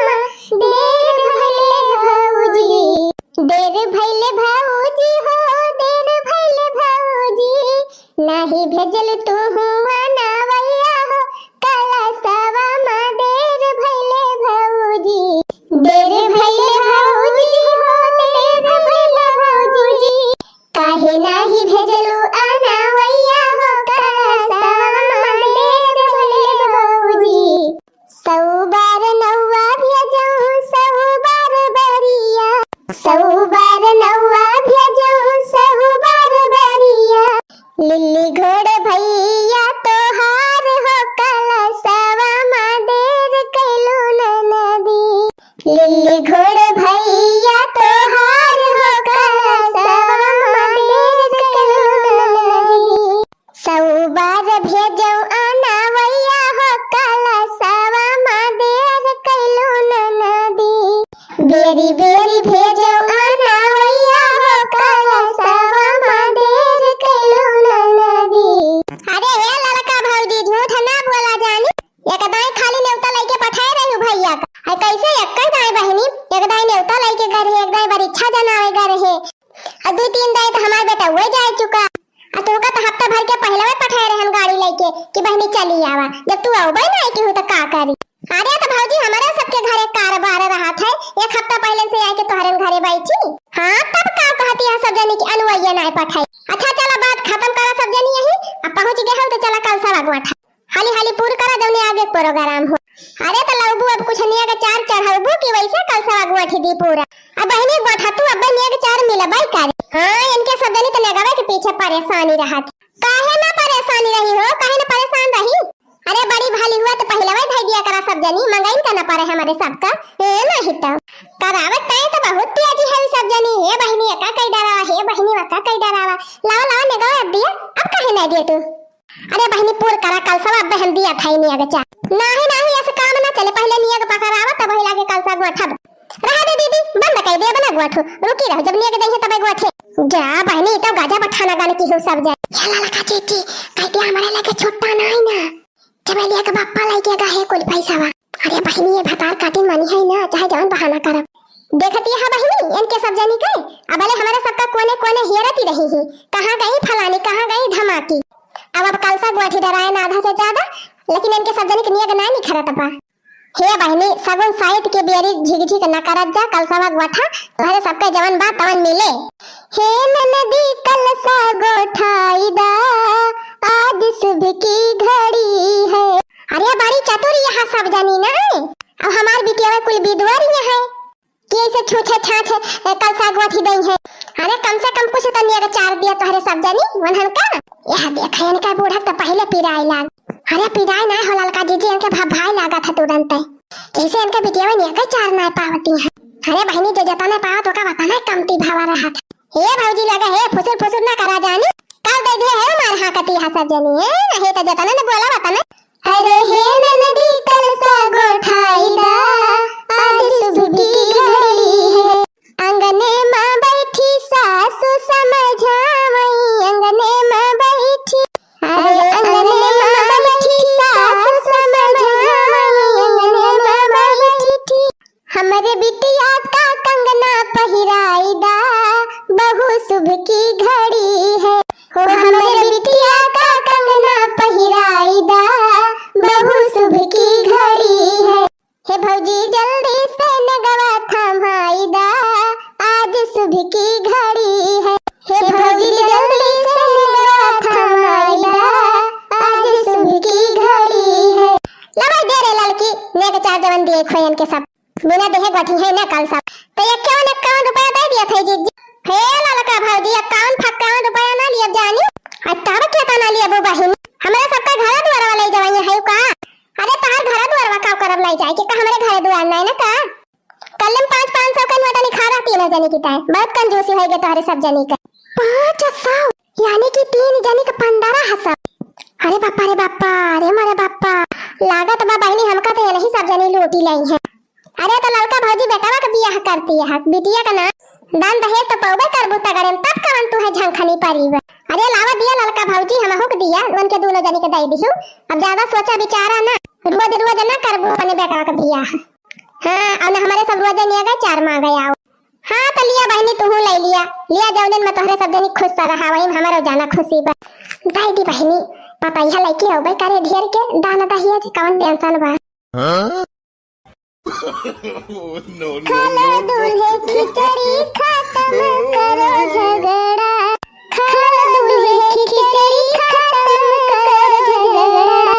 माँ देर भइले भौजी। देर भइले भौजी हो, देर भइले भौजी। नाही भेजल तू हुआ नवैया हो, कलसवा माँ देर भइले भौजी। देर भइले भौजी हो, देर भइले भौजी। काहे नाही भेजलू अनवैया हो, कलसवा माँ देर भइले भौजी। सौ बार नौवा भेजऊ, सौ बार बरिया। सौ बार नौवा भेजऊ, सौ बार बरिया। लिल्ली घोड़ भैया तोहार हो, कलसवा माँ देर कैलू ननदी। लिल्ली घोड़ भैया तोहार हो, कलसवा माँ देर कैलू ननदी। सौ बार भेजऊ अनवैया हो, कलसवा माँ देर कैलू ननदी। बेरी बेरी भेजऊ अनवैया हो, कलसवा माँ देर कैलू ननदी। अरे हे ललका भौजी, झूठ ना बोला जानी। एक दाई खाली नेवता लइके पठाए रही भैया का। अरे कैसे एक दाई बहिनी, एक दाई नेवता लइके गए रहे, एक दाई परीक्षा जनावे गए रहे, और दो तीन दाई तो हमार बेटा हुए जाए चुका। अब तोहका तो हफ्ता भर के पहिले पठाए रहन गाड़ी लेके कि बहिनी चली आवा, जब तू अउबे नाहीं किहू तो का करी? अरे तो भौजी, हमरे सबके घरे कारोबार रहत है, एक हफ्ता पहिले से आइके तोहरे घरे बैठी। हाँ, तब का कहती है सब जनी कि अनुवैया नाहीं पठाई। अच्छा चला, बात खतम करा सब जनी यही, अब पहुँच गए हो तो चला कलसा गोठा। हाली हाली पूर करा जौने आगे प्रोग्राम हो। अरे तो लौबू अब कुछ नेग चार चढ़ौबू कि वैसे कलसा गोठी दी पूरा। अब बहिनी गोठा तू अब नेग चार मिलबै करे। हाँ, इनके सब जनी तो नेगवे के पीछे परेशानी रहत। काहे ना परेशानी रही हो, काहे ना परेशान रही? अरे बड़ी भली हुआ तो पहिले वही धई दिया करा सब जनी, मंगाइन का ना परे हमरे सबका। ए, नहीं तो। करावत तय तो बहुत पियाजी है सब जनी। हे बहिनी एका कई डरावा, हे बहिनी वका कई डरावा। लावा, लावा, नेगवा अब दिया, अब काहे नहीं दिए तू? अरे बहिनी पूर करा कलसा, अब हम दिया था ही नहीं अगचा। नहीं, नहीं, ऐसे काम ना चले, पहिले नियग पकड़ावा, तब वही लागे कलसा गोठब। रहा दे दीदी, बंद कर दे, अब ना गोठू, रुकी रहो, जब नियग देंगे तब गोठे। जा बहिनी, तो गाजा बठाना गाने की हो सब जन। ये ललका चीची, कह दिया हमारे लगे छुट्टा नहीं ना। चमेलिया के बापा लेके गा है कुल पैसा वा। अरे बहिनी, ये भतार काटिन मानी है ना, चाहे जवन बहाना करब। देखती है बहिनी, इनके सब जनी के, अब भले हमारे सबका कोने कोने हेरती रही ही, कहाँ गई फलानी, कहाँ गई धमाकी। अब, अब कलसा गोठी डराए ना आधा से ज्यादा, लेकिन इनके सब जनी के नियग ना निखरत बा। हे बहिनी, सगुन साइत के बेरी झिकझिक न करत जा, कलसवा गोठा, तोहरे सबके जवन बा तवन मिले। हे ननदी कलसा गोठाई दा, आज शुभ की घड़ी है। अरे बड़ी चतुर यहाँ सब जनी ना, अब हमार बिटिया कुल बिदुआरी है कि ऐसे छूछे छाछे, ए, कलसा गोठी दई है। अरे कम से कम कुछ तो नियग चार दिया तोहरे सब जनी, वनहन का। यह देख, इनका बूढ़ा तो पहिले पिराए लाग। अरे पिराए ना हो ललका जीजी, इनके भभाए लागत है तुरंत। जैसे इनके बिटिया में नियग चार ना पावती है। अरे बहिनी, जे जता ना पावत, ओका बता ना कमती भावा रहत। हे भौजी लगा, हे फुसुर फुसुर ना करा जानी, कर दे दे है मार हाँ कती हा सब जनी, ए, नहीं तो जता ना बोला बता ना। अरे हे ननदी कलसा गोठाई दा, आज शुभ की घड़ी है। अंगने मा बैठी सासु समझावई, अंगने मा बैठी। अरे अंगने मा बैठी सासु समझावई, अंगने मा बैठी। हमरे बिटिया का कंगना पहिराई दा, बहु शुभ की घड़ी है। हो हमरे बिटिया का कंगना पहिराई दा, बहु शुभ की घड़ी है। हे भौजी जल्दी से नेगवा थमाई दा, आज शुभ की घड़ी है। हे भौजी जल्दी से नेगवा थमाई दा, आज शुभ की घड़ी है। लवाई दे रे ललकी, नेग चार जवन दिए खोयन के सब। बिना देहे गोठी है ना कलसा। तो इक्यावन, इक्यावन रुपया दे दिया था जीजी। हे ललका भौजी, इक्यावन फक्कावन रुपया ना लिया जानी। आ तब केतना लेबू बहिन? हमरा सबका घर दुआर वाला ही जवाइया है का? अरे तहार घर दुआरवा का करब लाई जाए के का हमरे घर दुआर नहीं ना का? कल में पाँच, पाँच सौ का नोटा लिखा रहा तीन जनी की ताई। बहुत कंजूसी होई गे तोहरे सब जनी का। पाँच सौ, यानी कि तीन जनी का पन्द्रह सौ। अरे बापा रे बापा, अरे मोरे बापा, लागत बा बहिनी हमका तो यही सब जनी लूटी लाई है। अरे तो ललका भौजी बेटवा का बियाह करती है, बिटिया का ना दान दहेज तो पौबे करबू तगड़े में, तब कवन तू है झंखनी परी बा। अरे लावा दिया ललका भौजी, हमहू के दिया, उनके दोनों जनी के दे दिहू। अब ज्यादा सोचा विचारा ना, रोज रोज ना करबू अपने बेटवा का बियाह। हाँ, और ना हमारे सब रोज निया गए चार माँ गए आओ। हाँ तो लिया बहिनी, तू ले लिया, लिया जौन दिन में तोहरे सब जनी खुश रहा, वही में हमारो जाना खुशी बा। दाई दी बहिनी, पता यह लड़की हो भाई करे ढेर के दान दहिया जी कौन टेंशन बा। हाँ? खाला दूल्हे खिचड़ी खत्म करो झगड़ा, खाला दूल्हे खिचड़ी खत्म करो झगड़ा।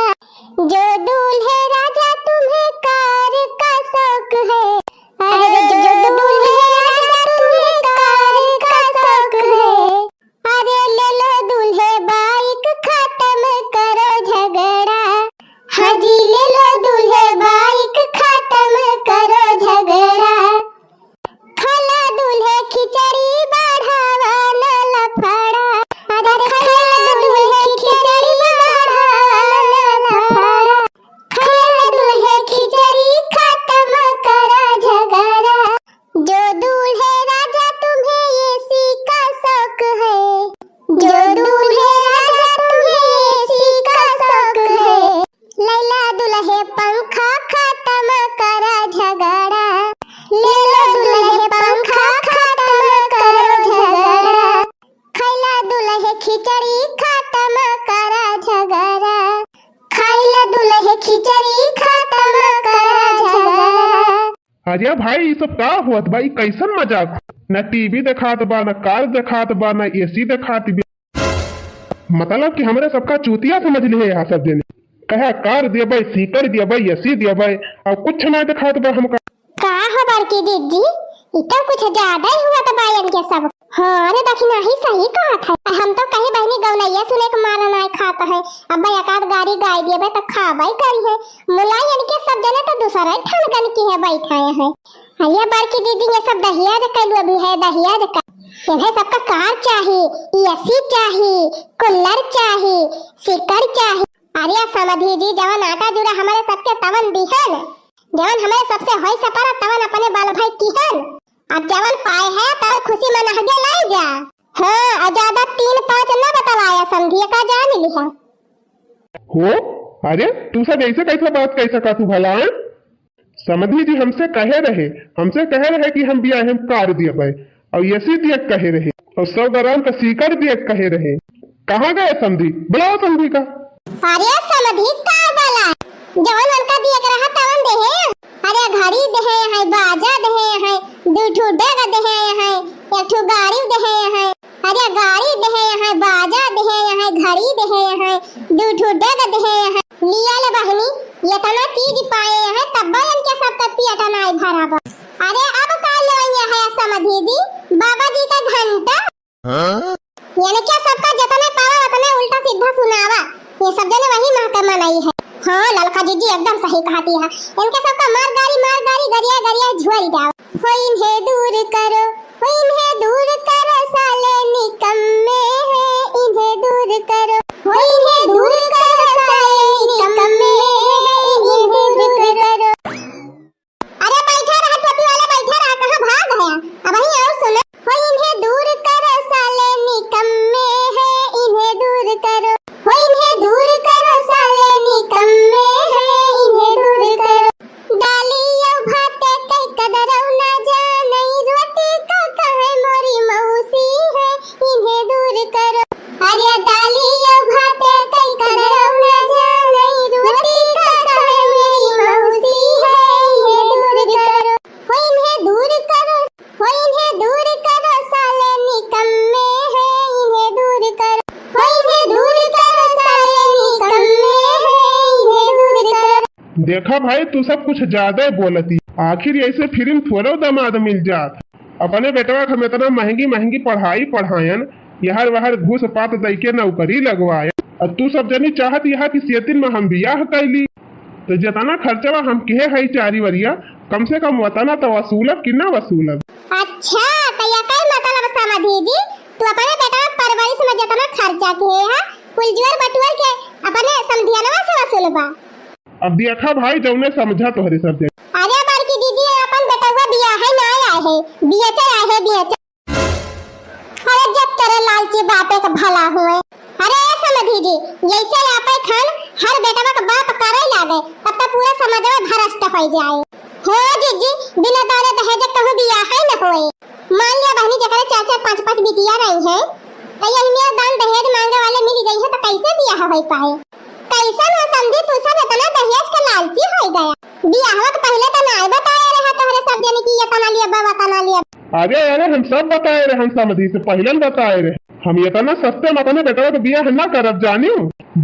जो दूल्हे राजा तुम्हें कार का शौक है, अरे जो दूल्हे राजा तुम्हें कार का शौक है, अरे ले लो दूल्हे बाइक खत्म करो झगड़ा। हाँ जी ले लो दूल्हे बाइक खत्म करो झगड़ा। खाला दूल्हे अरे भाई, ई सब का होत बा? ई कैसन मजाक? न टीवी देखात बा, न कार देखात बा, न एसी देखात बा। मतलब कि हमरे सबका चूतिया समझ लिहे यहाँ सब जने। कहा कार देबै, सीकर देबै, एसी देबै, और कुछ ना देखात बा हमका। का हो बड़की दीदी, ई तो कुछ ज्यादा ही हुआ तो बा इनके सब। हाँ, अरे दखिनही सही कहत है। हम तो कहीं बहिनी गौनैया सुने के मारा नाय खात है। अब एक आध गारी गाय देबे तो खाबे करी है। मुलाई इनके सब जने तो दूसरा ही ठनगन की है बैठाए हैं। अरे बड़की दीदी, ये सब दहेज कैलू अभी है, दहेज का। इन्हें सबका कार चाही, एसी चाही, कूलर चाही, सीकर चाही। अरे समधी जी, जवन आटा जुड़ा हमारे सबके तवन दिहन, जवन हमारे सबसे होई सपारा तवन अपने बाल भाई किहन। अब जवन पाए है तो खुशी मनाहगे लाई जा। हाँ, और ज्यादा तीन पाँच ना बतलाया समधिया का जान लिहा। हो, अरे तू सब ऐसे कैसे बात कह सका तू भला, हैं? समधी जी हमसे कहे रहे, हमसे कहे रहे कि हम बियाहे में कार दिया पाए और एसी दिया कहे रहे और सौ ग्राम का सीकर दिया कहे रहे। कहाँ गए समधी? बुलाओ समधी का। अरे समधी का बोला, जवन उनका दिए के रहा तवन देहे। अरे घड़ी देहे है, बाजा देहे है, दू ठू डेग देहे है, एक ठू गाड़ी देहे है। अरे गाड़ी देहे है, बाजा देहे है, घड़ी देहे है, दू ठू डेग देहे है। लिया ले बहिनी, इतना चीज पाए है, तब इनके सब तक पेट नाई भरा बा। अरे अब का लेवइया है समधी जी, बाबा जी का घंटा। हाँ? इनके सबका जितने पावा उतने उल्टा सीधा सुनावा। ये सब जने वही महकमा नहीं है। हाँ ललका जीजी एकदम सही कहती है। इनके सबका मार गारी, मार गारी, गरिया गरिया झुआरी जाओ। हो इन्हें दूर करो, हो इन्हें दूर करो, साले निकम्मे हैं, इन्हें दूर करो। हो इन्हें दूर करो, साले निकम्मे हैं, इन्हें दूर करो। अरे बैठा रहा टोपी वाला, बैठा रहा, कहाँ भाग गया? अब वही और सुनो। हो इन्हें दूर करो, साले निकम्मे हैं, इन्हें दूर करो। हो इन्हें दूर करो, साले निकम्मे हैं, इन्हें दूर करो। डाली यो भाते कई कदरौ ना जाने, रोटी का कहे मोरी मौसी है, इन्हें दूर करो। अरे डाली यो भाते कई कदरौ ना जाने, रोटी का कहे मेरी मौसी है, इन्हें दूर करो। हो इन्हें दूर करो, हो इन्हें दूर करो, साले निकम्मे हैं, इन्हें दूर करो। हो इन्हें दूर करो, साले निकम्मे हैं, इन्हें दूर करो। देखा भाई, तू सब कुछ ज्यादा ही बोलती। आखिर ऐसे फिर थोड़ो दामाद मिल जात। अपने बेटवा के हम इतना महंगी महंगी पढ़ाई पढ़ायन, यहर वहर घूस पात दई के नौकरी लगवायन, और तू सब जनी चाहत यहाँ कि सेतिन में हम बियाह कैली, तो जितना खर्चवा हम किहे हई चारी वरिया, कम से कम वतना तो वसूलब कि ना वसूलब? अच्छा, तो यकर मतलब समधी जी, तू अपने बेटवा परवरिश में जितना खर्चा किहे है, कुल जोर बटोर के अपने समधियनवा से वसूलबा। अब देखा भाई, जौने समझा तोहरे सब जने। अरे बड़की दीदी, अपन बेटवा बियाहे ना आए है, बियाचे आए है, बियाचे। अरे जब तेरे लालची बापे का भला हुए। अरे समधी जी, जैसे आपे खान हर बेटवा का बाप करे लागे, तब तो पूरा समाजवा भ्रष्ट हो जाए। हो जीजी, बिना दान दहेज कहूँ बियाहे न होए। मान लिया बहनी, जेकरे चार चार पाँच पाँच बिटिया रही हैं, तो यही में दान दहेज मांगे वाले मिल गई है, तो कैसे बियाह हो पाए? कैसन हो समधी, तू सब इतना दहेज के लालची हो गया। बियाहवा के पहले तो ना बताए रहा तोहरे सब जने कि ये तना लिया, बाबा तना लिया। अरे, अरे, हम सब बताए रहे, हम समधी से पहले न बताए रहे। हम इतना सस्ते में अपने बेटवा के बियाह ना करब, जानियो।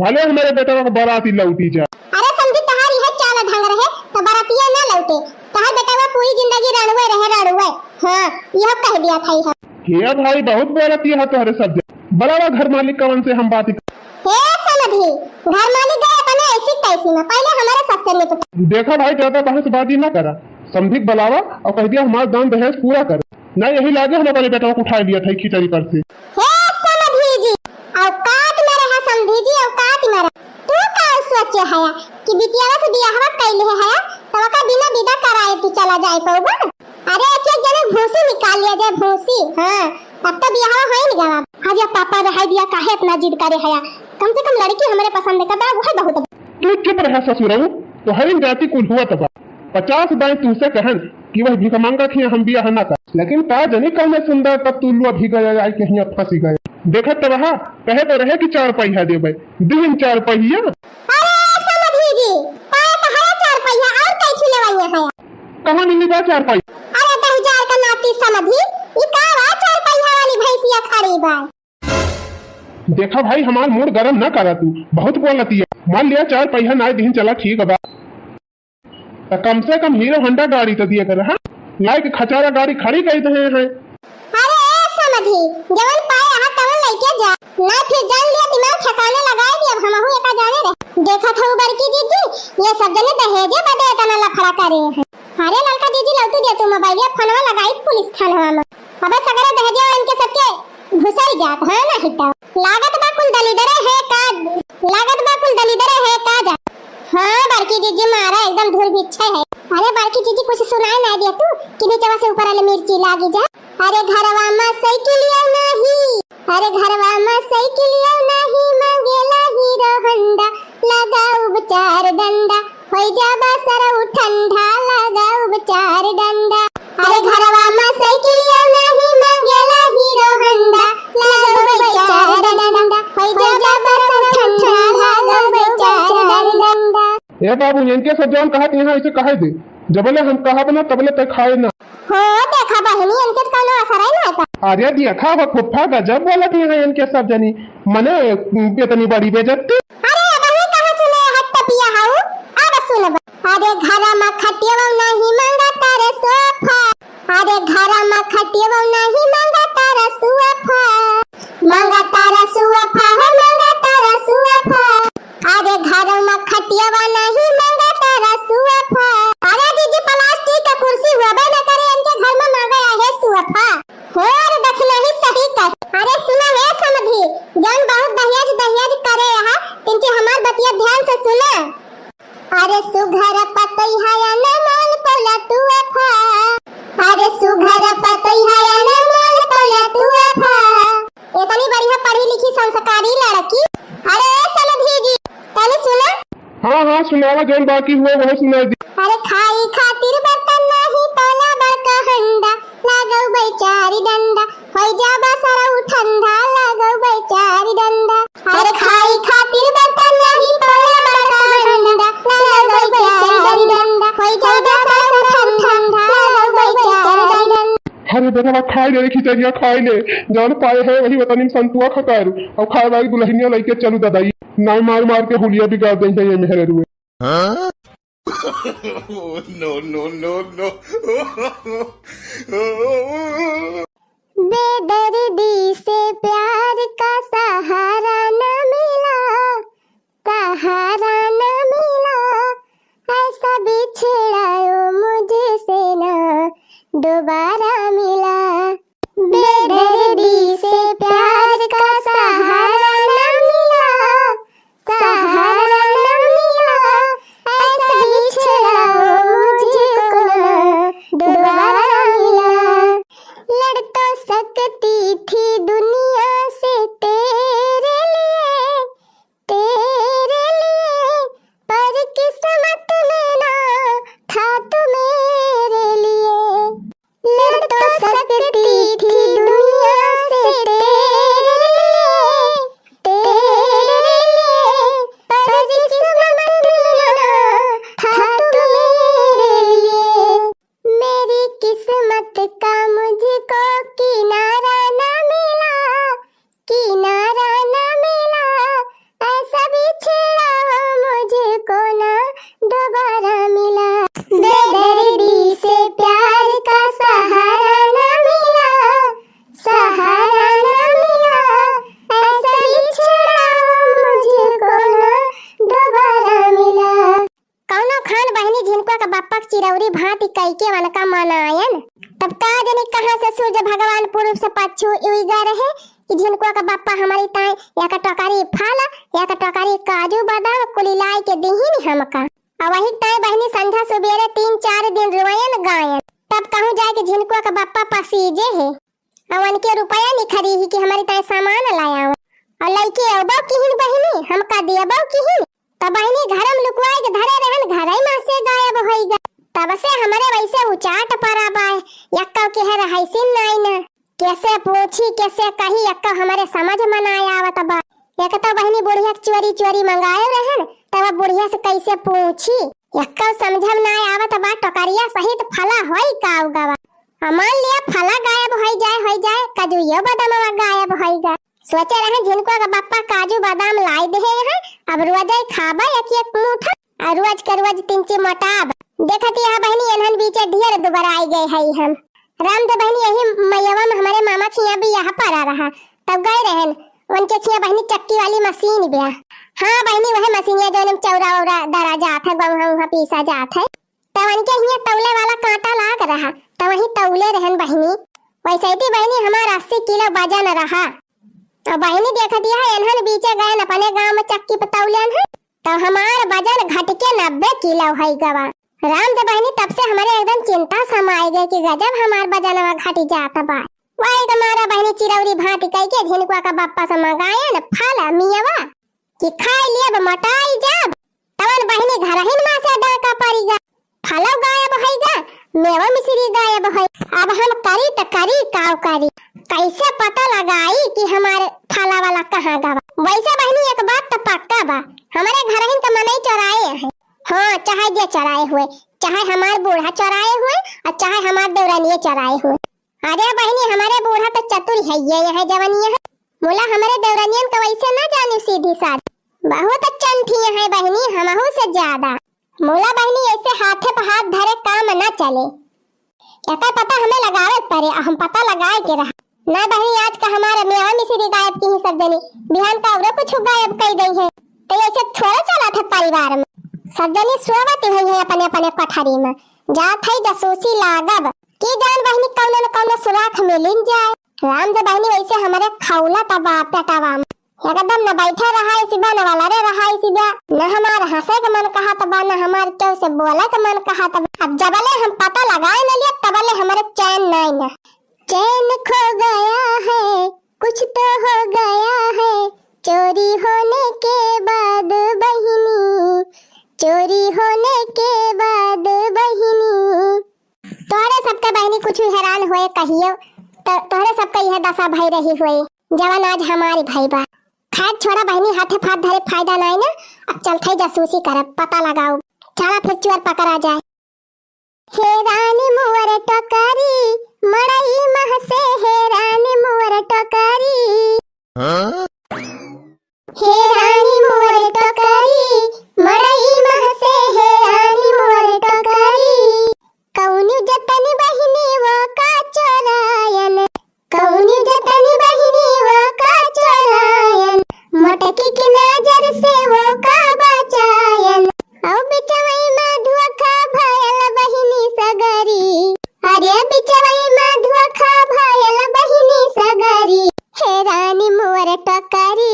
भले हमारे बेटवा के बाराती लौटी जा। अरे समधी, तहार यह चाल ढंग रहे, तो बारातिया ना लौटे। तहार बेटवा पूरी जिंदगी रणुए रहे, रणुए। हाँ, यह कह दिया था यह। हे भाई, बहुत बोलत यह तोहरे सब जने। बलावा घर मालिक कवन से हम बात कर। हे समधी, घर मालिक गए अपने ऐसी तैसी में, पहले हमारे सबसे निपटा। देखा भाई, ज्यादा बहसबाजी ना करा। समधी के बलावा और कह दिया हमार दान दहेज पूरा कर। ना यही लागे हम अपने बेटवा को उठा लिया था खिचड़ी पर से। हे समधी जी, औकात में रहा समधी जी, औकात में रहा। तू का सोचे हया कि बिटियावा से बियाहवा कैले है हया, तब का बिना विदा कराए तू चला जाए पौबा? अरे एक एक जने भूसी निकाल लिया जाए, भूसी। हाँ, अब तो बियाहवा होई न गवा। अब या पापा रहाई दिया, काहे इतना जिद करे हया? कम से कम लड़की हमरे पसंद का बा, वह बहुत बा। तू चुप रहा ससुरऊ, तोहरी जाति कुल हुआ तबा। पचास बाई तुमसे कहन कि वह भिखमंगा खिया हम बियाह ना कर, लेकिन का जनी कौने सुंदर तब तू लुआ भी गया आई के हिया फंसी गया। देखत तो रहा, कहे तो रहे कि चार पहिया देबे, दिन चार पहिया। अरे समधी जी, पाए तो हया चार पहिया और कैसे लेवाइया है? कहाँ मिली बा चार पहिया? अरे दहिजार का नाती समधी, ई का बा चार पहिया वाली भैंसिया खड़ी बा? देखा भाई, हमार मूड गरम ना करा तू, बहुत बोलती है। मान लिया चार पहिया नाय दिहिन, चला ठीक बा। त कम से कम हीरो होंडा गाड़ी तो दिया कर, हाँ? लाए के खचारा गाड़ी खड़ी कई दे हैं। अरे ए समधी, जवन पाए आहा तवन लइके जा, ना फिर जान लिया दिमाग ठिकाने लगाए दिया, अब हमहू एका जाने रहे। देखत हऊ बड़की जीजी, ये सब जने दहेजे बदे इतना लफड़ा करे हैं। अरे ललका जीजी लौटू दे तू मोबाइलिया, फोनवा लगाई पुलिस थानवा में। अबे सगरे दहेजे इनके सबके घुसई जात, हाँ ना हिता। लागत बा कुल दलिदरे है का, लागत बा कुल दलिदरे है का जा। हाँ बड़की जीजी मारा एकदम धूल बिच्छे है। अरे बड़की जीजी कुछ सुनाई ना दिया तू कि नीचवा से ऊपर वाले मिर्ची लागी जा। अरे घरवा में साइकिलिया नहीं, अरे घरवा में साइकिलिया नहीं, मांगेला हीरो होंडा, लगाउब चार डंडा, होई जाबा सरऊ ठंडा, लगाउब चार डंडा। अरे घरवा में साइकिलिया नहीं, मांगेला हीरो होंडा, लगाउब चार डंडा, होई जाबा सरऊ ठंडा, लगाउब चार डंडा। ए बाबू, इनके सब जौन कहत यहाँ ऐसे कहे दे, जबले हम कहब ना तबले तक खाए ना। हो देखा बहिनी, इनके तो कौनो असर ही ना का। अरे देखा हो फुफ्फा, गजब बोलत यहाँ इनके सब जनी, मने इतनी बड़ी बेइज्जती। अरे बहिनी कहाँ सुने हट टपिया हाउ, अब सुनब। अरे घरा मा खटियवा नहीं मांगा तारे सोफा, अरे घरा मा खटियवा नहीं मांगा तारा सोफा, मांगा तारा सोफा हो, मांगा तारा सोफा। अरे घरवा मा खटियवा नहीं मांगा तारा सोफा। अरे दीदी, प्लास्टिक का कुर्सी हुआ बे न करे, इनके घर मा मांगा है सोफा। हो अरे दखिनही सही कहे। अरे सुना हे समधी, जौन बहुत दहेज दहेज करे यहाँ, तिनके हमार बतिया ध्यान से सुना। अरे सुघर पतई है अनमोल पौला तोहफा। अरे सुघर पतई है अनमोल पौला तोहफा। इतनी बढ़िया पढ़ी लिखी संस्कारी लड़की। अरे समधी जी, तनी सुना। हाँ, हाँ, सुनावा, जौन बाकी हुआ, वह सुना दी। अरे खाई खातिर बर्तन नाही, पौला बड़का हंडा, लागउबे चार डंडा, होई जाबा सरऊ ठंडा, लागउबे चार डंडा। अरे खाई खातिर बर्तन नाही, पौला बड़का हंडा, लागउबे चार डंडा, होई जाबा सरऊ ठंडा, लागउबे चार डंडा। अरे बेटवा, खाई ले रे खिचड़िया, खाई ले। जौन पाए है, वही वतनी में संतुआ खतारू। अब खाए वाली दुल्हनिया लइके चलू दादा, ई नाई मार मार के हुलिया बिगाड़ देंगे ये मेहररुए। हाँ? No, no, no, no। बेदर्दी से प्यार का सहारा न मिला, सहारा न मिला, ऐसा बिछड़ा ओ मुझसे ना दोबारा मिला। बेदर्दी से प्यार का सहारा न मिला, सहारा न मिला, ऐसा बिछड़ा ओ मुझको ना दोबारा मिला। लड़ तो सकती थी दुनिया से तेरे लिए, तेरे लिए, पर किस्मत में ना था तू मेरे लिए। लड़ तो सकती थी दुनिया से तेरे लिए, तेरे लिए, पर किस्मत में ना था तू मेरे लिए। मेरी किस्मत का मुझको किनारा ना मिला, किनारा ना मिला, ऐसा बिछड़ा वो मुझको ना दोबारा मिला। बेदर्दी से प्यार का सहारा ना मिला, सहारा ना मिला, ऐसा बिछड़ा वो मुझको ना दोबारा मिला। कौनो खान बहिनी झिनकुआ का बप्पा के चिरौरी भांति कइके वनका मनायन। तब का जनी कहाँ से सूर्य भगवान पूर्व से पच्छू उइगा रहे कि झिनकुआ का बप्पा हमरी ताई एक टोकरी फल, एक टोकरी काजू बादाम कुली लाइके दिहिन हमका। अउ वही ताई बहिनी संझा सुबेरे तीन चार दिन रोयन गायन। तब कहूँ जाइके झिनकुआ का बप्पा पसीजे है। अउ उनके रुपया निखरी ही कि हमरी ताई सामान लायाव। अउ लइके अउबो किहिन बहिनी, हमका दियबो किहिन। तब बहिनी घरम लुकवाइके धरे रहन, घरइ मा से गायब होइगा। तब से हमरे वइसे उचाट परा बाय, यक्कउ केहे रहइसिन नाई ना। केसे पूछी, केसे कही, यक्कउ हमरे समझ मा नाई आवत बा। एक तउ बहिनी बुढ़िया के चोरी चोरी मंगाए रहन, तब अब बुढ़िया से कइसे पूछी? एक्को समझम नाय आवत बा, टोकरिया सहित फला होई का गवा। आ मान लिया फला गायब होई जाए, होई जाए, कजुइयो बदमवा गायब होई गा। सोचे रहे झिनकुआ का बप्पा काजू बादाम लाई देहे हैं, अब रोजै खाबे एक एक मुठा, आ रोज के रोज तिनची मोटाब। देखत यह बहिनी एनहन बीचे ढेर दुबराई गए हई हम। राम दे बहिनी यही मयवा में हमरे मामा खिया बियाह परा रहा, तब गए रहन, उनके खिया बहिनी चक्की वाली मशीन बिया। हाँ बहिनी, वह मशीनिया जौन हम चौरा वौरा दरा जात है, गौहा उहाँ पीसा जात है, तब उनके हिया तौले वाला कांटा लाग रहा, तब वही तौले रहन बहिनी। वैसे ही बहिनी हमार अस्सी किलो वजन रहा। और बहिनी देखत यह एनहन बीचे गए अपने गाँव में चक्की पे तौलेन है, तो हमार वजन घट के नब्बे किलो है गवा। राम दे बहिनी तब से हमरे एकदम चिंता समाए गए कि गजब हमार वजनवा घटी जात बा। वही तुम्हारा बहिनी चिरौरी भांति कह के झिनकुआ का बप्पा से मंगायन फल मियवा कि खाई लेब मोटाई जाब। तवन बहिनी घरहिन मा से डाका पड़ी गा, फलव गायब होई गा, मेवा मिश्री गायब होई। अब हम करी त करी काव करी, कैसे पता लगाई कि हमारे फला वाला कहाँ गवा। वैसे बहिनी एक बात तो पक्का बा, हमारे घरहिन के मनई चोराए हैं। हाँ, चाहे जे चोराए हुए, चाहे हमार बूढ़ा चोराए हुए और चाहे हमार देवरानिये चोराए हुए। अरे बहिनी, हमारे बूढ़ा तो चतुर है, ये यहाँ जवनिया है। मुला हमरे देवरनियन का वैसे ना जाने सीधी साधी, बहुत चंठी है बहिनी, हमहू से ज्यादा। मुला बहिनी ऐसे हाथे पे हाथ धरे काम ना चले, एकर पता हमें लगावे के पड़े, हम पता लगाए के रहा। ना बहिनी, आज का हमारा मेवा मिश्री गायब की ही सब जनी, बिहान का औरो कुछ गायब कई गई है। तो ऐसे थोड़ा चला था परिवार में, सब जनी सोवत हुई है अपने अपने कोठरी में, जात है जासूसी लागब। की जान बहिनी कौनो न कौनो सुराख मिलिन जाए। राम दे बहिनी वैसे हमरे खौला त बा पेटवा में। एकदम न बैठे रहा इसी बा, न वाला रे रहा इसी बा, न हमार हंसे के मन कहत बा, न हमार केहू से बोले के मन कहत बा। अब जबले हम पता लगाए न लिया तबले हमरे चैन नाई न। चैन खो गया है, कुछ तो हो गया है, चोरी होने के बाद बहिनी, चोरी होने के बाद बहिनी। तोहरे सबके बहिनी कुछ हैरान होए कहियो, त तोहरे सबके यह दशा भई रही होए, जवन आज हमारी भई बा। खैर छोड़ा बहिनी, हाथे फाथ धरे फायदा नाई ना, अब चलत है जासूसी करब, पता लगाओ। चला फिर चोर पकड़ा जाए। हे रानी मुअर टोकरी, मड़ई महसे, हे रानी मुअर टोकरी। हाँ? हे रानी मोर टोकरी, मड़ई महसे हे रानी मोर टोकरी। कौनी जतन बहिनी वो का चोरायन, कौनी जतन बहिनी वो का चोरायन, मोटकी के नजर से वो का बचायन। औ बिचवई मा धोखा भयल बहिनी सगरी, अरे बिचवई मा धोखा भयल बहिनी सगरी। हे रानी मोर टोकरी,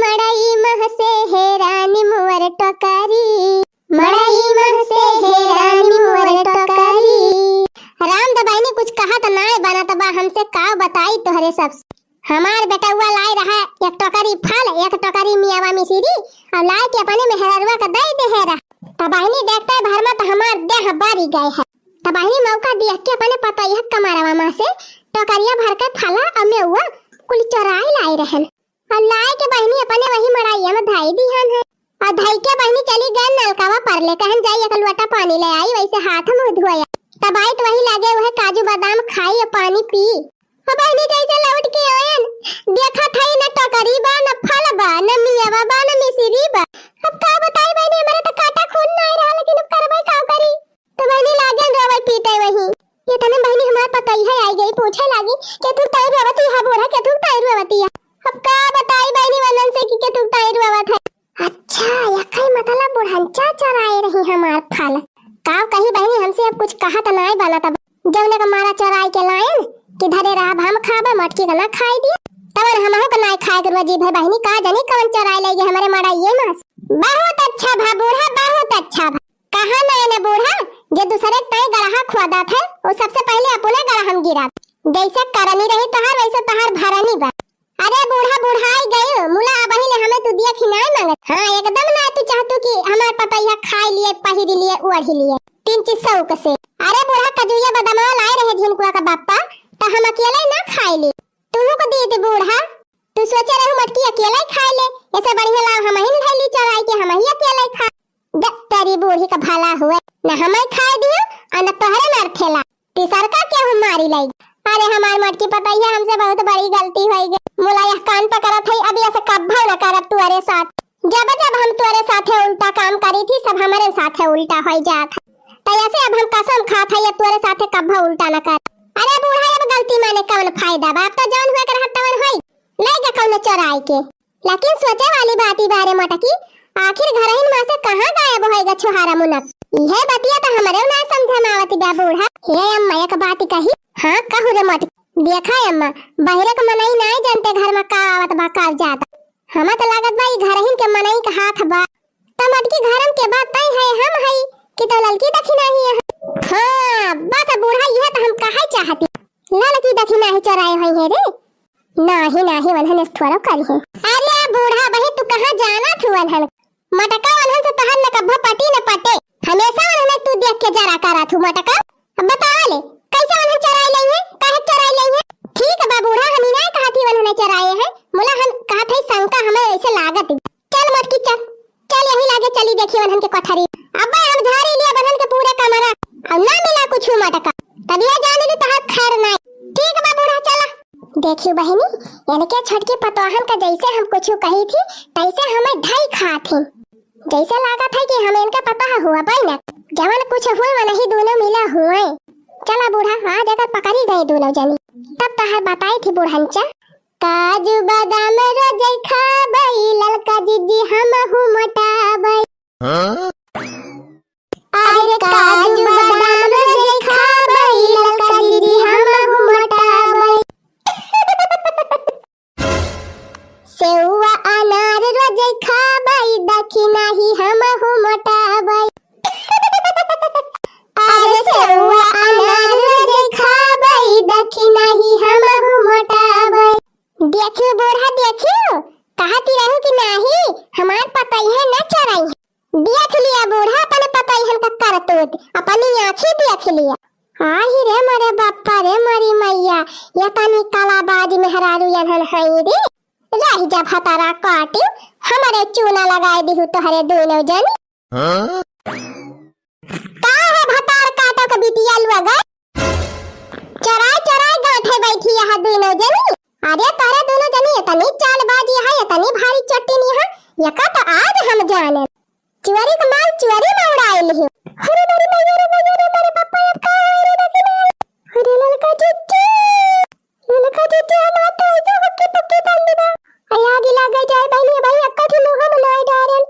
मड़ई महसे हे रानी मोर टोकरी, मड़ई महसे हे रानी मोर टोकरी। राम दबाइनी कुछ कहा त नाय बनत बा, हमसे काव बताई तोहरे सब। हमार बेटउआ लाए रहा एक टोकरी फल, एक टोकरी मियावा मिसिरी, अउर लाए के अपने मेहररुआ के दे देहे रहा। तबाहिनी देखते भर में त हमार देह बारी गए है। तबाहिनी मौका दिया के अपने पतोहिया कमरवा मा से टोकरिया भर के फला अउर मेउआ कुल चोराई लाए रहन। अउर लाए के बहिनी अपने वही मड़ाइया में धई दिहन है। अउर धई के बहिनी चली गए नलकवा पर ले, कहन जाई एक लोटा पानी ले आई, वैसे हाथ मुँह धोया। तब आई त वही लागे वह काजू बादाम खाई अउर पानी पी। अब बहिनी जैसे लौट के आयन, देखत हई न टोकरी बा, न फल बा, न मियावा बा, न मिसिरी बा। अब का बताई बहिनी, हमरा त काटा खून नाय रहा, लेकिन अब करबै का करी? त बहिनी लागन रोवे पीटे वही। इतने बहिनी हमार पतोहिया आई गई, पूछे लागी, "केथुक ताई रोवती है बूढ़ा, केथुक ताई रोवती है?" अब का बताई बहिनी वनन से कि केथुक ताई रोवत है। अच्छा, यही मतलब बुढ़नचा चोराए रही हमार फल। का कही बहिनी, हमसे अब कुछ कहा त नाय बनत। अब जौने का मारा चोराए के लायन कि धरे रहब हम खाबे, मटकी का ना खाई दिए। तवन हमहू का नाय खाए के रुआ जीभ है बहिनी, का जानी कवन चोराए ले गए हमरे मड़ाइये मा से। बहुत अच्छा भा बूढ़ा, बहुत अच्छा भा। कहा नाय न बूढ़ा, जे दूसरे के ताई गड़हा खोदत है, वो सबसे पहले अपने गड़हा मा गिरत। जैसे करनी रही तोहार, वैसे तोहार भरनी बा। अरे बूढ़ा बुढ़ाई गई, मुला अबही ले हमें तू देख ही नाय मांगत। हाँ, एकदम नाय तू चाहतू कि हमार पतोहिया खाई लिए, पहिरी लिए, ओढ़ी लिए, तीन चीज शौक से। अरे बूढ़ा कजुइया बदमावा लाए रहे झिनकुआ का बप्पा, त हम अकेले ही ना खाई ली, तुहू को दे दे बूढ़ा। तू सोचे रहू मटकी अकेले ही खाई ले, ऐसे बढ़िया लाव हमही न धैली चोराई के हमही अकेले ही खा। जब ते अरे बूढ़ी का भला हुए, न हमें खाए दियो, और न तोहरे नरथेला। तीसरका केहू मारी लई। अरे हमार मोटकी पतोहिया, हमसे बहुत बड़ी गलती होइ गई। मुला यह कान पकड़त है, अब ऐसे कब्बो न करब तुअरे साथ। जब जब हम तुअरे साथे उल्टा काम करी थी, सब हमरे साथे उल्टा होइ जात है। तो ऐसे अब हम कसम खात है, ये तुअरे साथे कब्बो उल्टा न कर। अरे बूढ़ा, अब गलती माने कौन फायदा बा? अब तो जौन हुए के रहत तवन होई। ले गे कौनो चोराई के। लेकिन सोचे वाली बात ई बारे मोटकी, आखिर घरहिन में से कहाँ गायब होइगा छोहारा मुनक? इहे बतिया तो हमरे ना समझ में आवत बा बूढ़ा। हे अम्मा, एक बात कही। हाँ, कहू रे मोटकी। देखा अम्मा, बहिरे के मनई नाई जानते घर में का आवत बा, का जात। हमें तो लागत बा ई घरहिन के मनई के हाथ बा। तो मोटकी, घरम के बात तय है, हम हई कि तो ललकी दखिनाही है? हाँ, बस बूढ़ा, यह तो हम कहे चाहती। ललकी दखिनाही चोराए होई है रे। नाही, नाही, वनहन ऐसे थोड़ो करी है। अरे बूढ़ा बहिन, तू कहाँ जाना थू वनहन? मटका वनहन से तोहर न कब्बो पटी न पटे। हमेशा वनहन तू देख के जरा करा थू मटका। अब बतावा ले, कैसे वनहन चोराई लई है? काहे चोराई लई है? ठीक बा बूढ़ा, हम ही ना कहा थी वनहन चोराए हैं। मुला हम कहा थे शंका हमें ऐसे लागत ही। चल मोटकी चल, चल यही लागे चली देखी वनहन के कोठरी। अब्बे हम झारी लिया वनहन के पूरे कमरा, और ना मिला कुछ मटका। तब ये जान ली तोहार खैर नाई। ठीक बा बूढ़ा, चला। देखियो बहिनी, इनके छोटकी पतोहन का जैसे हम कुछ कही थी, तैसे हमें धई खात ही। जैसे लागत है कि हम इनके पतोह हुआ बहिन, जवन कुछ हुए वो नहीं दोनों मिला हुए। चला बूढ़ा, आज अगर पकड़ी गए दोनों जनी, तब तोहर बताई थी बूढ़नचा। काजू बादाम रोजै खाबै, ललका जीजी हमहू मोटाबै। हाँ? अरे काजू बादाम रोजै खाबै, ललका जीजी हमहू मोटाबै। सेउआ अनार रोजै खाबै, दखिनाही हमहू मोटाबै। अरे सेउआ अनार रोजै खाबै, दखिनाही हमहू मोटाबै। देखियो बूढ़ा, देखियो, कहती रहू कि नाही, हमार पतोहिया न चोराई है। देख लिया बूढ़ा, अपने पतोहियन का करतूत, अपनी आँखी देख लिया। आही रे मोरे बापा रे मोरी मैया, ये तनी कलाबाज मेहरारू यनहन हई रे। रही जा भतारा काटी, हमरे चूना लगाए दिहू तोहरे दोनों जनी। हाँ? का है भतार काटो के बिटिया लुआ गए? चोराए चोराए गांठे बैठी यहाँ दोनों जनी। अरे तोहरे दोनों जनी इतनी चालबाज है, इतनी भारी चट्टिन है, यका तो आज हम जाने। चोरी के माल चोरी में उड़ाए लियो। अरे मोरी मैया रे मैया रे, मोरे पापा अब का होई रे दखिना। अरे ललका जीजी, ललका जीजी हमार तो ऐसे हुक्की पुक्की बंद बा। अरे आगी लागे जाए बहिनी, भाई अक्का की मुँह में नाई डारेन।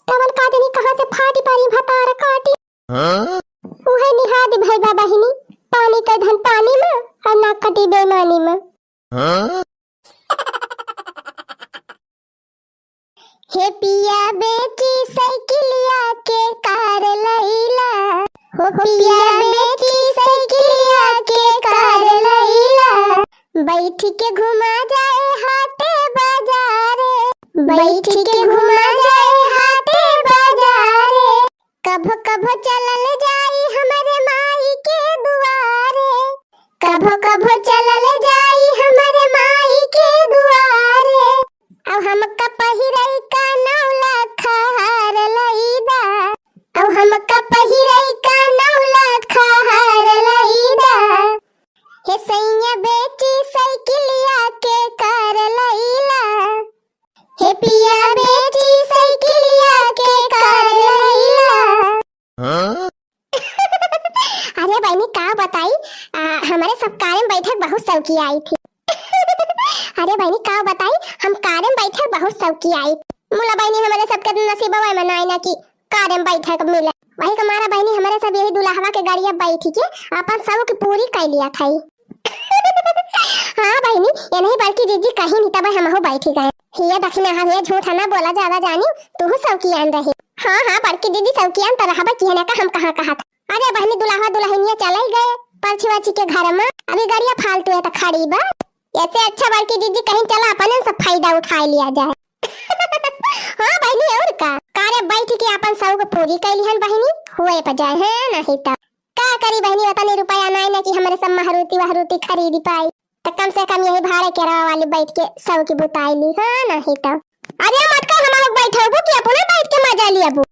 तवन का जनी कहाँ से फाटी पारी भतार काटी। हाँ? उहे निहाद भई बा बहिनी, पानी के धन पानी में और ना कटी बेईमानी में। हाँ? हे पिया बेची साइकिलिया के कार लैला, हो पिया बेची साइकिलिया के कार लैला, बैठ के घुमा जाए हाटे बाजारे, बैठ के घुमा जाए हाटे बाजारे। कभो कभो चलल जाई हमरे माई के दुआरे, कभो कभो चलल जाई हमरे माई के दुआरे। अब हमका पहिरई का नौ लाख हार लईदा, अब हमका पहिरई का नौ लाख हार लईदा। हे सैया बेची साइकिलिया के कार लैला, हे पिया बेची साइकिलिया के कार लैला। हाँ? अरे बहिनी का बताई, आ, हमरे सब कारे में बैठे के बहुत शौकी आई थी। अरे बहिनी का बताई, हम कारे में बैठे के बहुत शौकी आई। मुला बहिनी हमरे सबके नसीबवा में नाई ना कि कारे में बैठे के मिले। वही के मारा बहिनी हमरे सब यही दुल्हवा के गाड़िया बैठी के अपन शौक पूरी कर लिया था। हाँ बहिनी, ये नहीं बड़की जीजी कहीं नहीं तब हमहू बैठी गए। हिया दखिना हम ये झूठ ना बोला ज्यादा जानी, तू शौकियान रही। हाँ हाँ बड़की जीजी शौकियान तो रहबे की है ना का हम कहाँ कहा था। अरे बहिनी दुल्हा दुल्हनिया चले गए परछी वरछी के घर में, अभी गाड़िया फालतू है तो खड़ी बा। ऐसे अच्छा बड़की जीजी कहीं चला अपने से फायदा उठा लिया जाए। हाँ बहिनी और का, कारे बैठ के अपन शौक पूरी कर लिहन बहिनी, हुए पर जाए है नहीं तो। का करी बहिनी, ओतनी रुपया नाई ना कि हमरे सब महरूती वहरूती खरीदी पाई, तो कम से कम यही भाड़े के रवा वाली बैठ के शौक बुताई ली, हाँ नहीं तो। अरे मटका हम लोग बैठबू कि अपने बैठ के मजा लियाबू।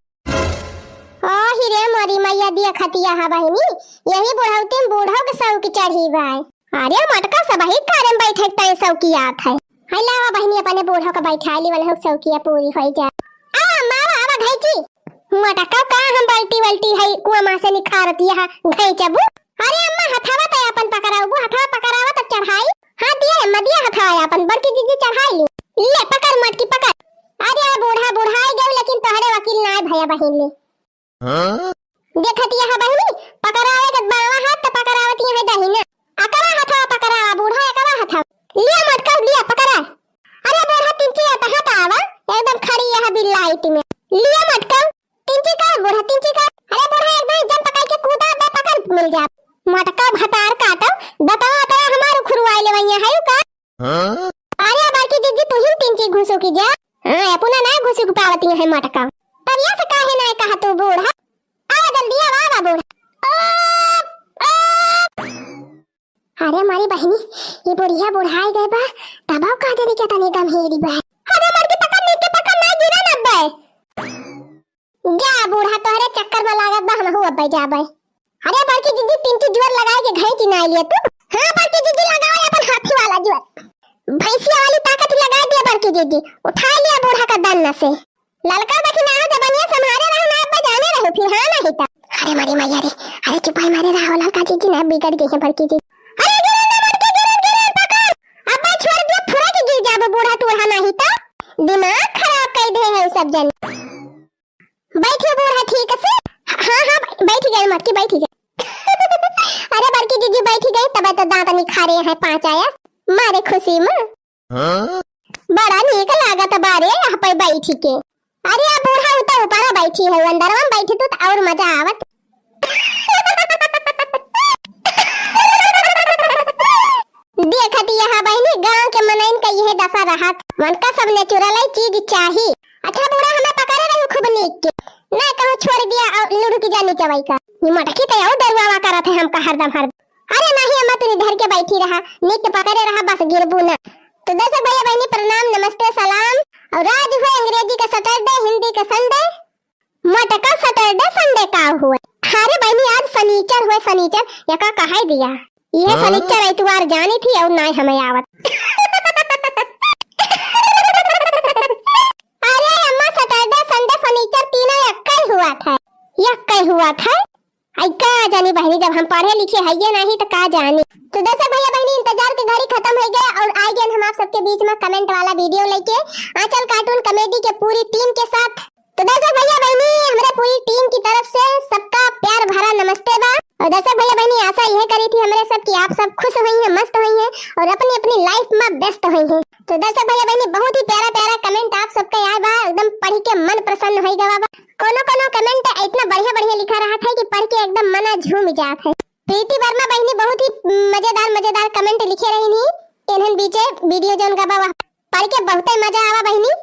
आहि रे मोरी मैया, देखतिया हा बहिनी, यही बुढ़ौती में बूढ़ो के सौक चढ़ी बाय। अरे मोटका, सबही कारे में बैठे के तय सौकियात है। है लावा बहिनी, अपने बूढ़ो का बैठाइ ली, वनहु सौकिया पूरी होइ जाए। आवा अम्मा, आवा, आवा घैची। मोटका का हम बल्टी वल्टी है, कुआं मा से निखारतिया हा घैचबू। अरे अम्मा, हथवा तय अपन पकड़ाउबू, हथवा पकड़ावा तब चढ़ाई। हाँ दिया अम्मा, दिया हथवा अपन, बड़की जिज्जी चढ़ाइ ली। ले पकड़ मोटकी पकड़। अरे बूढ़ा बुढ़ाइ गयो, लेकिन तोहरे वकील नाय भया बहिन ले। हाँ? देखतिया हा बहिनी, पकड़ावे के बावा हाथ त पकड़ावतिया है दहिना। अकवा हथवा पकड़ावा बूढ़ा, अकवा हथवा। लिया मोटका, लिया पकड़ा। अरे बूढ़ा तिनची, तहाँ त आवा, एकदम खड़ी यह बिल्लाइत में। लिया मोटका, तिनची का बूढ़ा, तिनची का। अरे बूढ़ा एकदम जम पकड़ के कूदा, बे पकड़ मिल जा। मोटका भतार काटो, दतवा अतवा हमार उखुरवाइ लेवैया है का? हाँ? अरे बड़की जिज्जी, तू ही तिनची घुसुकी जा। हाँ, अपना ना घुसुक पावती है मोटका। तब यस काहे ना कहा तू बूढ़ा? आ जल्दी आवा, आवा बूढ़ा। आ, आ। अरे मोरी बहिनी, ये बुढ़िया बुढ़ाइ गए बा, तबो का जाने के तनी गम्हीरी बा। अरे मोटकी पकड़, नीचे पकड़, ना गिरा ना बे। जा बूढ़ा, तोहरे चक्कर में लागत बा, हमहू अब्बे जाबे। अरे बड़की जिज्जी, तिनची जोर लगाइ के घैंची नाइ लिया तू। हाँ बड़की जिज्जी, लगाओ अपन हाथी वाला जोर, भैंसिया वाली ताकत लगाइ दिया बड़की जिज्जी, उठाइ लिया बूढ़ा का दन्न से। ललका देखी ना हो, जबनिया संभारे रहो ना, अब्बे जाने रहो फिर, हाँ नहीं ता। अरे मोरी मैया रे, अरे चुपाई मारे रहो ललका जिज्जी, ना बिगड़ गई है बड़की जिज्जी। अरे गिरन दे बड़की, गिरन, गिरन पकड़, अब्बे छोड़ दिया, थोड़ा के गिर जाबो बूढ़ा टूढ़ा नहीं ता। दिमाग खराब कइ दे है सब जन। बैठियो बूढ़ा ठीक से। हाँ, हाँ, बैठ गए मोटकी, बैठ गए। अरे बड़की जिज्जी बैठ गई, तब तो दांत निखारे हैं पाँच आया मारे खुशी में। हाँ? बड़ा नीक लागत बारे यहाँ पे बैठी के। अरे अब बूढ़ा उता ऊपरा बैठी है, अंदरवा में बैठी तू तो और मजा आवत। देखत यहाँ बहिनी, गांव के मनइन का यह दशा रहत, उनका सब नेचुरल चीज चाही। अच्छा बूढ़ा, हमें पकड़े रही खूब नीक के, ना कहूँ छोड़ दिया और लुढ़की जानी चवाई का। ये मटकी तो और डरुआवा करत है हमका हरदम हरदम। अरे नहीं अम्मा, तू धर के बैठी रहा, नीक के पकड़े रहा, बस गिरबू ना। तो दर्शक भैया बहिनी प्रणाम, नमस्ते, सलाम। और आज हुए अंग्रेजी का सैटरडे, हिंदी का संडे। मटका सैटरडे संडे का हुए? अरे बहिनी, आज सनीचर हुए, सनीचर, यका कहाई दिया। यह हाँ? सनीचर इतवार जानी थी और ना हमें आवत। अरे अम्मा, सैटरडे संडे सनीचर तीनों यक्का ही हुआ था, यक्का ही हुआ था। आई का जानी बहिनी, जब हम पढ़े लिखे हइये नहीं तो का जानी। तो दर्शक भैया बहिनी, इंतजार के घड़ी खत्म हो गया और आ गए हम आप सबके बीच में कमेंट वाला वीडियो लेके आंचल कार्टून कॉमेडी के पूरी टीम के साथ। तो दर्शक भैया बहिनी, हमरे पूरी टीम की तरफ से सबका प्यार भरा नमस्ते बा। और दर्शक भैया बहिनी, आशा यह करी थी हमरे सब कि आप सब खुश हुई हैं, मस्त हुई हैं और अपनी अपनी लाइफ में व्यस्त हुई हैं। तो दर्शक भैया बहिनी, बहुत ही प्यारा प्यारा कमेंट आप सबका आया बा, एकदम पढ़ के मन प्रसन्न हो गवा बा। कोनो कोनो कमेंट इतना बढ़िया बढ़िया लिखा रहा था कि पढ़ के एकदम मना झूम जात है। प्रीति वर्मा बहिनी बहुत ही मजेदार मजेदार कमेंट लिखे रही नहीं, इन्हन बीचे वीडियो जौन गबा वह पढ़ के बहुते मजा आवा बहिनी।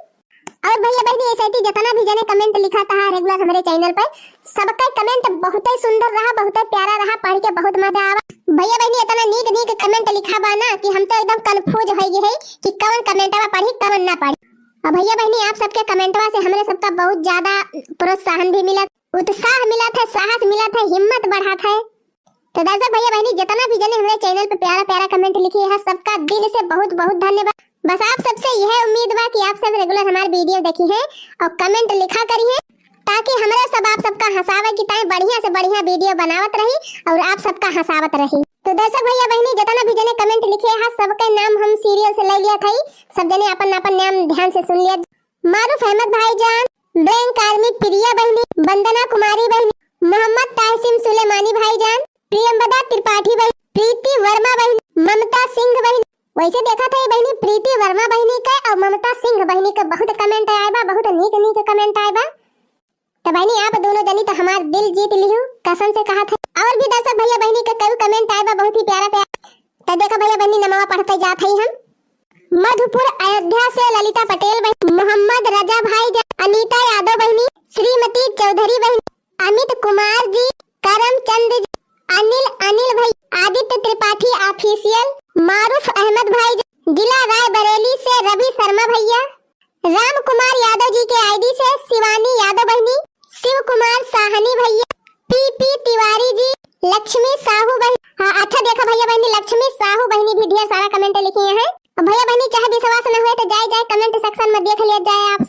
और भैया बहिनी, ऐसे ही जितना भी जने कमेंट लिखा था रेगुलर हमारे चैनल पर, सबका कमेंट बहुते सुंदर रहा, बहुते प्यारा रहा, पढ़ के बहुत मजा आवा। भैया बहिनी, इतना नीक नीक कमेंट लिखा बा ना कि हम तो एकदम कंफ्यूज हो गए है कि कौन कमेंटवा पढ़ी, कौन ना पढ़ी। और भैया बहिनी, आप सबके कमेंटवा से हमरे सबका बहुत ज्यादा प्रोत्साहन भी मिला, उत्साह मिला था, साहस मिला था, हिम्मत बढ़ा था। तो दर्शक भैया बहिनी, जितना भी जने हमारे चैनल पे प्यारा प्यारा कमेंट लिखे हैं, सबका दिल से बहुत बहुत धन्यवाद। बस आप सबसे यह उम्मीद बा कि आप सब रेगुलर हमारे वीडियो देखी हैं और कमेंट लिखा करी हैं, ताकि हमारे सब आप सबका हंसावे की ताई बढ़िया से बढ़िया वीडियो बनावत रही और आप सबका हंसावत रही। तो दर्शक भैया बहिनी, जितना भी जने कमेंट लिखे हैं, सबके नाम हम सीरियल से ले लिया था, सब जने अपन अपन नाम ध्यान से सुन लिया। मारूफ अहमद भाईजान, ब्लैंक आर्मी प्रिया बहिनी, वंदना कुमारी बहिनी, मोहम्मद ताहसिम सुलेमानी भाईजान, प्रियंवदा त्रिपाठी बहिनी, प्रीति वर्मा बहिनी, ममता सिंह बहिनी। वैसे देखा था ये बहिनी प्रीति वर्मा बहिनी के और ममता सिंह बहिनी के बहुत कमेंट आए बा, बहुत नीक नीक कमेंट आए बा। तो बहिनी आप दोनों जनी तो हमार दिल जीत लिहू, कसम से कहा था। और भी दर्शक भैया बहिनी के कई कमेंट आए बा बहुत ही प्यारा प्यारा। तो देखा भैया बहिनी नमवा पढ़ते जात हई हम। मधुपुर अयोध्या से ललिता पटेल बहिनी, मोहम्मद रजा भाई, अनीता यादव बहिनी, श्रीमती चौधरी बहिनी, अमित कुमार जी, करमचंद जी, अनिल, अनिल भाई, आदित्य त्रिपाठी ऑफिशियल, मारूफ अहमद भाई, जिला रायबरेली से रवि शर्मा भैया, राम कुमार यादव जी के आईडी से शिवानी यादव बहिनी, शिव कुमार साहनी हैं। और भैया बहिनी, चाहे विश्वास न होए तो जाए जाए comment section में देख लिया जाए आप।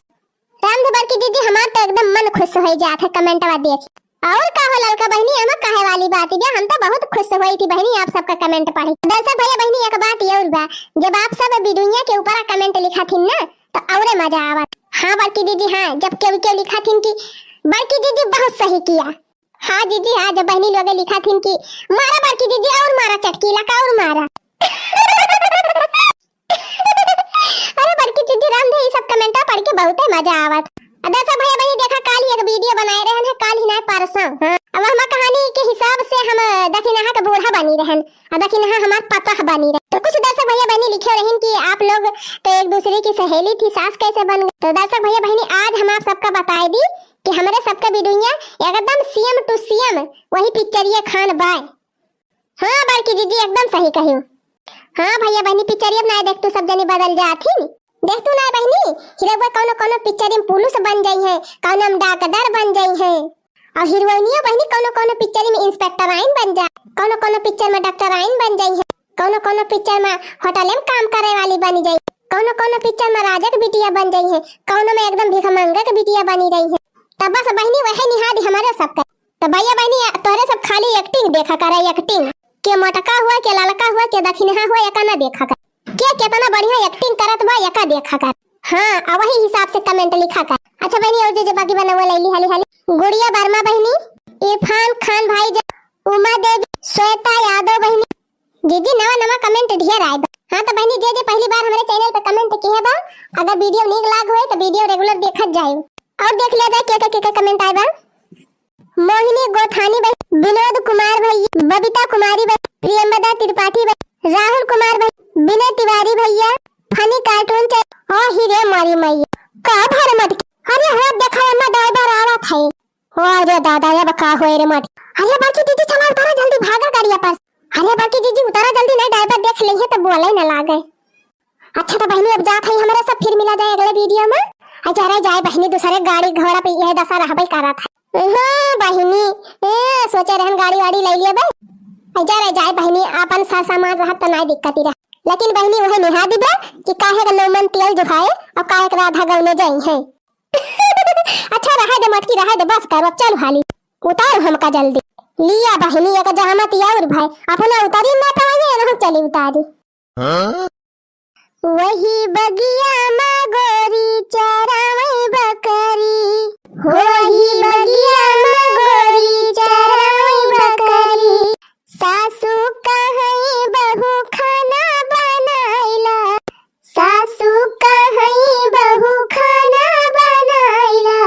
रामधे बड़की जीजी, हमार तो एकदम मन खुश होइ जात है commentवा देख। और का हो ललका बहिनी, एमा काहे वाली बात बा, हम तो बहुत खुश होई थी बहिनी आप सबका comment पढ़ी। दर्शक भैया बहिनी, एक बात और बा, जब आप सब वीडियो के ऊपर comment लिखा थी ना, तो औरे मजा आवत। हाँ बड़की जीजी, हाँ, जब केहू केहू लिखा थी कि बड़की जीजी बहुत सही किया। हाँ जीजी, हाँ, जब बहिनी लोग लिखा थी कि मारा बड़की जीजी, और मारा चटकीला का, और मारा। अरे बड़की जीजी, रामधे, ई सब comment पढ़ के बहुते मजा आवत। आ दर्शक भैया बहिनी, देखा, काल ही एक वीडियो बनाए रहन है, काल ही ना, परसों। हाँ, अब हम कहानी के हिसाब से हम दखिनहा के बूढ़ा बनी रहन, और दखिनहा हमार पतोह बनी रहे। तो कुछ दर्शक भैया बहिनी लिखे रहन कि आप लोग तो एक दूसरे की सहेली थी, सास कैसे बन गई। तो दर्शक भैया बहिनी, आज हम आप सबका बताए दी कि हमरे सबका वीडियो एकदम same to same वही पिक्चरिया खान बाय। हाँ बड़की जीजी, एकदम सही कहियो। हाँ भैया बहिनी, पिक्चरिया में नाय देख तू सब जनी बदल जात ही। देख तू नाय बहिनी, हीरोवा कौनो कौनो पिक्चर में पुलिस बन जाई है, कौनो में डॉक्टर बन जाई है, और हीरोइनिया बहिनी कौनो कौनो पिक्चर में इंस्पेक्टराइन बन जा, कौनो कौनो पिक्चर में डॉक्टराइन बन जाई है, कौनो कौनो पिक्चर में होटल में काम करे वाली बन जाई, कौनो कौनो पिक्चर में राजा के बिटिया बन जाई है, कौनो में एकदम भिखमंगा के बिटिया बनी रही है। तब बस बहिनी, वही निहाद हमारे सबके। तो भैया बहिनी, तोहरे सब खाली acting देखा करा, acting। के मोटका हुआ, के ललका हुआ, के दखिनहा हुआ, एका ना देखा कर। के केतना बढ़िया acting करत बा, एका देखा कर। हाँ, आ वही हिसाब से comment लिखा कर। अच्छा बहिनी, और जे जे बाकी बा ना, वो ले ली हाली हाली। गुड़िया वर्मा बहिनी, इरफान खान भाई, उमा देवी, श्वेता यादव बहिनी। जीजी, नवा नवा comment ढेर आए बा। हाँ तो बहिनी, जे जे पहली बार हमरे channel पे comment किहे बा, अगर वीडियो नीक लाग होए तो वीडियो regular देखत जाए और देख लिया जाए के के के के comment आए बा। मोहिनी गोथानी भाई, विनोद कुमार भाई, बबीता कुमारी भाई, प्रियंवदा त्रिपाठी भाई, राहुल कुमार भाई, विनय तिवारी भैया, फनी कार्टून चैनल। ओ हीरे मारी मैया, का भर मटकी। अरे हो देखा, एमा ड्राइवर आवत है। ओ अरे दादा, अब का होए रे मटकी। अरे बड़की जीजी, चला उतारा जल्दी, भागा गाड़िया पर। अरे बड़की जीजी, उतारा जल्दी, नहीं ड्राइवर देख लेहे तो बोले न लागे। अच्छा तो बहिनी, अब जात है हमरे सब, फिर मिला जाए अगले वीडियो में। अच्छा रह जाए बहिनी, दूसरे गाड़ी घोड़ा पे यह दशा रहबे करत है। हाँ बहिनी, ए, सोचे रहन गाड़ी वाड़ी ले लिया बे। अच्छा रह जाए बहिनी, अपन सा सामान रहत तो नाई दिक्कत ही रह। लेकिन बहिनी वही निहा दिबे कि काहे का नौमन तेल जुहाए और काहे का राधा गौने जाई है। अच्छा रहे दे मटकी, रहे दे, बस करो, अब चल हाली। उतार हमका जल्दी। लिया बहिनी, एक जहमत और भाई, अपना उतारी ना पाए, ना हम चली उतारी। हाँ? वही बगिया मा गोरी चरावै बकरी, वही बगिया मा गोरी चरावै बकरी। सासू कहै बहू खाना बनाइला, सासू कहै बहू खाना बनाइला।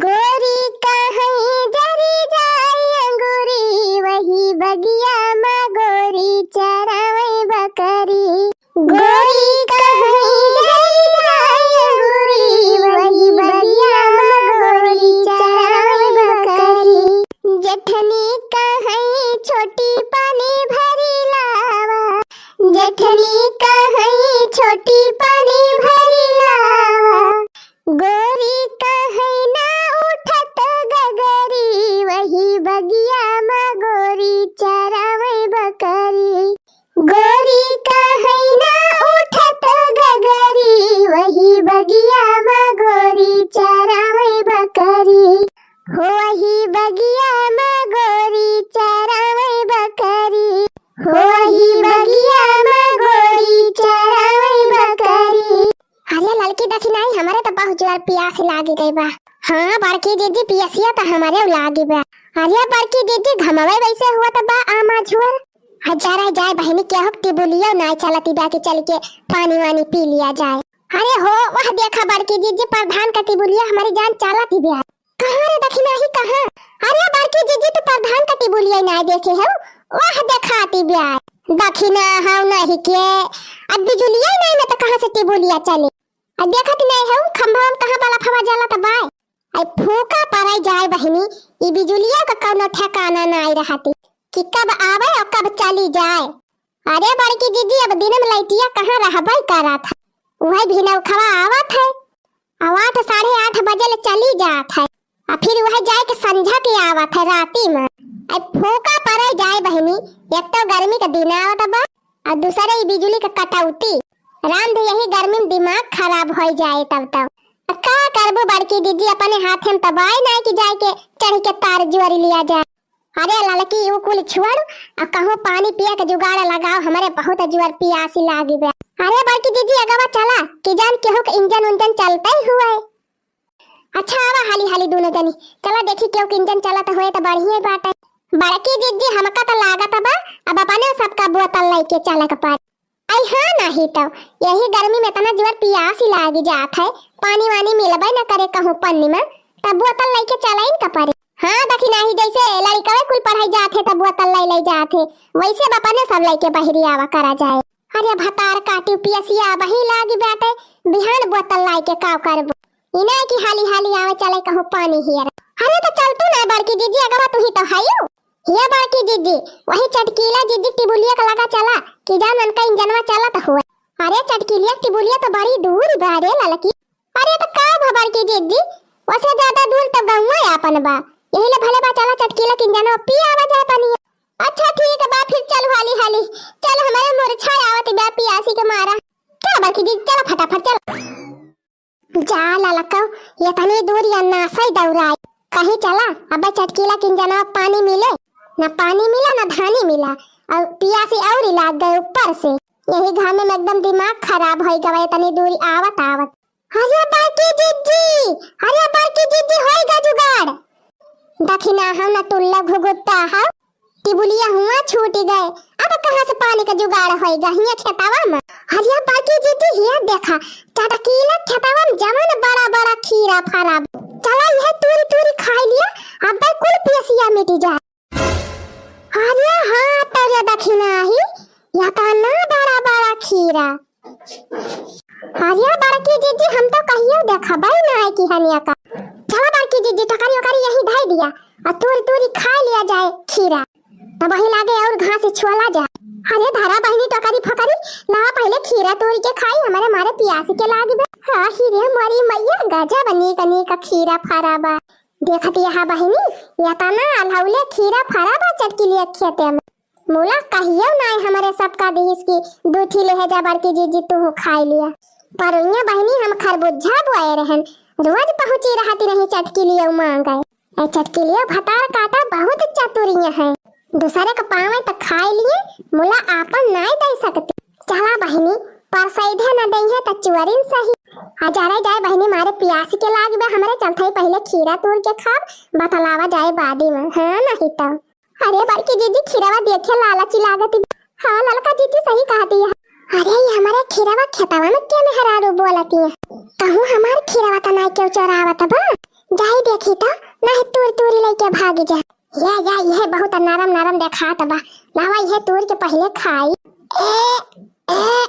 गोरी कहै जरी जाई अंगूरी, वही बगिया मा गोरी चरावै बकरी। गोरी कहै जरी जाई अंगूरी, वही बगिया मा गोरी चरावै बकरी। जेठनी कहै छोटी पानी भरी लावा, जेठनी कहै छोटी पानी भरी लावा। गोरी कहै ना उठत गगरी, वही बगिया मा गोरी चरावै बकरी। गोरी कहै ना उठत गगरी, वही बगिया मा गोरी चरावै बकरी। हो वही बगिया मा गोरी चरावै बकरी, हो वही बगिया मा गोरी चरावै बकरी। अरे ललकी दखिनाई, हमरे तो बहुत जोर पियास लागी गई बा। हाँ बड़की जीजी, पियसिया तो हमरे लागी बा। अरे बड़की जीजी, घमवे वैसे हुआ तो बा आमा झुअर। आ जरा जाए बहिनी, केहू टिबुलिया नाय चलती बा कि चल के पानी वानी पी लिया जाए। अरे हो, वह देखा बड़की जीजी, प्रधान का टिबुलिया हमारी जान चलती बा। कहाँ रे दखिनाही, कहाँ? अरे बड़की जीजी, तू प्रधान का टिबुलिया नाय देखे हो? वह देखाती बा। दखिना हौ नहीं के, अब बिजुलिया नाय में तो कहाँ से टिबुलिया चले? अब देखत नाय हो, खंभा में कहाँ बल्ब हवा जलत बाय? आई फूका पराई जाए बहिनी, ई बिजुलिया का कौनो ठिकाना नाय रहती कि कब आवे और कब चली जाए। अरे बड़की जीजी, अब दिन में लइटिया कहाँ रहबे करत है, वही भिनौखवा आवत है, और आठ साढ़े आठ बजे ले चली जात है, और फिर वह जाए के संझा के आवत है राती में। आई फूका पराई जाए बहिनी, एक तो गर्मी का दिन आवत बा, अउर दूसरे ई बिजुली क कटौती। राम दे यही गर्मी में दिमाग खराब होइ जाए तब तब। अ का करबू बड़की जिज्जी, अपने हाथे में तब आए ना कि जाए के चढ़ के तार जोरि लिया जाए। अरे ललकी, ऊ कुल छोड़, अ कहूँ पानी पिए क जुगाड़ लगाओ, हमरे बहुत जोर पियासी लागी बा। अरे बड़की जिज्जी, अगवा चला, कि जान केहू क इंजन उंजन चलते हुए। अच्छा, आवा हाली हाली दूनो जनी, चला देखी केहू क इंजन चलत होए त बढ़िया बाटे। बड़की जिज्जी, हमका त लागत बा, अब अपने सबका बोतल लइके चले क पड़ी। आई हाँ, नाही तो यही गर्मी में इतना जोर पियासी लागी जात है, पानी वानी मिलबे न करे कहूँ पन्नी में, तब बोतल लइके चलइन क पड़ी। हाँ, देखी नाही, जैसे लड़िकवे कुल पढ़ाई जात है, तब बोतल लइ लइ जात है, वैसे अब अपने सब लइके बहरी आवा करा जाए। अरे भतार काटी पियसिया बही लागी बाटे, बिहान बोतल लाइके का करबो? इना की हाली हाली आवे चले कहूँ पानी हियर। अरे तो चल तू ना बड़की जिज्जी, अगवा तू ही तो हयू। ये बड़की जिज्जी, वही चटकीला जिज्जी टिबुलिया क लगा चला, कि जान उनका इंजनवा चलत हुए। अरे चटकीलिया टिबुलिया तो बड़ी दूर बा रे ललकी। अरे तो का भा बड़की जिज्जी, वसे ज्यादा दूर तो गौवा आपन बा, यही ले भले बा, चला चटकीला क इंजनवा पी आवा जाए पनिया। अच्छा ठीक बा, फिर चल हाली हाली, चल, हमरे मुरछा आवत बा पियासी के मारा। चल बड़की जिज्जी, चल फटाफट चल। जा ललकऊ, इतनी दूर या नासई दौड़ाई। कहीं चला, अबे चटकीला क इंजनवा पानी मिले, न पानी मिला, न धानी मिला, अउर पियासी अउर लाग गए ऊपर से। यही घामे में एकदम दिमाग खराब होइ गवा, इतनी दूर आवत आवत। अरे बड़की जिज्जी, अरे बड़की जिज्जी, होइगा जुगाड़। दखिना हम न टुल्ला घुघुट्टा हौ, टिबुलिया हुआ छूटी गए, अब कहाँ से पानी क जुगाड़ होइगा हिया खेतवा में? अरे बड़की जिज्जी, हिया देखा, चटकीला खेतवा में जवन बड़ा बड़ा खीरा फरा बा। चला इहे तूरी तूरी खाई लिया, अब कुल पियसिया मिटी जाए। अरे हाँ, तोरे दखिना ही, या तो ना बड़ा बड़ा खीरा। अरे बड़की जिज्जी, हम तो कहियो देखबे ना है कि हनिया का। चला बड़की जिज्जी, टोकरी ओकरी यही धई दिया, अउर तूरी तूरी खा लिया जाए खीरा। तब वही लागे अउर घास छोला जाए। अरे धरा बहिनी टोकरी फोकरी, ला पहिले खीरा तूरी के खाई, हमरे मारे पियासी के लागी बे। हाँ ही रे मोरी मैया, गजब नीक नीक खीरा फरा बा। देखत यहा बहिनी, यतना अलहौले खीरा फरा बा चटकीलिया खेते में। मुला कहियो नाय हमरे सबका दिहिस कि दू ठी लेहे जा बड़की जिज्जी तूहू खाई लिया। पर उइया बहिनी हम खरबुज्जा बोए रहन, रोज पहुँची रहती रही चटकीलिया मांगे। ए चटकीलिया भतार काटा बहुत चतुरिया है, दूसरे क पावे त खाए लिए, मुला आपन नाय दे सकती। चला बहिनी, पर सैधे न दइहे त चुअरिन सही। आ जरे जाए बहिनी, मारे पियास के लाग बे, हमरे चलते ही पहिले खीरा तूर के खाब, बतलावा जाए बादी में, हाँ नहीं तो। अरे बड़की जिज्जी, खीरवा देखे लालची लागत बा। हाँ ललका जिज्जी सही कहती है। अरे ये हमारे खीरवा खेतवा में के मेहरारू बोलती है? कहूँ हमार खीरवा त नाय केहू चोरावत बा, जाई देखी तो, नहीं तूर तूरी लेके भागी जा। या, या, यह बहुत नरम नरम देखात बा। लावा, यह तूर के पहिले खाई। ए, ए।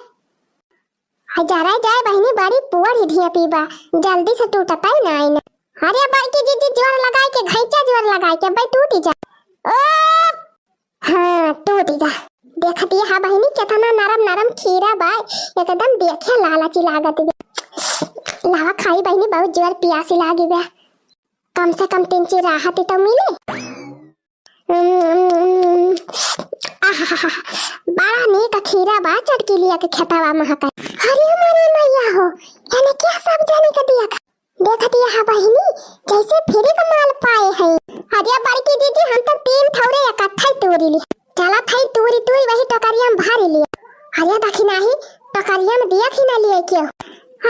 आ, जरा जाए बहिनी, बड़ी पुअर ही ढियपी बा, जल्दी से टूटता ही ना आइन। अरे बड़की जिज्जी, जोर लगाए के, घैंचा जोर लगाए के, भाई टूटी जा। ओ, हाँ, टूटी जा। देखती हा बहिनी, कितना नरम नरम खीरा बा, एकदम देखे लालची लागत बा। लावा खाई बहिनी, बहुत जोर पियासी लागी बा। कम से कम तीन चीज राहत ही तो मिले। उम्म, उम्म, उम्म। आहाहाहा, बड़ा नीक खीरा बा, चटकीलिया के खेतवा महका। अरे मोरे मैया हो, एने क्या सब जाने के दिया खा? देखत यहा बहिनी, जैसे फ्री का माल पाए हैं। अरे बड़की जिज्जी, हम तो तीन ठौरे इकट्ठा ही तूरी ली। चला थाई तूरी तूरी वही टोकरिया में भरी लिया। अरे दखिना ही, टोकरिया में दिया खी ना लिए के हो।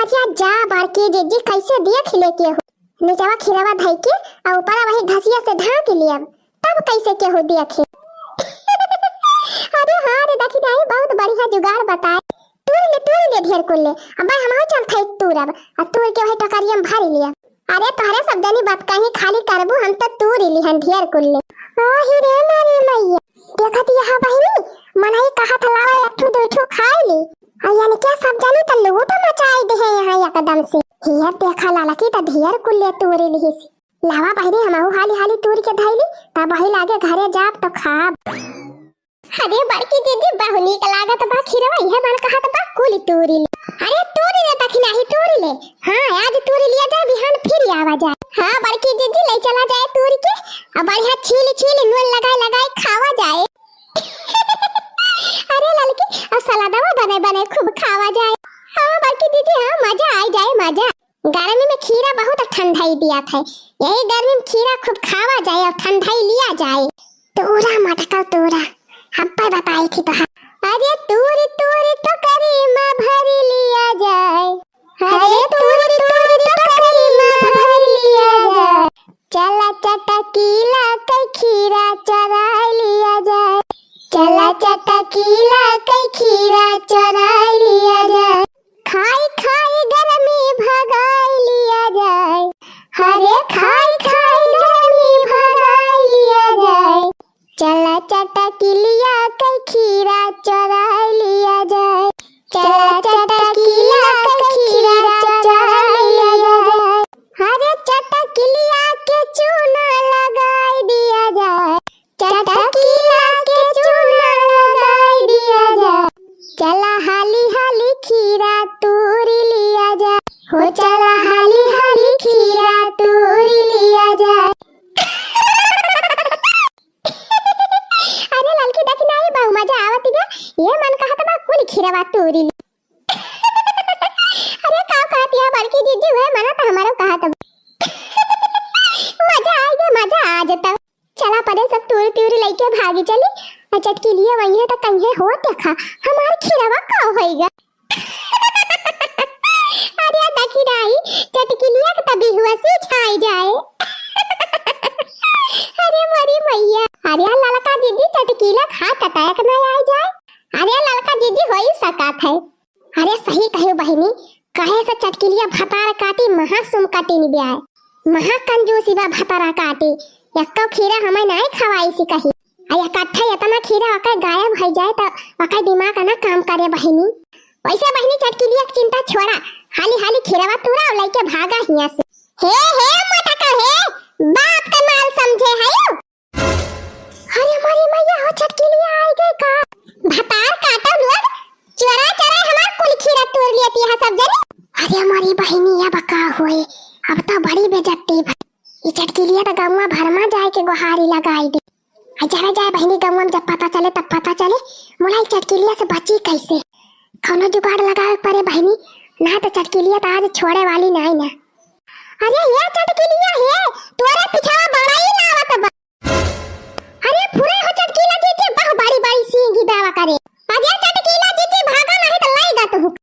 अरे जा बड़की जिज्जी, कैसे दिया खी लेके हो? निचवा खीरवा धई के आ ऊपरा वही घसिया से ढाँक लियब, तब कैसे केहू देखे। अरे हाँ रे दखिना ही, बहुत बढ़िया जुगाड़ बताए। तूर ले, तूर ले ढेर कुल ले, अब हमहू चल थे तूरब, आ तूर के वही टोकरिया में भर लियब। अरे तोहरे सब जनी बात कहीं खाली करबू, हम तो तूर लिहन ढेर कुल ले। ओ ही रे मोरी मैया, देखत यहा बहिनी, मनई कहत लावा एक ठू दू ठू खाए ली। आ यानी क्या सब जनी त लूट मचाई दे है यहाँ एकदम से। हियर देखा ललकी त ढेर कुल ले तूरी लिहिस। लावा बहिनी हमहू हाली हाली तूरी के धइली, तब वही लागे घरे जाब तो खाब। अरे बड़की जिज्जी बहु नीक लागत बा खीरवा, इहे मन कहत बा कुल तूरी ले। अरे तूरी ले दखिना ही तूरी ले। हाँ आज तूरी लिया जाए, बिहान फिर आवा जाए। हाँ बड़की जिज्जी ले चला जाए तूरी के, अब बढ़िया छील छील नून लगाए लगाए खावा जाए। अरे ललकी, अब सलादवा बने बने खूब खावा जाए। हाँ बड़की दीदी, हाँ, मजा आई जाए, मजा। गर्मी में खीरा बहुत ठंडाई दिया था, यही गर्मी में खीरा खूब खावा जाए और ठंडाई लिया जाए। तूरा मटका तूरा, हम पर बताई थी तो। अरे तूरी तूरी टोकरी में भरी लिया जाए। अरे तूरी तूरी टोकरी में भरी लिया जाए। चला चटकीला के खीरा चोराई लिया जाए। चला चटकीला के खीरा चोराई लिया जाए। खाई खाई गर्मी भगाई लिया जाए। अरे खाई खाई गर्मी भगाई लिया जाए। चला चटकिलिया के खीरा चोराई लिया जाए। चला चटकिलिया के खीरा चोराई लिया जाए। अरे चटकिलिया के चूना लगाई दिया जाए। चटकिलिया के चूना लगाई दिया जाए। चला हाली हाली खीरा तूरी लिया जाए। हो चला हाली हाली खीरा तूरी लिया जाए। अरे ललकी देखी ना, ये बहु मजा आवत बा। ये मन कहत बा कुल खीरवा तूरी ली। अरे का कहत या बड़की जीजी, है मना तो हमारो कहत बा। मजा आई गे, मजा आ जाता। चला परे सब तूरी तूरी लइके भागी चली। और चटकिलिया वही है तो कहीं हो देखा हमार खीरवा का होइगा। अरे देखी नाही, चटकिलिया के तबी हुआ से छाई जाए। अरे मोरी मैया, अरे ललका दीदी चटकिला खा टटायक न आई जाए। अरे ललका दीदी होई सकत है। अरे सही कहे बहिनी, कहे से चटकिलिया भतार काटी महासुम काटी नि ब्याय। महा कंजूसी बा भतारा काटी, एक्को खीरा हमें नाई खवाई सी कही। आ इकट्ठा इतना खीरा ओकर गायब हो जाए तो ओकर दिमाग ना काम करे बहिनी। वैसे बहिनी चटकिलिया के चिंता छोड़ा, हाली हाली खीरवा तूरा और लइके भागा हिया से। हे हे मोटका हे, बाप का माल समझे है। अरे मोरी मैया हो, चटकिलिया आई गई का? भतार काटो लोग, चोरा चोरा हमार कुल खीरा तूर लिया तिहा सब जनी। अरे मोरी बहिनी अब का होए, अब तो बड़ी बेइज्जती भई। ई चटकिलिया तो गौवा भर मा जाए के गोहारी लगाई दे। आ जावे जाए बहिनी, गौवा में जब पता चले तब पता चले, मुलाई चटकिलिया से बची कैसे? कौनो जुगाड़ लगावे पड़े बहिनी, ना तो चटकिलिया तो आज छोड़े वाली नाई ना। अरे ये चटकिलिया हे, तोरे पिछवा बड़ा ही लावत बा। अरे फुरे हो चटकिला जीजी, बहु बड़ी बड़ी सींगी बावा करे। अरे चटकिला जीजी भागा नहीं तो लाइगा तो हुक।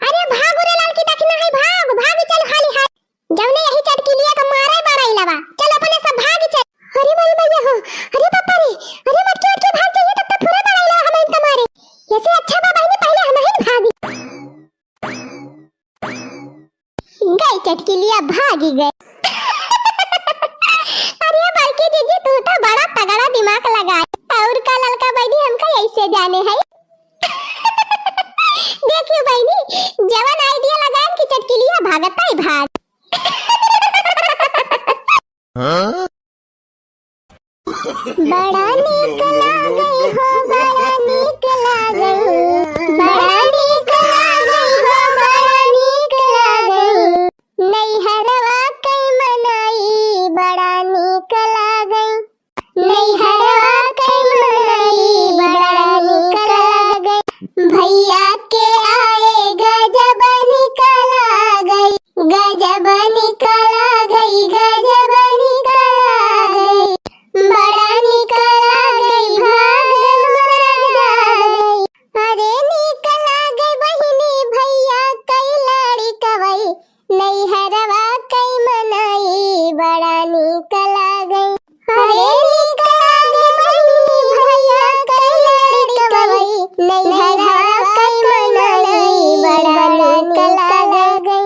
अरे भागु रे ललकी दखिना है, भाग, भाग चल हाली हाली। जौने यही चटकिलिया का मारे बड़ाई लवा, चल अपने सब भाग चल। अरे मोरी मैया हो, अरे पापा रे, अरे मटके मटके भाग जाइए, तब तक फुरे बड़ाई लवा हम इनका मारे। ऐसे अच्छा बा बहिनी पहले हम ही भागी। गई चटकिलिया भागी गई। अरे बड़की जीजी तू तो बड़ा तगड़ा दिमाग लगाए। और का ललका बहिनी हमका ऐसे जाने है। देखियो बहिनी, जवन idea लगाएन कि चटकिलिया भागत ही भाग। हाँ? बड़ा नीक लागै हो, बड़ा नीक लागै, बड़ा नीक लागै हो, बड़ा नीक लागै। नैहरवा कै मनई बड़ा नीक लागै। नैहरवा कै मनई बड़ा नीक लागै। भैया के आए गजब नीक लागै। गजब नीक लागै, गजब नीक लागै। बड़ा नीक लागै, भाग मजा लागै। अरे नीक लागै बहिनी भैया कै लड़िकवै। नैहरवा कै मनई बड़ा नीक लागै। अरे नीक लागै बहिनी भैया कै लड़िकवै। नैहरवा कै मनई बड़ा नीक लागै।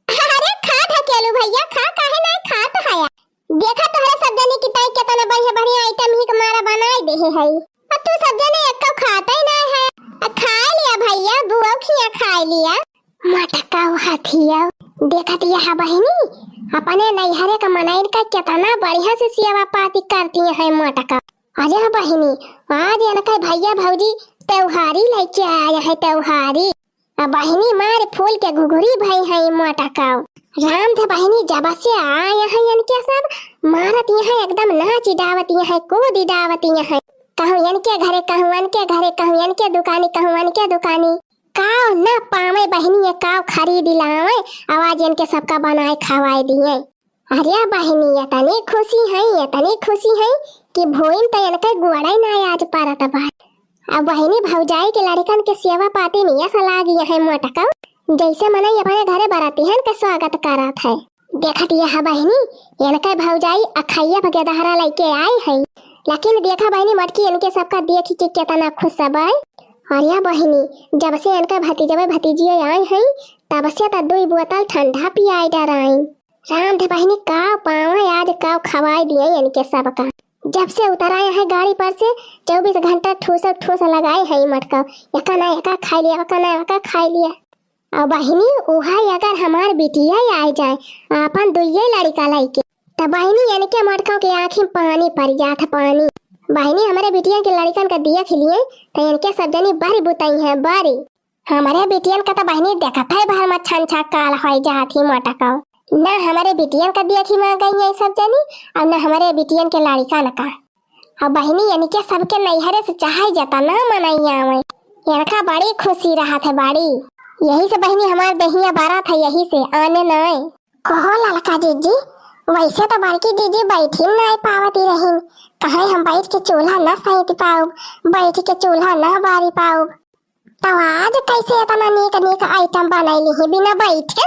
अरे खा ढकेलू भैया खा, काहे नाय खात हया? देखा तोहरे सब जने की ताई केतना बढ़िया बढ़िया item ही के मारा बनाई देहे हई। अब तू सब जने एक्को खाते ही ना है। आ, खाए लिया भैया, बुआऊ खिया खाए लिया। मटका हथिया, देखत यह बहिनी, अपने नैहरे का मनइन का केतना बढ़िया से सेवा पाती करती है मटका। अरे बहिनी, आज इनका भैया भौजी त्योहारी लेके आया है, त्योहारी। आ बहिनी मार फूल के घुघुरी भई है मटका। राम थे बहिनी जब से आए हैं इनके सब मारत यहाँ एकदम नाच डावत यहाँ कूद डावत यहाँ। कहूँ इनके घरे, कहूँ इनके घरे, कहूँ इनके दुकानी, कहूँ इनके दुकानी। काव ना पावे बहिनी, ये काव खरीद लावे, अउ आज इनके सबका बनाए खवाए दिए। अरे बहिनी, इतनी खुशी है, इतनी खुशी है कि भोइन त इनके गोड़े ना आज परत बा। अब बहिनी भौजाई के लड़िकन के सेवा पाती नियस लागी है मोटकऊ, जैसे मनई अपने घरे बरतिहन के स्वागत करत है। देखत यह बहिनी, इनके भौजाई अखैया भगेदहरा लइके आई है, लेकिन देखा बहिनी मोटकी इनके सबका देख के कितना खुश बा। अरे बहिनी, जब से इनके भतीजवे भतीजियो आई है, तब से त दुई बोतल ठंडा पियाई डराई। राम दे बहिनी, काव पावे आज काव खवाई दिए इनके सबका। जब से उतराए हैं गाड़ी पर से, चउबीस घंटा ठूस ठूस लगाए हैं मोटकऊ, एका ना एका खाई लिया, एका ना एका खाई लिया। अउ बहिनी, उहै अगर हमार बिटिया आए जाए, आपन दुइये लड़िका लइके, त बहिनी इनके मोटकऊ के आँखी में पानी परि जात है, पानी। बहिनी, हमरे बिटिया के लड़िकन का देख लिए, त इनके सब जनी बरी बुतई हैं, बरी। हमरे बिटियन का त बहिनी देखत है भर में छन छा काल होई जात ही मोटकऊ। ना हमरे बिटियन का देखी मा गई है सब जनी, अउ ना हमरे बिटियन के लड़िकन का। अउ बहिनी, इनके सबके नैहरे से चाहे जतना मनई आवे, इनका बड़ी खुशी रहत है, बड़ी। यही से बहिनी हमार देहिया बरत है, यही से आने नाय। कहो ललका जीजी, वैसे त बड़की जीजी बैठी नाय पावती रहीन, कहे हम बैठ के चूल्हा न सैंत पाउब, बैठ के चूल्हा न बारी पाउब। तब आज कैसे इतना नीक नीक आइटम बनैली ही बिना बैठे?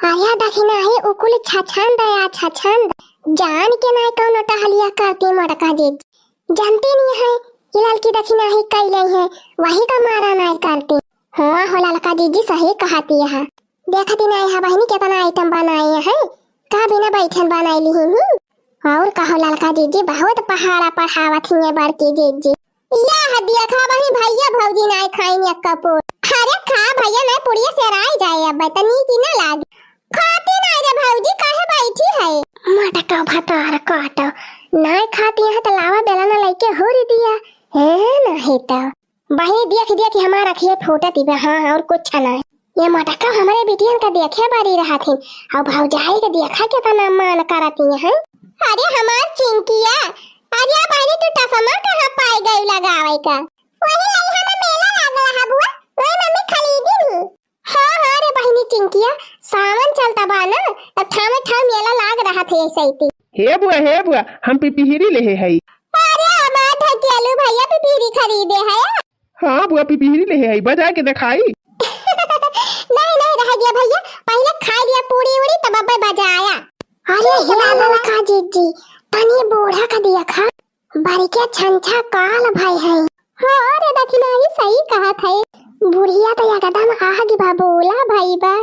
अरे दखिनाही, उ कुल छछंद या छछंद। जान के नाय कौनो टहलिया करती मोटका जीजी। जानती नहीं है कि ललकी दखिनाही कैले है, वही का मारा नाय करती। हाँ हो ललका जीजी सही कहती है। देखती नाय है बहिनी कितना आइटम बनाए हैं, का बिना बैठन बनैली ही। और कहो ललका जीजी, बहुत पहाड़ा पढ़ावत ही है बड़की जीजी। यह देखा बहिनी, भैया भौजी नाय खाइन एक्का पूर। अरे खा भैया, नाय पुड़िया सेराई जाए, अब त नीक ही ना लागे। खाती नाय रे भौजी, काहे बैठी है? मोटका भतार काटो, नाय खाती है त लावा बेलना लइके हुरी दिया। हैं, नहीं त। बहिनी देख देख के हमार अखिया फूटत ही बा, हाँ, और कुछ नाय। ये मोटका हमरे बिटियन का देखे बरी रहत ही, अउ भौजाई के देखा केतना मान करत ही हैं। अरे हमार चिंकिया, अरे बहिनी तू टसमा कहाँ पाए गई लगावे का? वही लइहा में मेला लागल रहा बुआ, वही मम्मी खरीदी ही। हाँ, हाँ रे बहिनी चिंकिया, सावन चलता बा ना, तब ठामे ठाम मेला लाग रहत है ऐसे ही। हे बुआ, हे बुआ, हम पिपिहिरी लेहे हई। अरे हमार ढकेलू भैया पिपिहिरी खरीदे है। हाँ बुआ, पिपिहिरी लेहे हई, बजा के देखाई। नहीं, नहीं, रह गया भैया, पहले खाई लिया पूड़ी उड़ी, तब अब्बे बजाया। अरे ठीक हे बा। ललका जीजी, तनी बूढ़ा का दिया खा, बड़के छंछा काल भई है। हाँ रे दखिनाही, सही कहत है, बुढ़िया तो एकदम आग बा, बोला भई बा।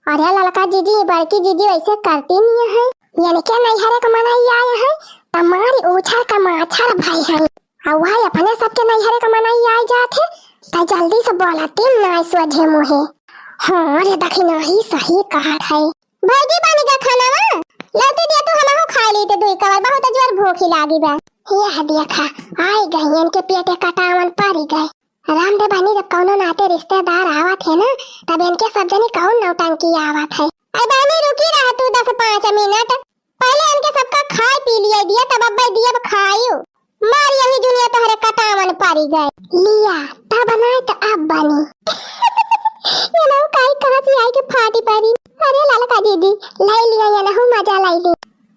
अरे ललका जीजी, बड़की जीजी वैसे करती नहीं है, इनके नैहरे के मनई आए हैं, त मारी उछर का माछर भई है। अउ वही अपने सबके नैहरे के मनई आए जात है, त जल्दी से बोलती नाय सोझे मुँहे। हाँ रे दखिनाही, सही कहत है। भौजी बन गया खानावा, लौटे दिया तू हमहू खाए ली ते दुई कवर, बहुत जोर भूखी लागी बा। यह देखा, आए गई इनके पेटे कटावन परी गए। राम दे बहिनी, जब कौनो नाते रिश्तेदार आवत है ना, तब इनके सब जनी कौन नौटंकी आवत है। अरे बहिनी रुकी रहा तू दस पाँच मिनट, पहले इनके सबका खाए पी लिया दिया, तब अब्बे दिया अब खायू। मार यही दुनिया तोहरे कटावन परी गए। लिया, तब बनाए त अब बनी। ये लोग काई कहाँ से आई के फाटी परी। अरे ललका जीजी, लाई लिया ये लहू मजा लाई ली।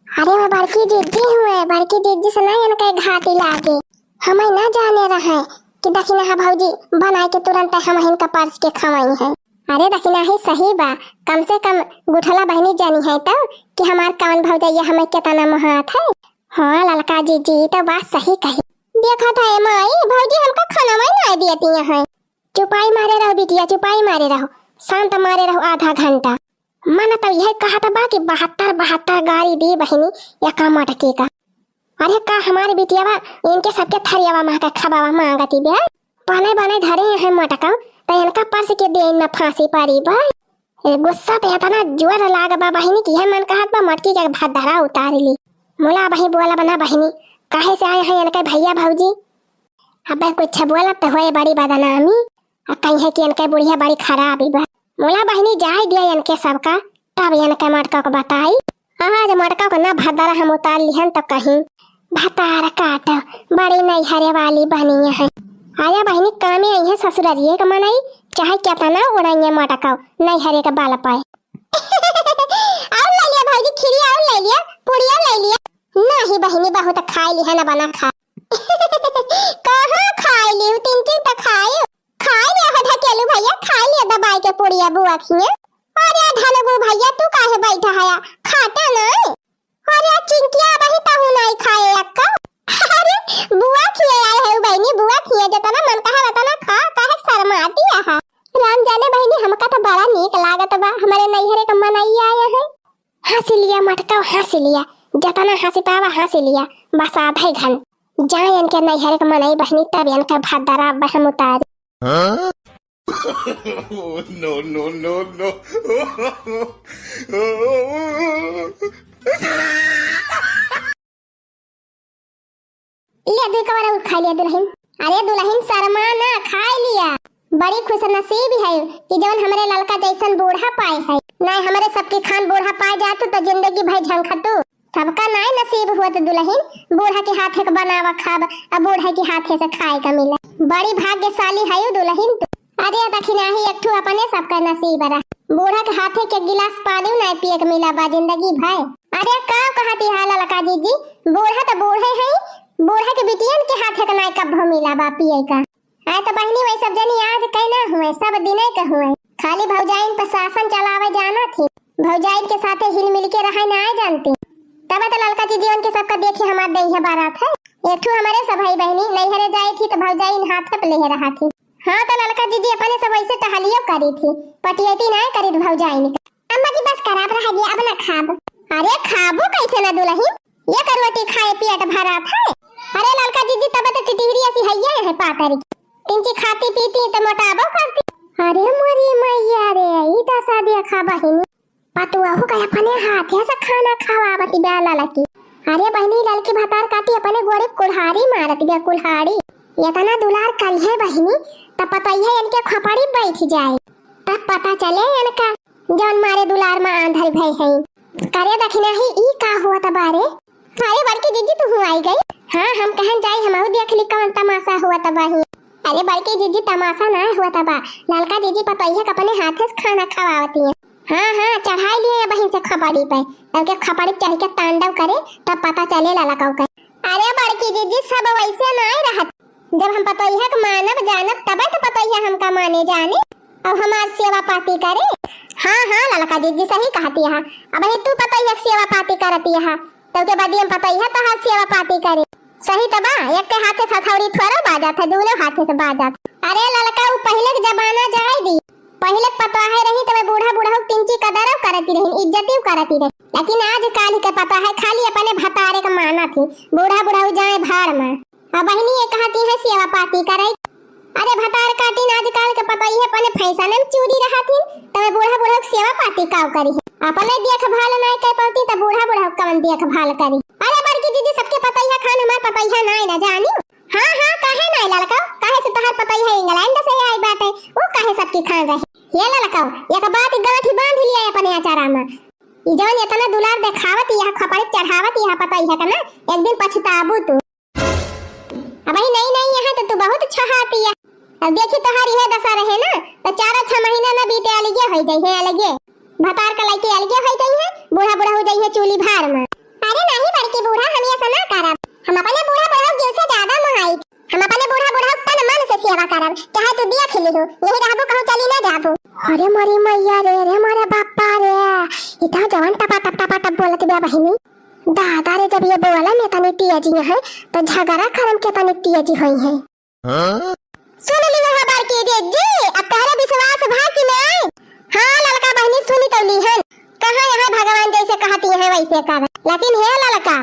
अरे वो बड़की जीजी हुए, बड़की जीजी से ना इनके घाटी लागे। हमें ना जाने रहे कि दखिनाहा भौजी बनाए के तुरंत हम इनका परस के खवाई है। अरे दखिनाही सही बा, कम से कम गुठला बहिनी जानी है तो कि हमार कवन भौजैया हमें केतना मोहात है। हाँ ललका जीजी, ई तो बात सही कही। देखत है माई, भौजी हमका खाना वाई ना दियती है। चुपाई मारे रहो बिटिया, चुपाई मारे रहो, शांत मारे रहो आधा घंटा। मन तो यह कहत बा कि बहत्तर बहत्तर गारी दी बहिनी, एका मटकी का। अरे का हमार बिटियावा इनके सबके थरियावा माँ का खबावा मांगती बे। बने बने धरे हैं मटका, त इनका परस के देन में फांसी परी बा। ए, गुस्सा त एतना जोर लाग बा बहिनी कि यह मन कहत बा मटकी के भद्दरा उतार ली। मुला बही बोला बना बहिनी, काहे से आए हैं इनके भैया भौजी? अबे कुछ बोलब त होए बड़ी बदनामी, आ कही है कि इनके बुढ़िया बड़ी खराब ही बा। मुला बहिनी जाए दिया इनके सबका, तब इनके मटका को बताई। आज मटका को ना भद्दरा हम उतार लिहन त कहीं भतार काट, बड़ी नैहरे वाली बनी है। अरे बहिनी, कामे आई है ससुररिये के मनई, चाहे केतना उड़ाइए मटकाओ, नैहरे के बल पाए। और ले लिया भौजी, खीरी और ले लिया, पूड़िया ले लिया। नहीं बहिनी, बहुत खाई ली है ना बना खा। कहाँ खाई ली, तीन तीन तो खाई। खाई लिया है ढकेलू भैया, खाई लिया दबाई के पूड़िया बुआ खिए। अरे ढलबू भैया, तू काहे बैठा है, खाटा नहीं? अरे चिंकिया, अबही तहू नहीं खाए अक्का। अरे बुआ खिए आए है बहिनी, बुआ खिए, जितना मन कहा उतना खा, काहे शर्माती है? राम जाने बहिनी, हमका तो बड़ा नीक लागत बा, हमरे नैहरे के मनई आए है। हँस लिया मटकाओ, हँस लिया, जितना हँस पावा हँस लिया, बस आधे घन जाए इनके नैहरे के मनई बहिनी, तब इनका भद्दरा बहम उतारी। हाँ? Oh, no, no, no, no। लिया, दुई कवर और खा लिया दुलहिन। अरे दुलहिन, शर्मा ना, खाए लिया। बड़ी खुश नसीब है कि जवन हमरे ललका जैसन बूढ़ा पाए है। नाहीं हमरे सबके खान बूढ़ा पाए जातू तो जिंदगी भर झंखतू। सबका नाहीं नसीब हुआ तो दुलहिन, बूढ़ा के हाथे के बनावा खाब, अब बूढ़ा के हाथे से खाए का मिला। बड़ी भाग्यशाली है दुलहिन तू। अरे दखिनाही एक ठो अपने सबका नसीब रहा। बूढ़ा के हाथे के गिलास पानी नाहीं पिए के मिला बा जिंदगी भर। अरे का कहती है ललका जीजी, बूढ़ा तो बूढ़े हैं, बूढ़ा के बिटियन के हाथे के नाहीं कब्बो मिला बा पिए का। आए तो बहिनी वही सब जनी आज के ना हुए, सब दिने के हुए। खाली भौजाइन पर शासन चलावे जाना थी, भौजाइन के साथे हिल मिल के रहे ना आए जानती। तब तो ललका जीजी उनके सबका देखी हमार देहिया बारात है। एक ठो हमारे सब भाई बहिनी नैहरे जाए थी तो भौजाइन हाथ पे ले रहा थी। हाँ, तो ललका जीजी अपने सब ऐसे टहलियो करी थी, पटियती ना करी भौजाइन के। अम्मा जी, बस कराब रह गया, अब ना खाब। अरे खाबू कैसे ना दुलहिन, एक रोटी खाए पेट भरात है। अरे ललका जीजी, तब तो टिटहरी ऐसी हइये है पातर की। तिनची खाती पीती तो मोटाबो करती। अरे मोरी मैया रे, ई दशा देखा बहिनी। पतुआहू का अपने हाथे से खाना खवावत बा ललकी। अरे बहिनी, ललकी भतार काटी अपने गोड़े कुल्हाड़ी मारत बा, कुल्हाड़ी। इतना दुलार करिहे बहिनी, तब पतोहिया इनके खोपड़ी बैठ जाए, तब पता चले इनका जौन मारे दुलार में आंधर भय है। करे दखिनाही, ई का हुआ त बारे? अरे बड़की जीजी, तू हूँ आई गई? हाँ, हम कहन जाई, हमहू देख ली कौन तमाशा हुआ त बाही। अरे बड़की जीजी, तमाशा ना हुआ त बा, ललका जीजी पतोहिया के अपने हाथे से खाना खवावती है। हाँ हाँ, चढ़ाई लिए बहिन से खपड़ी पे, तब के खपड़ी चढ़ के तांडव करे, तब पता चले ललका के। अरे बड़की जीजी, सब वैसे ना रहत। जब हम पतोहिया के मानब जानब, तबे तो पतोहिया हमका माने जाने, अब हमार सेवा पाती करे। हाँ हाँ ललका जीजी, सही कहती है। अब ही तू पतोहिया के सेवा पाती करती है, तब के बाद हम पतोहिया तोहार सेवा पाती करे। सही तो बा, एक के हाथे से हथौड़ी थोड़ो बाजत है, दोनों हाथे से बाजत। अरे ललका, उ पहिले के जमाना जाए दी, पहिले के पतोहे रही तब बूढ़ा बूढ़ा तिनची कदर करती रही, इज्जत करती रही। लेकिन आज काल के पतोहे खाली अपने भतारे के मानत ही, बूढ़ा बूढ़ा जाए भाड़ में। अब बहिनी ये कहती है सेवा पाती करे। अरे भतार काटिन, आजकल के पतोहिया अपने फैशन में चूरी रहत हिन, तबे बूढ़ा बूढ़ा के सेवा पाती काव करी है। अपने देखभाल नाय कर पाती, तब बूढ़ा बूढ़ा कवन देखभाल करी? अरे बड़की जीजी, सबके पतोहिया खान, हमार पतोहिया नाय ना जानी। हाँ हाँ, काहे नाय ललका, काहे से तोहार पतोहिया इंग्लैंड से आई बाटे, वो काहे सबके खान रहे? ये ललका, एक बात गांठी बांध लिया अपने अचारा में। ई जवन इतना दुलार देखावत, यह खपड़ी चढ़ावत, यह पतोहिया का ना, एक दिन पछताबू तू। अबही नई नई यहाँ तो तू बहुत छहाती है। अब देखी तोहार इहे दशा रहे ना, तो चार छह महीना ना बीते, अलगे हो जाई है, अलगे। भतार का लइके अलगे हो जाई है, बूढ़ा बूढ़ा हो जाई है चूल्ही भार में। अरे नहीं बड़की बूढ़ा, हम ऐसा ना करब। हम अपने बूढ़ा बूढ़ा के से ज्यादा मोहाई। हम अपने बूढ़ा बूढ़ा तन मन से सेवा करब, चाहे तू देख लिहू, यही रहबू कहूँ चली ना जाबू। अरे मोरी मैया रे, रे मोरे बापा रे, इतना जवान टपा टप टपा टप बोलत बा बहिनी। दादा रे, जब ये बोलन इतनी तेजी है, तो झगड़ा करम के तनी तेजी होई है। हाँ? सुन लियो हमार के जीजी, अब तहरे विश्वास भा कि नहीं? हाँ ललका बहिनी, सुनी तो लिहन। कहाँ यहाँ भगवान जैसे कहती है वैसे कर। लेकिन हे ललका,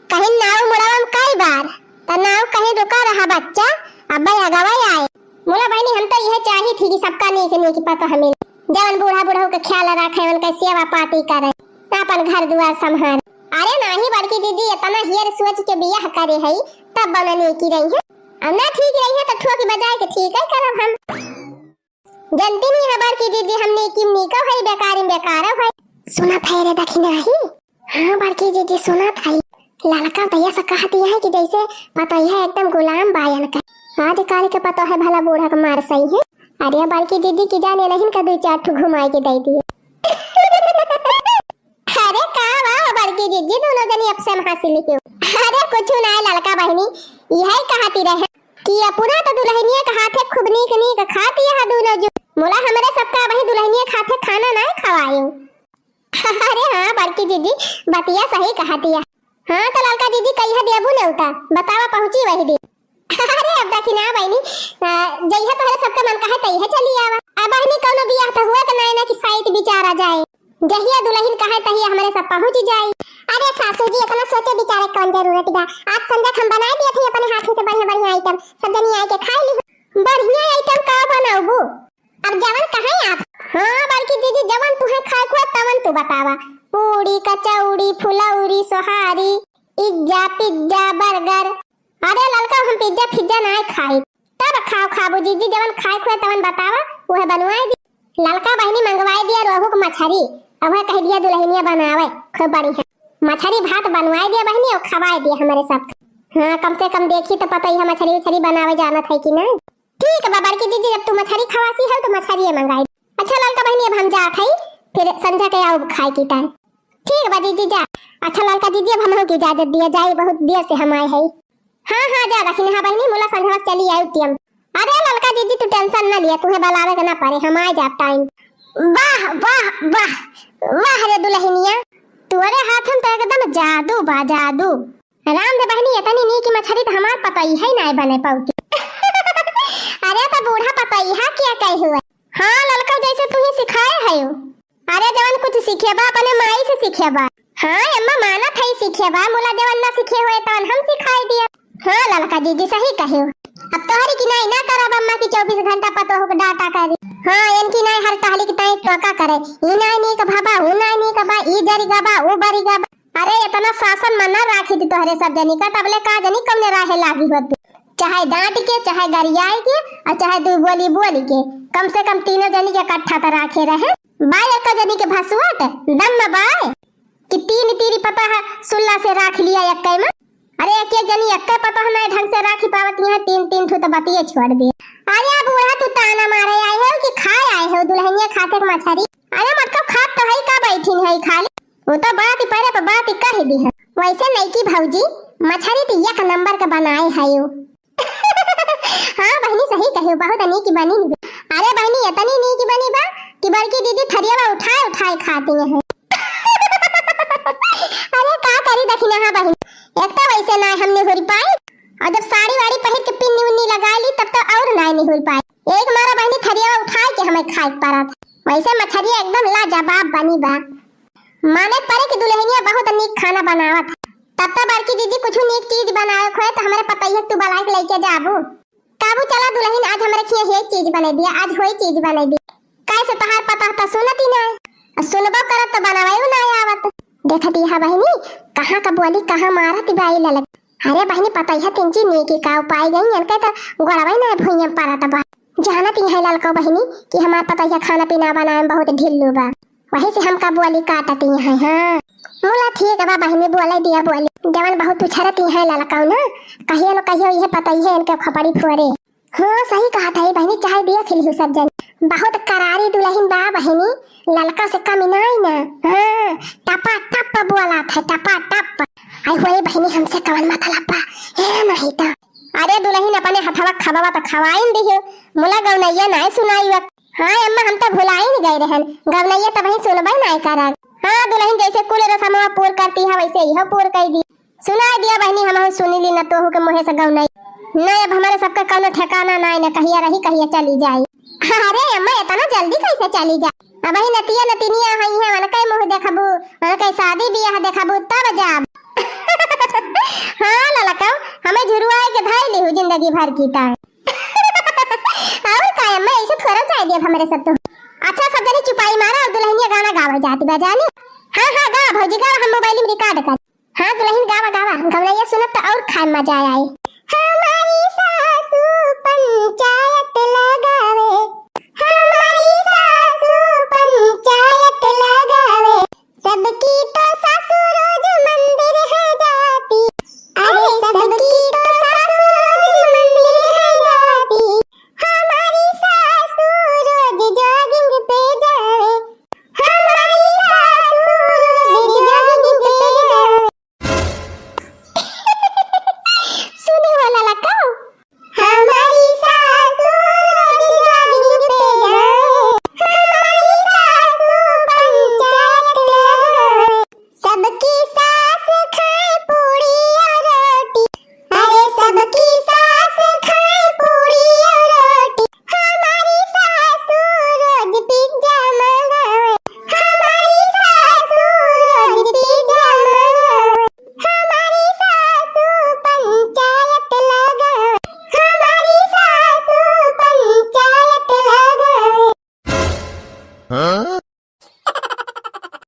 कहीं नाव मुड़ावम कई बार, तो नाव कहीं रुका रहा बच्चा, अब भाई अगवा आए। मोला बहिनी, हम तो यह चाही थी कि सबका नीक नीक पतोह मिले, जवन बूढ़ा बूढ़ा के ख्याल रखे, उनके सेवा पाती करे, अपन घर दुआर संभाले। अरे नाही बड़की जीजी, इतना हियर सोच के बियाह करे है, तब बना नीकी रही है। अब ना ठीक रही है तो ठोक बजाए के ठीक है करब हम। जनती नहीं है बड़की जीजी, हम नीकी नीको है, बेकारी बेकारो है। सुनत है रे दखिनाही? हाँ बड़की जीजी, सुनत है। ललका भैया से कहती है कि जैसे पतोहिया एकदम गुलाम बायन का। आज काल के पतोह है भला बूढ़ा के मार सही है। अरे बड़की दीदी की जाने नहीं का दो चार ठो घुमाई के दे दिए। अरे का बा बड़की दीदी, दोनों जनी अब से हंसी लिखियो। अरे कुछ ना ललका बहिनी, यही कहती रहे कि अपना तो दुल्हनिया के हाथे खूब नीक नीक खाती है दोनों जो। मोला हमरे सबका वही दुल्हनिया के हाथे खाना ना खवायो। अरे हाँ बड़की दीदी, बतिया सही कहती है। हाँ तो ललका दीदी कहिया देबू नेवता, बतावा पहुँची वही दिन। अरे अब देखी ना बहिनी, आ, जइहे तोहरे सबका मन कहे तइहे चली आवा। अब बहिनी कौनो बियाह तो हुआ तो नाय ना कि साइत बिचारा जाए। जहिया दुल्हन कहे तहिया हमरे सब पहुँच जाई। अरे सासू जी इतना सोचे बिचारे कौन जरूरत बा। आज संझा के हम बनाए दिए थे अपने हाथों से बढ़िया बढ़िया आइटम, सब जनी आए के खाई ली। बढ़िया आइटम का बनाबू? अब जवन कहे आप। हाँ बड़की दीदी जवन तुहे खाए को है तवन तू बतावा। पूड़ी कचौड़ी फुलौरी सोहारी इज्जा पिज्जा बर्गर। अरे ललका हम पिज्जा फिज्जा नाय खाई। तब खाओ खाबू जीजी जवन खाए को है तवन बतावा। उहे बनवाए दी। ललका बहिनी मंगवाए दिया रोहू के मछरी। अब वह कह दिया दुल्हनिया बनावे खूब बढ़िया मछरी भात बनवाए दिया बहिनी और खवाए दिया हमरे सब। हाँ कम से कम देखी तो पता ही है मछरी उछरी बनावे जानत है कि नहीं। ठीक बा बड़की जीजी, जब तू मछरी खवासी है तो मछरी मंगाई। अच्छा ललका बहिनी अब हम जात है, फिर संझा के आओ खाए की टाइम। ठीक बा जीजी जा। अच्छा ललका जीजी अब हमहू की इजाजत दिया जाए, बहुत देर से हम आए है। हाँ हाँ जा रखी नहा बहिनी, मुला संझा चली आई टीएम। अरे ललका जीजी तू टेंशन ना लिया, तुहे बलावे के ना पड़े, हम आए जाब टाइम। वाह वाह वाह वाह रे दुल्हनिया, तोरे हाथन तो एकदम जादू बा जादू। राम दे बहिनी इतनी नीक मछरी तो हमार पतोहिया ही नाय बने पौती। अरे तो बूढ़ा पतोहिया क्या कहे हुए? हाँ ललका जैसे तू ही सिखाए है। अरे जवन कुछ सीखे बा अपने माई से सीखे बा। हाँ अम्मा मानत है सीखे बा, मुला जवन ना सीखे हुए तवन हम सिखाए दिया। हाँ ललका जीजी सही कहे। अब तोहरी की नाई ना करब अम्मा की चौबीस घंटा पतोह के डांटा करी। हाँ इनकी नाई हर टहली की ताई टोका करे। ई नाई नीक भबा, ऊ नाई नीक बा, ई जरी गबा, ऊ बरी गबा। अरे इतना शासन में ना राखी थी तोहरे सब जनी का, तबले का जनी कौने राहे लागी होती। चाहे डांट के, चाहे गरियाए के, और चाहे दू बोली बोली के, कम से कम तीनों जनी के इकट्ठा तो राखे रहे। बाय एक जनी के भसुआट दम में बाय कि तीन तीरी पता है सुल्ला से राख लिया एक में। अरे एक एक जनी एक पता है ना ढंग से राखी पावत यहाँ तीन तीन ठो तो बतिये छोड़ दिए। अरे अब बूढ़ा तू ताना मारे आए हो कि खाए आए हो दुल्हनिया खाते के मछरी? अरे मटका खात तो है का बैठिन है खाली। वो तो बात ही परे पे बात ही कह दी है। वैसे नईकी भौजी मछरी तो एक नंबर के बनाए है यू। हाँ बहिनी सही कहे बहुत नीक बनी। अरे बहिनी इतनी नीक बनी बा कि बड़की दीदी थरिया उठाए उठाए खाती है। अरे का करी दखिना हाँ बहिनी, एक तो वैसे ना हम निहुर पाए और जब साड़ी वाड़ी पहिर के पिन्नी उन्नी लगा ली तब तो और ना निहुर पाए। एक मारा बहिनी थरिया उठाए के हमें खाए के पड़ा था। वैसे मछरिया एकदम लाजवाब बनी बा। माने परे कि दुल्हनिया बहुत नीक खाना बनावत है। तब तो बड़की जीजी कुछ नीक चीज बनावे खोए तो हमरे पतैया तू बलाए के लेके जाबू। काबू चला दुल्हन आज हमरे खिया ये चीज बने दिया, आज होई चीज बने दिया। कैसे तोहार पता तो सुनत ही ना है। सुनबो करत तो बनावे ना आवत। देखती है बहिनी कहाँ का बोली कहाँ मारत बाई ललक। अरे बहिनी पतैया तिनची नीकी का उपाय गई इनके तो गोड़वे ना भुइया परत बा। जानत ही है ललको बहिनी कि हमार पतैया खाना पीना बनावे में बहुत ढिल्लू बा। वही से हमका बोली काटती है। हाँ मुला ठीक बा बहिनी बोले दिया बोली जवन बहुत उछरती है ललको ना। कहियो न कहियो ये पतैया इनके खपड़ी फोरे। हाँ सही कहा था बहिनी चाहे दिया खिली सब जन। बहुत करारी दुल्हन बा बहिनी ललका से कमी नहीं ना। हाँ टपा टप बोला था टपा टप। आई होए बहिनी हमसे कवन मतलब बा? ए नहीं तो। अरे दुल्हन अपने हथवा खबवा तो खवाइन दियो। मुला गौनैया नाय सुनाई वक्त। हाँ अम्मा हम तो भुलाइन गए रहन। गौनैया तो वही सुनबे नाय करन। हाँ दुल्हन जैसे कुल रसमवा पूर करती है वैसे यह पूर कर दी। सुनाई दिया बहिनी हम सुनी ली न तोहू के मुँहे से गौनई। न अब हमारे सबका कौनो ठिकाना नाय न कहिया रही कहिया चली जाई। अरे अम्मा इतना जल्दी कैसे चली जाई? अब ही नतिया नतिनिया हई है उनके मुँह देखबू, उनके शादी बियाह देखबू तब जाब। हाँ ललका हमें झुरुआए के धाई लिहू जिंदगी भर की ताई। और का अम्मा ऐसे थोड़ा चाय दिया हमरे सब तो। अच्छा सब जने चुपाई मारा और दुल्हनिया गाना गावा जाती बजानी। हाँ हाँ गा भौजी गा हम मोबाइल में रिकॉर्ड कर। हाँ दुल्हन गावा गावा गौनैया सुनब तो और खाए मजा आए। हमारी सासू पंचायत लगावे, हमारी सासू पंचायत लगावे, सबकी तो सासू रोज मंदिर है जाती,